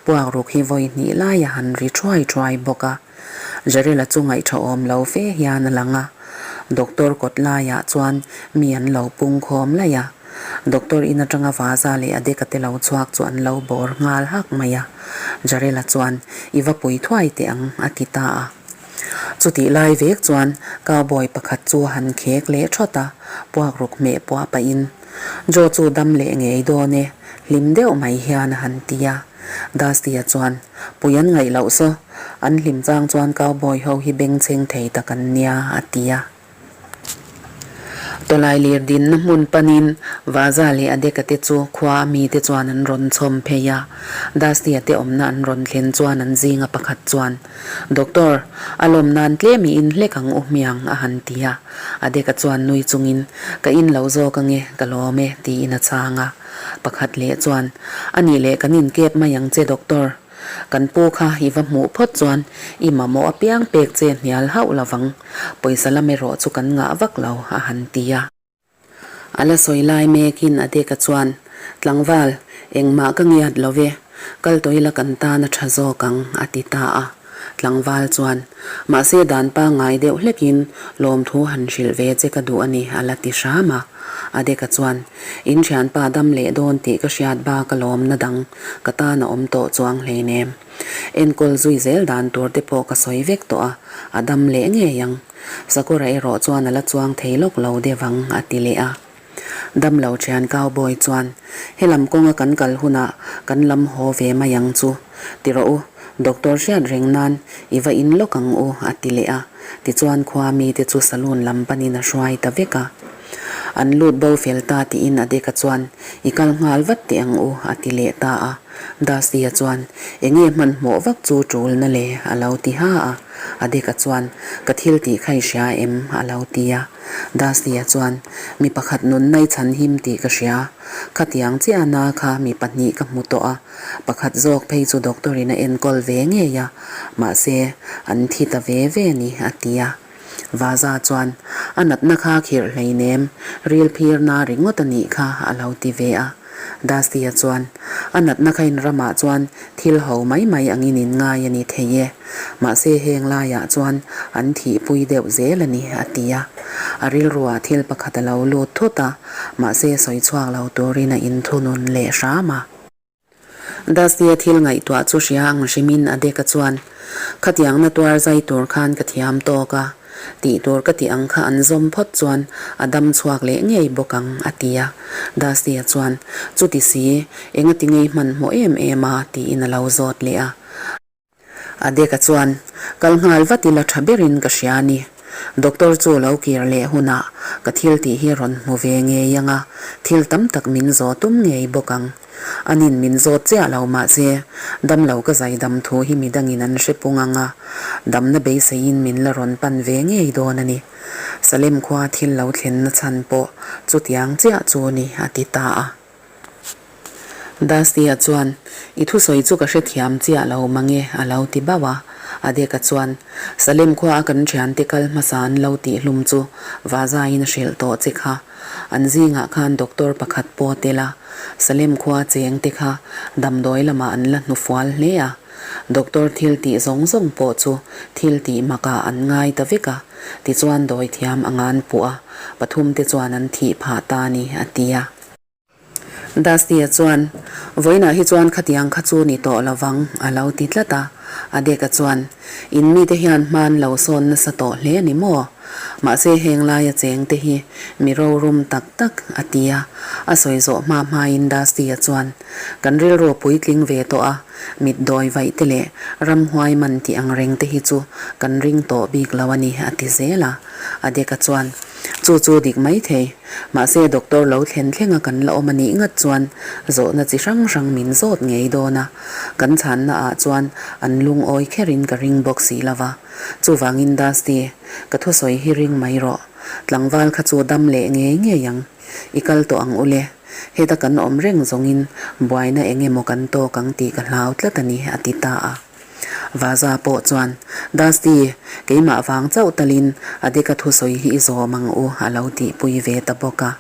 puakruk hi vawi hnih lai a han ri thuai thuai bawk a. Jarela chu ngaihṭha awm lo fe hian a lang a. Doctor kawt laiah chuan mi an lo pung khawm laih a. Doctor in aṭanga Vaza leh Adeka te lo chhuak chu an lo bawr nghal hak mai a. Jarela chuan, I va pui thuai teh ang, a ti ta a. Chutih lai vek chuan cowboy pakhat chu a han khek leh thawt a, puakruk hmeh puah pahin, Joe chu dam leh ngei dawn e, hlim deuh mai hian a han ti a. Dusty-a chuan, Pui an ngaih loh saw, an hlim chang chuan cowboy ho hi bengchheng thei tak an nia, a ti a. Tawlai lir dinna hmun panin Vaza leh Adeka te chu khua a mite chuan an rawn chhawm phei a. Dusty-a te awmna an rawn thlen chuan an zinga pakhat chuan, Doctor, a lawm nan tlem i in hlek ang u hmiang, a han ti a. Adeka chuan nui chungin, Ka in lo zawk ange, ka lawm e, tiin a chhang a. Pakhat leh chuan, A nih leh kan inkep mai ang che, Doctor. Kan pu kha i va hmuh phawt chuan i mamawh apiang pek che hnial hauh lovang, pawisa lam erawh chu kan ngah vak lo, a han ti a. A la sawi lai mekin a deka chuan, Tlangval, engmah ka ngiat lo ve, kal tawh ila kan tan a tha zawk ang, a ti ta a. Tlangval chuan, Mahse dan pangngai deuh hlekin lawmthu han hrilh ve che ka duh a ni, a la ti hram a. Adeka chuan, In thianpa dam leh dawn tih ka hriat bak alawmna dang ka tan a awm tawh chuang hleinem. Enkawl zui zel dan tur te pawh ka sawi vek tawh a, a dam leh ngei ang. Sakawra erawh chuan a la chuang thei lawk lo deuh ang, a ti leh a. Damlo thian cowboy chuan, Helam kawnga kan kal hunah kan lam haw ve mai ang chu. Ti rawh u, doctor hriat reng nan i va in lawk ang u, a ti leh a. Tichuan khua mite chu saloon lam panin a hruai ta vek a. An lut bo fel ta tiin Adeka chuan, I kal nghal vat teh ang u, a ti leh ta a. Dusty-a chuan, Enge hmanhmawh vak chu tul na le? a lo ti ha a. Adeka chuan, Ka thil tih kha i hria em? a lo ti a. Dusty-a chuan, Mi pakhat nunna i chhanhim tih ka hria. Khatiang chiah na kha mi pahnih ka hmu tawh a. Pakhat zawk phei chu doctor in a enkawl ve ngei a, mahse, an thi ta ve ve a ni, a ti a. Vaza chuan, A natna kha khirh hleinem, ril phir na ringawt a nih kha, a lo ti ve a. Dusty-a chuan, A natna kha in ramah chuan thil ho mai mai angin in ngai a ni thei e. Mahse heng laiah chuan an thihpui deuh zel a ni, a ti a. A rilruah thil pakhat a lo lut thut a, mahse sawi chhuak lo turin a inthunun leh hram a. Dusty-a thil ngaihtuah chu hria ang hrimin a dek a chuan, Khatiangna tuar zai tur khan ka thiam tawk a, tih tur ka tih ang kha an zawm phawt chuan a dam chhuak leh ngei bawk ang, a ti a. Dusty-a chuan, Chuti si, engati ngei hmanhmawh em em a? tiin a lo zawt leh a. Adeka chuan, Kal nghal vat ila tha berin ka hria a ni. Doctor chu lo kir leh hunah ka thil tih hi rawn hmu ve ngei ang a, thil tam tak min zawh tum ngei bawk ang. Anin min zawt chiah lo mahse, damlo ka zaidam thu hi midangin an hre pung ang a, damna beiseiin min la rawn pan ve ngei dawn a ni. Salem khua thil lo thlenna chhan pawh chutiang chiah chu ni, a ti ta a. Dusty-a chuan, I thusawi chu ka hrethiam chiah lo mange, a lo ti bauh a. Adeka chuan, Salem khua a kan thiante kal hmasa an lo tih hlum chu Vazaiin a hrilh tawh che kha. An zingah khan doctor pakhat pawh tel a, Salem khua cheng te kha damdawi lamah an la hnufual hle a. Doctor thil tih zawng zawng pawh chu thil tih makah an ngai ta vek a, tichuan dawithiam anga an puh a, pathum te chuan an thih phah ta a ni, a ti a. Dusty-a chuan, Vawiinah hi chuan khatiang kha chu ni tawh lo vang, a lo ti tlat a. Adeka chuan, In mite hian hman lo sawn nasa tawh hle a ni maw? Mahse heng laia cheng te hi mi rorum tak tak, a ti a. A sawi zawh hma hmain Dusty-a chuan, Kan rilru puitling ve tawh a, mit dawi vaih te leh ramhuai man tih ang reng te hi chu kan ring tawh bik lo a ni, a ti zel a. Adeka chuan, Chu chu dik mai thei. Mahse doctor lo thlen thlenga kan la awm a nih ngat chuan zawhna chi hrang hrang min zawt ngei dawn a, kan chhanna ah chuan an lungawi kherin ka ring bawk si lo va. Chuvangin Dusty, ka thusawi hi ring mai rawh. Tlangval kha chu dam leh ngei ngei ang. I kal tawh ang ule. Heta kan awm reng zawngin buaina eng emaw kan tawk ang tih ka hlau tlat a ni, a ti ta a. Vaza pawh chuan, Dusty, keimah vang chauh talin Adika thusawi hi i zawm ang u, a lo tihpui ve ta bawk a.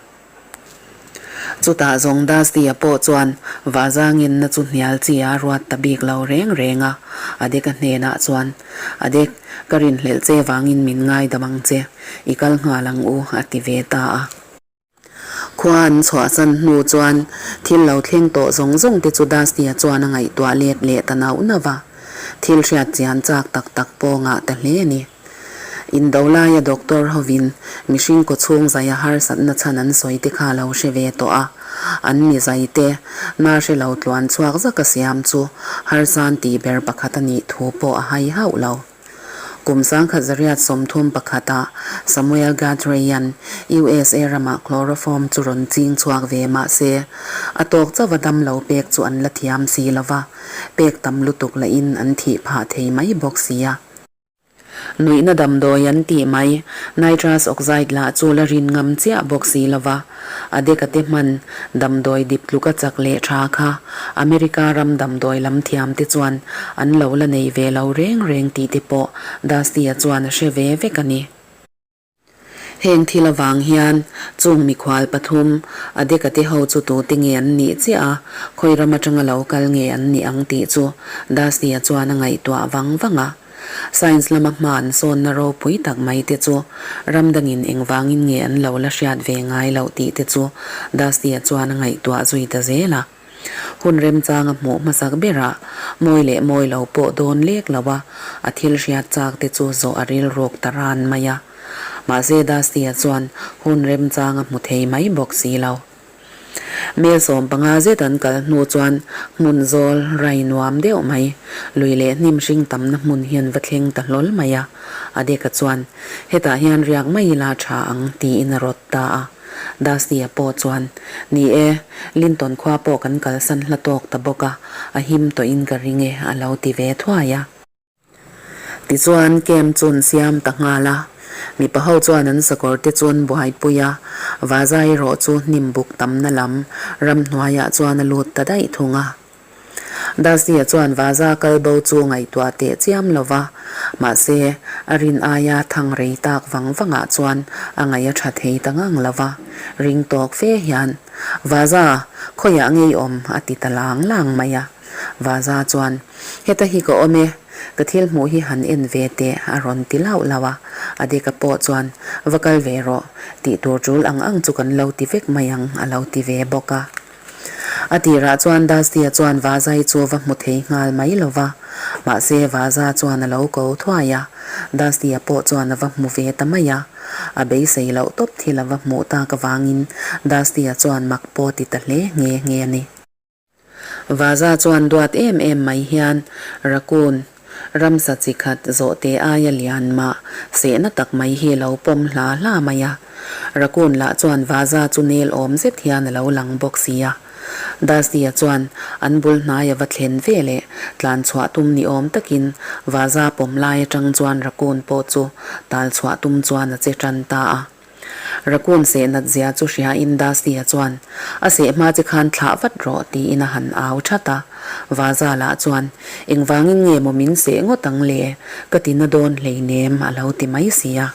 Chutah zawng Dusty-a pawh chuan Vaza ngenna chu hnial chi a ruat ta bik lo reng reng a. Adika hnenah chuan, Adik, ka rinhlelh che vangin min ngaidam ang che, i kal nghal ang u, a ti ve ta a. Khua an chhuahsan hnu chuan thil lo thleng tawh zawng zawng te chu Dusty-a chuan a ngaihtuah let leh ta nauh nauh va. Thil hriat chian chak tak tak pawh ngah ta hle a ni. Indo laia doctor hovin mihring kawchhung zaia harsatna chhan an sawi te kha lo hre ve tawh a, an mi zai te na hre lo tluan chhuak zaka siam chu harsan tih ber pakhat a nih thu pawh a hai hauh lo. Kum 1931-ah Samuel Guthrie-a'n USA ramah chloroform chu rawn ching chhuak ve mah se, a tawk chauha damlo pek chu an la thiam si lo va, pek tam lutuk lahin an thih phah thei mai bawk si a. Nuihna damdawi an tih mai, nitrous oxide lah chu la rin ngam chiah bawk si lo va. A deka te hman damdawi dip tluka chak leh tha kha America ram damdawi lam thiam te chuan an lo la nei ve lo reng reng tih te pawh Dusty-a chuan a hre ve vek a ni. Heng thil avang hian chung mikhual pathum a deka te ho chu tute nge an nih chiah a, khawi ram atanga lo kal nge an nih ang tih chu Dusty-a chuan a ngaihtuah vang vang a. Science lama hma an sawnna ropui tak mai te chu ram dangin engvangin nge an lo la hriat ve ngai loh tih te chu Dusty-a chuan a ngaihtuah zui ta zel a. Hun remchanga hmuh hmasak berah mawi leh mawi lo pawh dawn lek lo a, a thil hriat chak te chu zawh a rilruk ta ran mai a. Mahse Dusty-a chuan hun remchanga hmu thei mai bawk si lo. Mel 15 zet an kal hnu chuan hmun zawl rai nuam deuh mai, lui leh hnim hring tamna hmun hi an va thleng ta hlawl mai a. A deka chuan, Hetah hian riak mai ila tha ang, tiin a rawt ta a. Dusty-a pawh chuan, Ni e, Linton khua pawh kan kalsan hla tawk ta bawk a, a him tawhin ka ring e, a lo ti ve thuai a. Tichuan camp chu an siam ta nghal a, mipa ho chuan an sakawr te chu an buaipui a, Vaza erawh chu hnim buk tamna lam ramhnuaiah chuan a lut ta daih thung a. Dusty-a chuan Vaza kal bo chu ngaihtuah teh chiam lo va, mahse a rin aia thang rei tak vang vangah chuan a ngaih a tha thei ta ngang lo va, ring tawk fe hian, Vaza, khawiah ngei awm? a ti ta lang lang mai a. Vaza chuan, Heta hi ka awm e, ka thil hmuh hi han en ve teh a rawn ti lauh lauh a. Adeka pawh chuan, Va kal ve rawh, tih tur tul ang ang chu kan lo ti vek mai ang a lo ti ve bawk a. A tirah chuan Dusty-a chuan Vazai chu va hmu thei nghal mai lo va, mahse Vaza chuan a lo ko thuai a, Dusty-a pawh chuan a va hmu ve ta mai a. A beisei loh tawp thil a va hmuh tak avangin Dusty-a chuan mak pawh ti ta hle nghe nghe a ni. Vaza chuan duat em em mai hian Raccoon ramsa chi khat zawhte aia lian mah sehna tak mai hi lo pawm hla hla mai a. Raccoon lah chuan Vaza chu nel awm zet hian a lo lang bawk si a. Dusty-a chuan an bul hnai a va thlen ve leh tlan chhuah tum ni awm takin Vaza pawm lai atang chuan Raccoon pawh chu tal chhuah tum chuan a che tan ta a. Raccoon seh nat zia chu hriain Dusty-a chuan, A seh hma che khan thlah vat rawh, tiin a han au that a. Vaza lah chuan, Engvangin nge maw min seh ngawt ang le? Ka ti na dawn hleinem, a lo ti mai si a.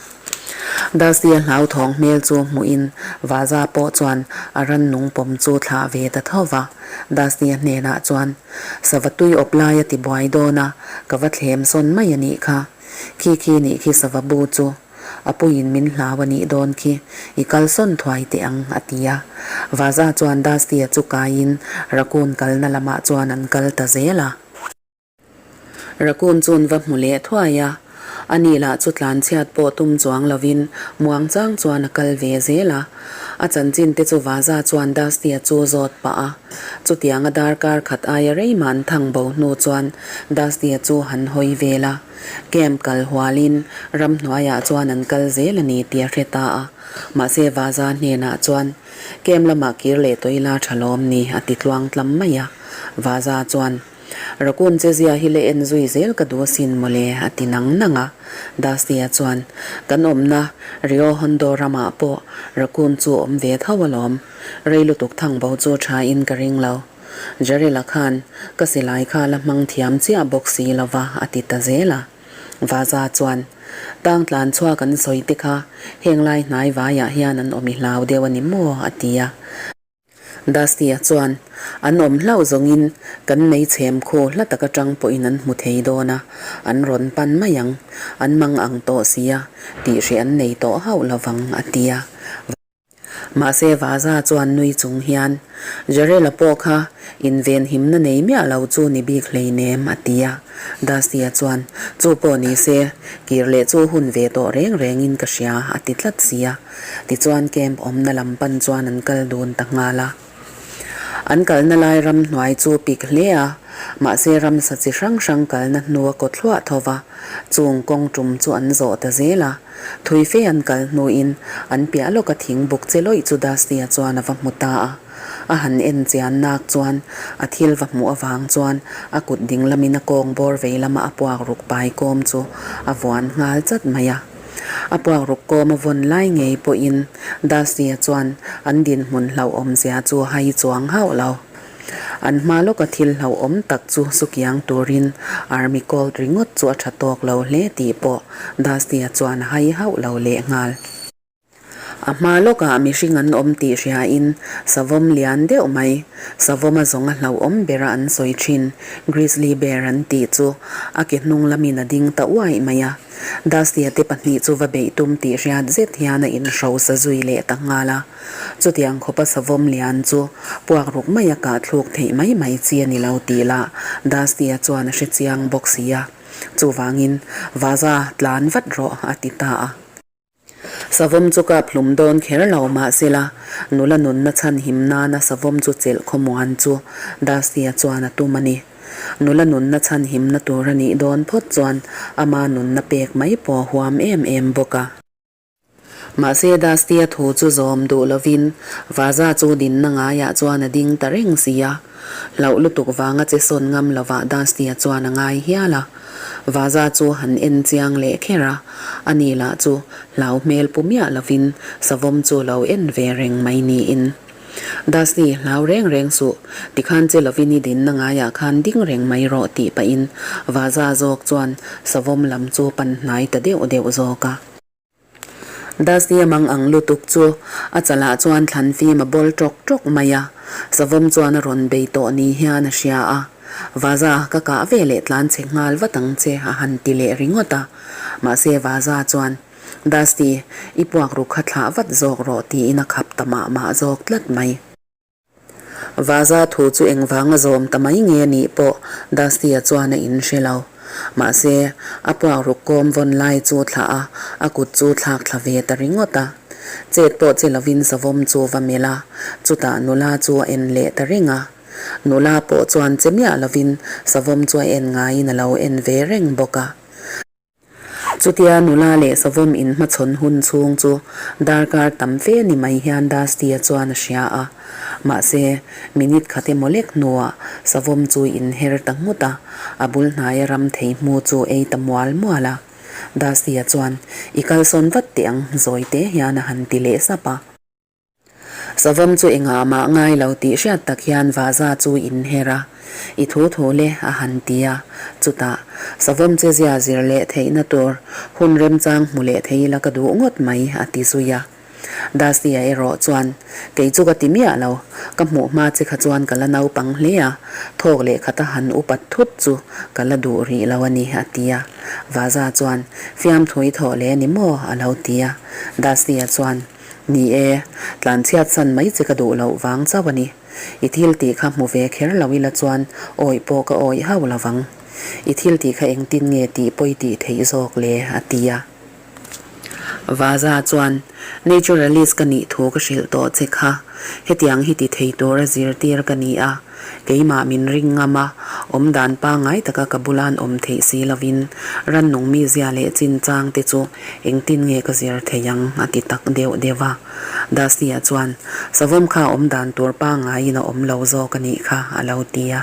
Dusty-a hlauthawng hmel chu hmuhin Vaza pawh chuan a rannung pawm chu thlah ve ta tho va. Dusty-a hnenah chuan, Sava tui awp lai a ti buai dawn a, ka va thlem sawn mai a nih kha. Khi khi nih khi sava bu chu. A puiin min hlau a nih dawn khi, i kal sawn thuai teh ang, a ti a. Vaza chuan Dusty-a chu kaiin Raccoon kalna lamah chuan an kal ta zel a. Raccoon chuan va hmu leh thuai a, ani lah chu tlanchhiat pawh tum chuang lovin muangchang chuan a kal ve zel a. A chanchin te chu Vaza chuan Dusty-a chu zawt pah a. Chutianga darkar khat aia rei mah an thang bo hnu chuan Dusty-a chu han hawi vel a. Camp kal hualin ramhnuaiah chuan an kal zel a ni tih a hre ta a, mahse Vaza hnenah chuan Camp lamah kir leh tawh ila tha lawm ni a ti tluang tlam mai a. Vaza chuan, Raccoon che zia hi le en zui zel ka duh asin mawle a ti nang nang a. Dusty-a chuan, Kan awmna Rio Hondo ramah pawh Raccoon chu awm ve tho alawm. Rei lutuk thang bo chu tha in ka ring lo. Jarela khan ka silai kha la hmang thiam chiah bawk si lo va a ti ta zel a. Vaza chuan, Tang tlan chhuak an sawi te kha heng lai hnai vaiah hian an awm i hlau deuh a ni maw? a ti a. Dusty-a chuan, An awm hlauh zawngin kan mei chhem khu hla tak atang pawhin an hmu thei dawn a, an rawn pan mai ang, an mang ang tawh si a, tih hreh an nei tawh hauh lo vang, a ti a. Mahse Vaza chuan nui chung hian, Jarela pawh kha invenhimna nei miah lo chu ni bik hleinem, a ti a. Dusty-a chuan, Chu pawh ni se, kir leh chu hun ve tawh reng rengin ka hria, a ti tlat si a. Tichuan camp awmna lam pan chuan an kal dun ta nghal a. An kalna lai ramhnuai chu pik hle a, mahse ramsa chi hrang hrang kalna hnu a kaw thluah tho va, chung kawng tum chu an zawh ta zel a. Thui fe an kal hnuin an piah lawka thing buk che lawih chu Dusty-a chuan a va hmu ta a. A han en chian nak chuan a thil va hmuh avang chuan a kut ding lamin a kawng bawr vei lama a puak ruk pai kawm chu a vuan nghal chat mai a. A puak ruk kawm a vawn lai ngei pawhin Dusty-a chuan an dinhmun hlauhawm zia chu hai chuang hauh lo. An hma lawka thil hlauhawm tak chu sukiang turin Army Colt ringawt chu a tha tawk lo hle tih pawh Dusty-a chuan a hai hauh lo lehnghal. A hma lawkah mihring an awm tih hriain savawm lian deuh mai, savawm a zawng a hlauhawm bera an sawi thin, grizzly bear an tih chu a ke hnung lamin a ding ta uaih mai a. Dusty-a te pahnih chu va beih tum tih hriat zet hian a inhrosa zui leh ta nghal a. Chutiang khawpa savawm lian chu puak ruk maia kahthluk theih mai mai chi a ni lo tih lah Dusty-a chuan a hre chiang bawk si a. Chuvangin, Vaza, tlan vat rawh, a ti ta a. Savawm chu kap hlum dawn kher lo mahsela, nula nunna chhan him nana savawm chu chelh khawmuan chu Dusty-a chuan a tum a ni. Nula nunna chhan himna tur a nih dawn phawt chuan ama nunna pek mai pawh a huam em em bawk a. Mahse Dusty-a thu chu zawm duh lovin Vaza chu dinna ngaiah chuan a ding ta reng si a. Hlauh lutuk vanga che sawn ngam lovah Dusty-a chuan a ngai hial a. Vaza chu han en chiang leh kher a, ani lah chu hlau hmel pu miah lovin savawm chu lo en ve reng mai niin. Dusty, hlau reng reng suh, tikhan che lovin i dinna ngaiah khan ding reng mai rawh tih pahin Vaza zawk chuan savawm lam chu pan hnai ta deuh deuh zawk a. Dusty a mang ang lutuk chu a chalah chuan thlan fim a bawl tawk tawk mai a, savawm chuan a rawn bei tawh ni hian a hria a, Vaza ka kah ve leh tlan chhe nghal vat ang che a han ti leh ringawt a, mahse Vaza chuan Dusty i puak ruk kha thlah vat zawk rawh tiin a khap ta mah mah zawk tlat mai. Vaza thu chu engvanga zawm ta mai nge nih pawh Dusty-a chuan a inhre lo. Mahse, a puak ruk kawm vawn lai chu thlah a, a kut chu thlak thla ve ta ringawt a. Chet pawh che lovin savawm chu va melh a, chutah nula chu a en leh ta reng a. Nula pawh chuan che miah lovin savawm chu a en ngaiin a lo en ve reng bawk a. Chutia nula leh savawm inhmachhawn hun chhung chu darkar tam fe ni mai hian Dusty-a chuan a hria a. Mahse, minute khat emaw lek hnuah savawm chu inher ta nghut a, a bul hnaia ram thei hmu chu ei ta mual mual a. Dusty-a chuan, I kalsawn vat teh ang, zawi te hian a han ti leh sap a. Savawm chu engah mah ngai lo tih hriat tak hian Vaza chu inher a, I thu thu le a han ti a, chutah Savawm che zia zir leh theihna tur hun remchang hmu leh thei ila ka duh ngawt mai a ti zui a. Dusty-a erawh chuan, Kei chu ka ti miah lo, ka hmuh hma che kha chuan ka la naupang hle a, thawk leh khata han upat thut chu ka la duh rih lo a ni a ti a. Vaza chuan, Fiamthui thawh leh a ni maw? a lo ti a. Dusty-a chuan, Ni e, tlanchhiat san mai che ka duh loh vang chauh a ni. I thil tih kha hmu ve kher lo ila chuan awih pawh ka awih hauh lo vang. I thil tih kha engtin nge tih pawi tih theih zawk le? a ti a. Vaza chuan, Naturalist ka nih thu ka hrilh tawh che kha, hetiang hi ti thei tura zirtir ka ni a. Keimah min ring ngam a, awm dan pangngai taka ka bula an awm theih si lovin rannung mizia leh chinchang te chu engtin nge ka zir thei ang a ti tak deuh deuh a. Dusty-a chuan, Savawm kha awm dan tur pangngaiin a awm lo zawk a nih kha a lo ti a.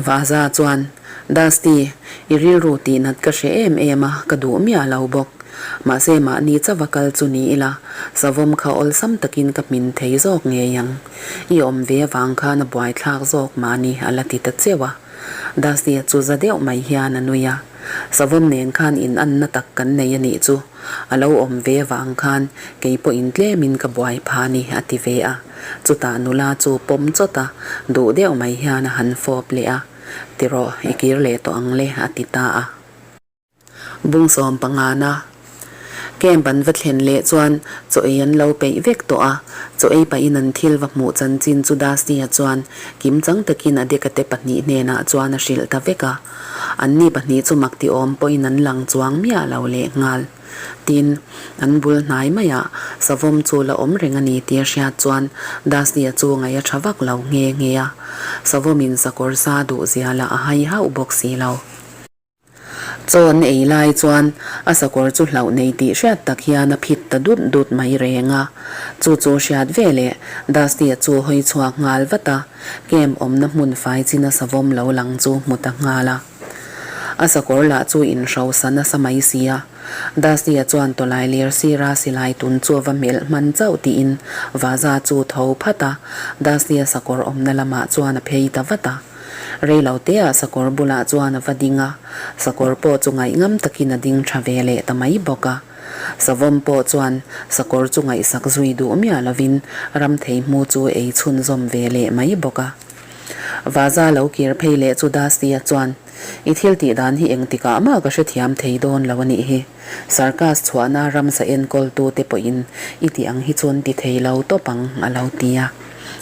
Vaza chuan, Dusty, i rilru tihnat ka hre em em a, ka duh miah lo bawk. Mahse mahni chauha kal chu ni ila, savawm kha awlsam takin ka hmin thei zawk ngei ang. I awm ve avang khan a buaithlak zawk mahni a la ti ta cheuh a. Dusty-a chu za deuh mai hian a nui a. Savawm nen khan in anna tak kan nei a nih chu. A lo awm ve avang khan kei pawhin tlemin ka buai pha ni a ti ve a. Chutah nula chu pawm chawt a, duh deuh mai hian a han fawp leh a. Tirawh, i kir leh tawh ang le a ti ta a. Bungsawm pangana Camp an va thlen leh chuan chaw ei an lo peih vek tawh a, chaw ei pahin an thil va hmuh chanchin chu Dusty-a chuan kimchang takin a dekate pahnih hnenah chuan a hrilh ta vek a. Anni pahnih chu mak ti awm pawhin an lang chuang miah lo leh nghal. Tin, an bul hnai maiah savawm chu la awm reng a ni tih a hriat chuan Dusty-a chu ngaih a tha vak lo nghe nghe a. Savawmin sakawr sa duh zia lah a hai hauh bawk si lo. Chaw an ei lai chuan a sakawr chu hlauh nei tih hriat tak hian a phit ta dut dut mai reng a. Chu chu hriat ve leh Dusty-a chu hawi chhuak nghal vat a, camp awmna hmun fai chin a savawm lo lang chu hmu ta nghal a. A sakawr lah chu inhrosa nasa mai si a. Dusty-a chuan tawlai ler sira silai tun chu a va melh hman chauh tiin Vaza chu tho phat a, Dusty-a sakawr awmna lamah chuan a phei ta vat a. Rei lo teah sakawr bulah chuan a va ding a, sakawr pawh chu ngaihngam takin a ding tha ve leh ta mai bawk a. Savawm pawh chuan sakawr chu ngaihsak zui duh miah lovin ramthei hmu chu ei chhunzawm ve leh mai bawk a. Vaza lo kir phei leh chu Dusty-a chuan, I thil tih dan hi engtikah mah ka hrethiam thei dawn lo a nih hi. Circus chhuahna ramsa enkawltute pawhin i tih ang hi chuan ti thei lo tawp ang, a lo ti a.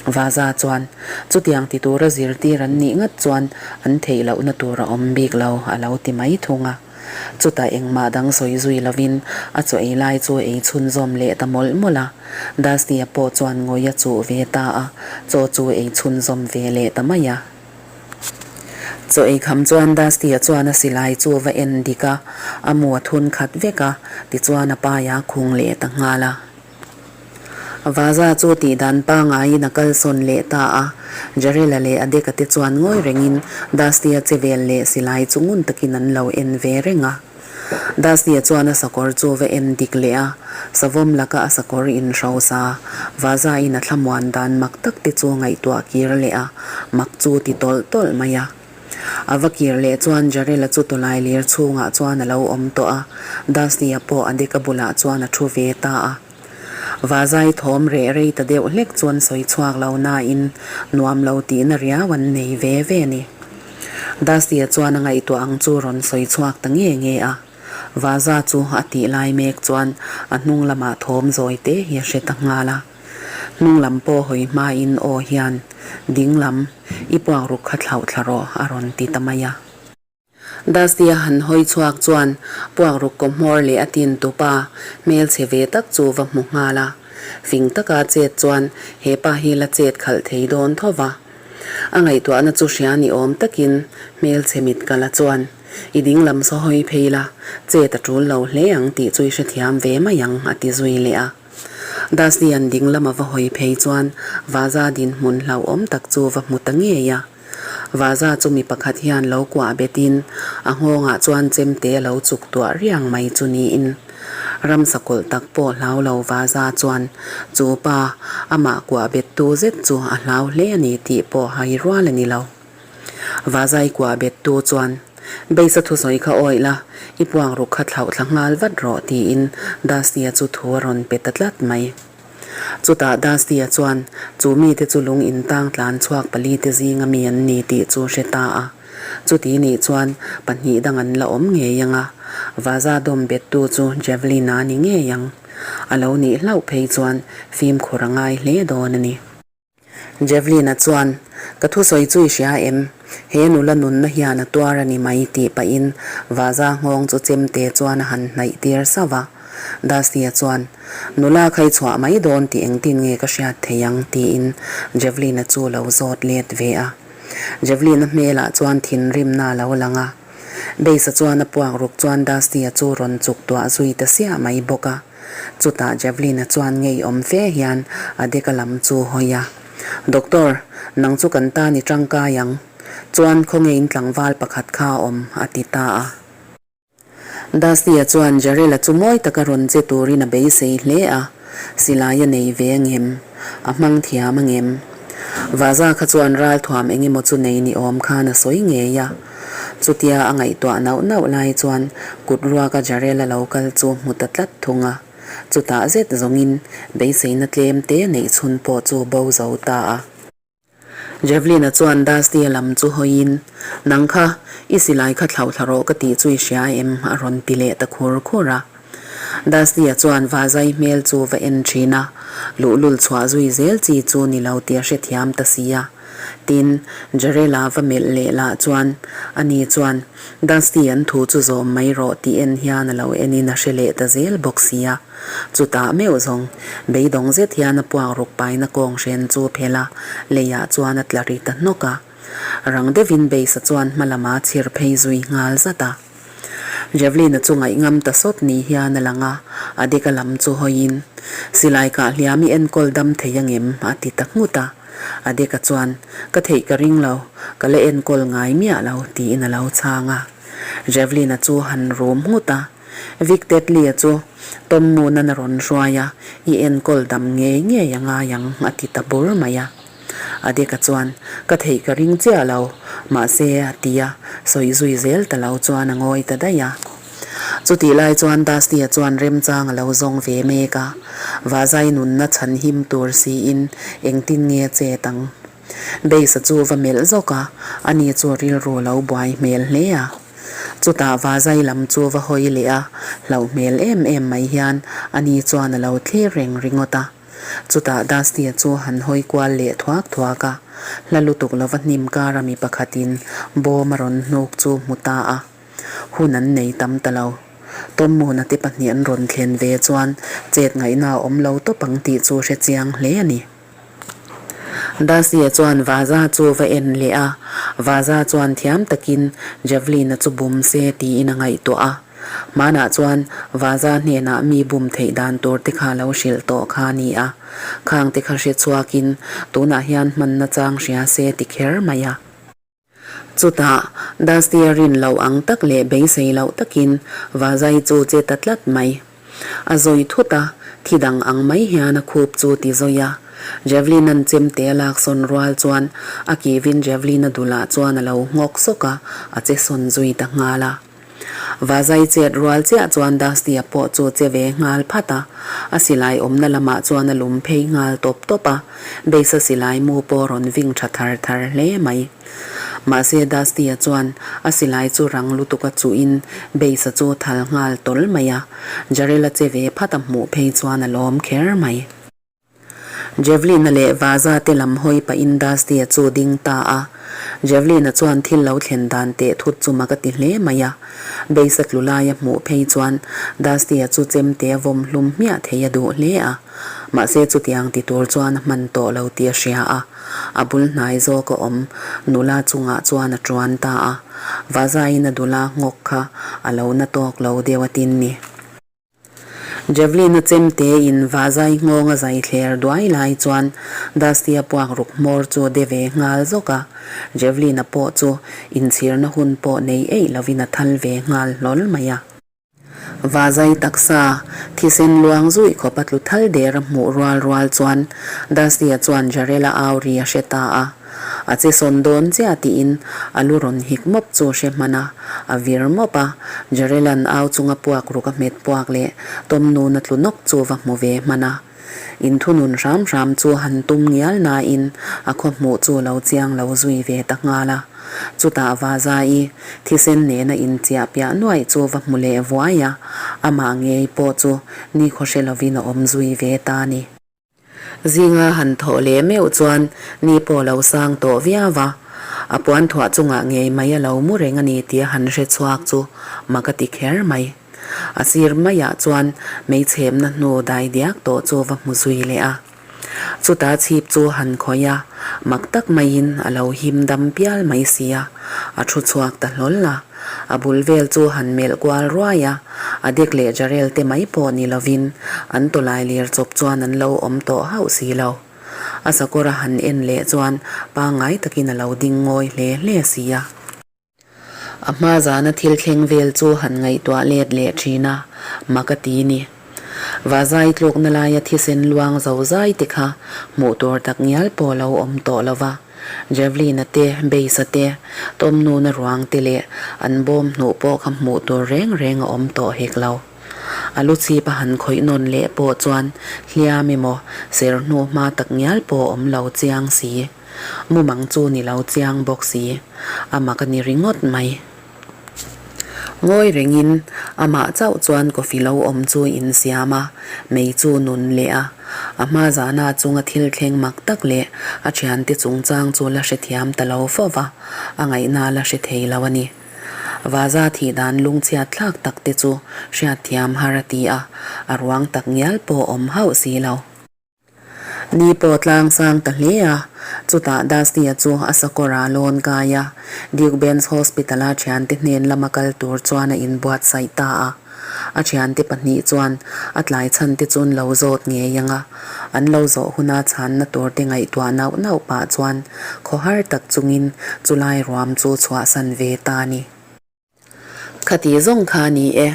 Vaza chuan, Chutiang ti tura zirtir an nih ngat chuan an theih lohna tur a awm bik lo, a lo ti mai thung a. Chutah engmah dang sawi zui lovin a chaw ei lai chu ei chhunzawm leh ta mawlh mawlh a. Dusty-a pawh chuan ngawih a chuh ve ta a, chaw chu ei chhunzawm ve leh ta mai a. Chaw ei kham chuan Dusty-a chuan a silai chu va en dik a, a mu a thun khat vek a, tichuan a paia khung leh ta nghal a. Vaza chu tih dan pangaiin a kalsawn leh ta a, Jarela leh Adeka te chuan ngawi rengin Dusty-a che vel leh silai chu ngun takin an lo en ve reng a. Dusty-a chuan a sakawr chu va en dik leh a, savawm laka a sakawr inhrosa Vaza-in a thlamuan dan mak tak te chu ngaihtuah kir leh a, mak chu ti tawlh tawlh mai a. A va kir leh chuan Jarela chu tawlai lir chhungah chuan a lo awm tawh a, Dusty-a pawh a deka bulah chuan a thu ve ta a. Vazai thawm reh rei ta deuh hlek chuan sawi chhuak lo nain nuam lo tihna riau an nei ve ve a ni. Dusty-a chuan a ngaihtuah ang chu rawn sawi chhuak ta nge nge a. Vaza chu a tih lai mek chuan a hnung lamah thawm zawi te hi a hre ta nghal a. Hnung lam pawh hawi hmain aw hian, Ding lam, i puak ruk kha thlauh thla rawh, a rawn ti ta mai a. Dusty-a han hawi chhuak chuan puak ruk kaw hmawr leh a tin tupa hmelchhe ve tak chu va hmu nghal a. Fing taka chet chuan he pa hi la chet khalh thei dawn tho va. A ngaihtuahna chu hria ni awm takin hmelchhe mit kala chuan, I ding lam saw hawi phei la, chet a tul lo hle ang tih chu i hrethiam ve mai ang, a ti zui leh a. Dusty-a'n ding lama va hawi phei chuan Vaza dinhmun hlauhawm tak chu va hmu ta ngei a. Vaza chu mi pakhat hian lo kuah betin a nghawngah chuan chemte a lo chuk tuah riang mai chu niin ramsa kawlh tak pawh hlau lo Vaza chuan chu pa amah kuah bettu zet chu a hlau hle a ni tih pawh hai rual a ni lo. Vazai kuah bettu chuan Beisa thusawi kha awih la, i puang ruk kha thlauh thla nghal vat rawh tiin Dusty-a chu thu a rawn pe ta tlat mai. Chutah Dusty-a chuan chu mite chu lung intang tlan chhuak palite zinga mi an ni tih chu hre ta a. Chuti nih chuan pahnih dang an la awm ngei ang a, Vaza dawm bettu chu Javelin-a ni ngei ang. A lo nih hlauh phei chuan fimkhur a ngai hle dawn a ni. Javelin-a chuan, Ka thusawi chu i hria em? He nula nunna hian a tuar a ni mai tih pahin Vaza nghawng chu chemte chuan a han hnaih tir sauh va. Dusty-a chuan, Nula kha i chhuah mai dawn tih engtin nge ka hriat thei ang? tiin Javelin-a chu lo zawt let ve a. Javelin-a hmelah chuan thinrimna a lo lang a. Base-a chuan a puak ruk chuan Dusty-a chu rawn chuk tuah zui ta siah mai bawk a. Chutah Javelin-a chuan ngeiawm fe hian a deka lam chu hawi a, Doctor, nang chu kan tan i tangkai ang. Chuan khawngeiin tlangval pakhat kha a awm, a ti ta a. Dusty-a chuan Jarel-a chu mawi taka rawn che turin a beisei hle a, silai a nei ve angem? A hmang thiam angem? Vaza kha chuan ralthuam eng emaw chu nei ni awm khan a sawi ngei a. Chutia a ngaihtuah nauh nauh lai chuan kut ruaka Jarel-a lo kal chu hmu ta tlat thung a. Chutah zet zawngin beiseina tlem te neih chhun pawh chu bo zo ta a. Javelin-a chuan Dusty-a lam chu hawiin, Nang kha, i silai kha thlauh thla rawh ka tih chu i hria em? a rawn ti leh ta khur khur a. Dusty-a chuan Vazai hmel chu va en thin a, luhlul chhuah zui zel chi chu ni lo tih a hrethiam ta si a. Tin, Jarela va melh leh lah chuan, ani chuan, Dusty an thu chu zawm mai rawh tih en hian a lo enin a hre leh ta zel bawk si a. Chutah meuh zawng, beidawng zet hian a puak ruk paina kawng hren chu phelh a, leiah chuan a tla ri ta hnawk a. Rang deuhin Beisa chuan hma lama chhir phei zui nghal zat a. Javelin-a chu ngaihngam ta sawt ni hian a lang a, a deka lam chu hawiin, Silai kah hliam i enkawl dam thei angem? a ti ta nghut a. A deka chuan, Ka theih ka ring lo, ka la enkawl ngai miah lo, tiin a lo chhang a. Javelin-a chu han rum nghut a. Vic Tetley-a chu Tom Moon-a'n a rawn hruai a, I enkawl dam ngei ngei a ngai ang, a ti ta bur mai a. A deka chuan, Ka theih ka ring chiah lo, mahse, a ti a, sawi zui zel ta lo chuan a ngawi ta daih a. Chutih lai chuan Dusty-a chuan remchang a lo zawng ve mek a, Vazai nunna chhan him tur siin engtin nge a chet ang? Base-a chu va melh zawk a, ani chu rilru lo buai hmel hle a. Chutah Vazai lam chu va hawi leh a, hlauh hmel em em mai hian ani chuan a lo thlir reng ringawt a. Chutah Dusty-a chu han hawi kual leh thuak thuak a, hla lutuk lova hnim kara mi pakhatin bawm a rawn hnuk chu hmu ta a. Hun an nei tam ta lo. Tawmuna te pahnih an rawn thlen ve chuan chet ngaihna a awm lo tawp ang tih chu hre chiang hle a ni. Dasia chuan Vaza chu va en leh a, Vaza chuan thiam takin Javelin-a chu bum se tiin a ngaihtuah a. Hmanah chuan Vaza hnenah mi bum theih dan tur te kha lo hrilh tawh kha a ni a. Khang te kha hre chhuakin tunah hian hmanna chang hria se ti kher mai a. Chutah, Dusty-a rin loh ang tak leh beisei loh takin Vazai chu che ta tlat mai. A zawi thut a, thi dang ang mai hian a khup chu ti zawi a. Javelin-a'n chemte a lak sawn rual chuan a kivin Javelin-a dulah chuan a lo nghawk sawk a, a che sawn zui ta nghal a. Vazai chet rual chiah chuan Dusty-a pawh chu che ve nghal phat a, a silai awmna lamah chuan a lum phei nghal tawp tawp a, Beisa silai mu pawh rawn ving tha thar thar hle mai. Mahse Dusty-a chuan a silai chu rang lutuk a chuhin Beisa chu thal nghal tawl mai a, Jarel-a che ve phat a hmuh phei chuan a lawm kher mai. Javelin-a leh Vaza te lam hawi pahin Dusty-a chu ding ta a. Javelin-a chuan thil lo thlen dan teh thut chu mak a ti hle mai a. Beisa tlu laia hmuh phei chuan Dusty-a chu chemte a vawm hlum hmiah thei a duh hle a. Mahse chutiang ti tur chuan a hman tawh lo tih a hria a. A bul hnai zawk a awm nula chungah chuan a tuan ta a. Vaza-in a dula nghawk kha a lo na tawk lo deuh a tin ni. Javelin-a chemte in vahzai nghawng a zai thler duai lai chuan Dusty-a puak ruk hmawr chu a de ve nghal zawk a, Javelin-a pawh chu inchhirna hun pawh nei eih lovin a thal ve nghal hlawl mai a. Vahzai taksa thisen luang zuih khawp a tlu thal der a hmuh rual rual chuan Dusty-a chuan Jarel-a au ri a hre ta a. A che sawn dawn chiah tiin a lu rawn hik mawp chu hre hman a, a vir mawp a, Jarela'n au chunga puak ruk a hmet puak leh Tom nuna tlu nawk chu va hmu ve hman a. Inthunun hram hram chu han tum ngial nain a khaw hmuh chu lo chiang lo zui ve ta nghal a. Chutah Vaza-i thisen nena inchiah piah nuaih chu va hmu leh vuai a, amah ngei pawh chu nikhaw hre lovin a awm zui ve ta a ni. Zinga han thawh leh meuh chuan ni pawh lo sang tawh viau va, a puan thuah chungah ngei mai a lo mu reng a ni tih a han hre chhuak chu mak a ti kher mai. A sir maiah chuan meichhemna hnu dai diak tawh chu va hmu zui leh a. Chuta chhip chu han khawih a, mak tak maiin a lo him dam pial mai si a, a thu chhuak ta hlawl a. A bul vel chu han melh kual ruai a, a dek leh Jarel te mai pawh ni lovin an tawlai lir chawp chuan an lo awm tawh hauh si lo. A sakawr a han en leh chuan pangngai takin a lo ding ngawi hle hle si a. A hma zana thil thleng vel chu han ngaihtuah let leh thin a, mak a ti ni. Vazai tlukna laia thisen luang zo zai te kha hmuh tur tak ngial pawh lo awm tawh lo va. Javelin-a te, Base-a te, Tawmnuna ruang te leh an bawm hnuh pawh kha hmuh tur reng reng a awm tawh hek lo. A lu chhip a han khawih nawn leh pawh chuan hliam emaw ser hnu hma tak ngial pawh awm lo chiang si. Mumang chu ni lo chiang bawk si. A mak a ni ringawt mai. Ngawi rengin amah chauh chuan coffee lo awm chu insiam a, mei chu nun leh a. A hma zana chunga thil thleng mak tak leh a thiante chungchang chu la hrethiam ta lo fo va, a ngaihna la hre thei lo a ni. Vaza thih dan lungchhiat thlak tak te chu hriatthiam har a ti a, a ruang tak ngial pawh awm hauh si lo. Ni pawh tlang sang ta hle a, chutah Dusty-a chu a sakawr ah lawn kai a, Duke Ben's Hospital-a thiante hnen lama kal tur chuan a inbuatsaih ta a. A thiante pahnih chuan a tlai chhan te chu an lo zawt ngei ang a, an lo zawh huna chhanna tur te ngaihtuah nauh nauh pah chuan khawhar tak chungin chulai ruam chu chhuahsan ve ta a ni. Khati zawng kha a ni e.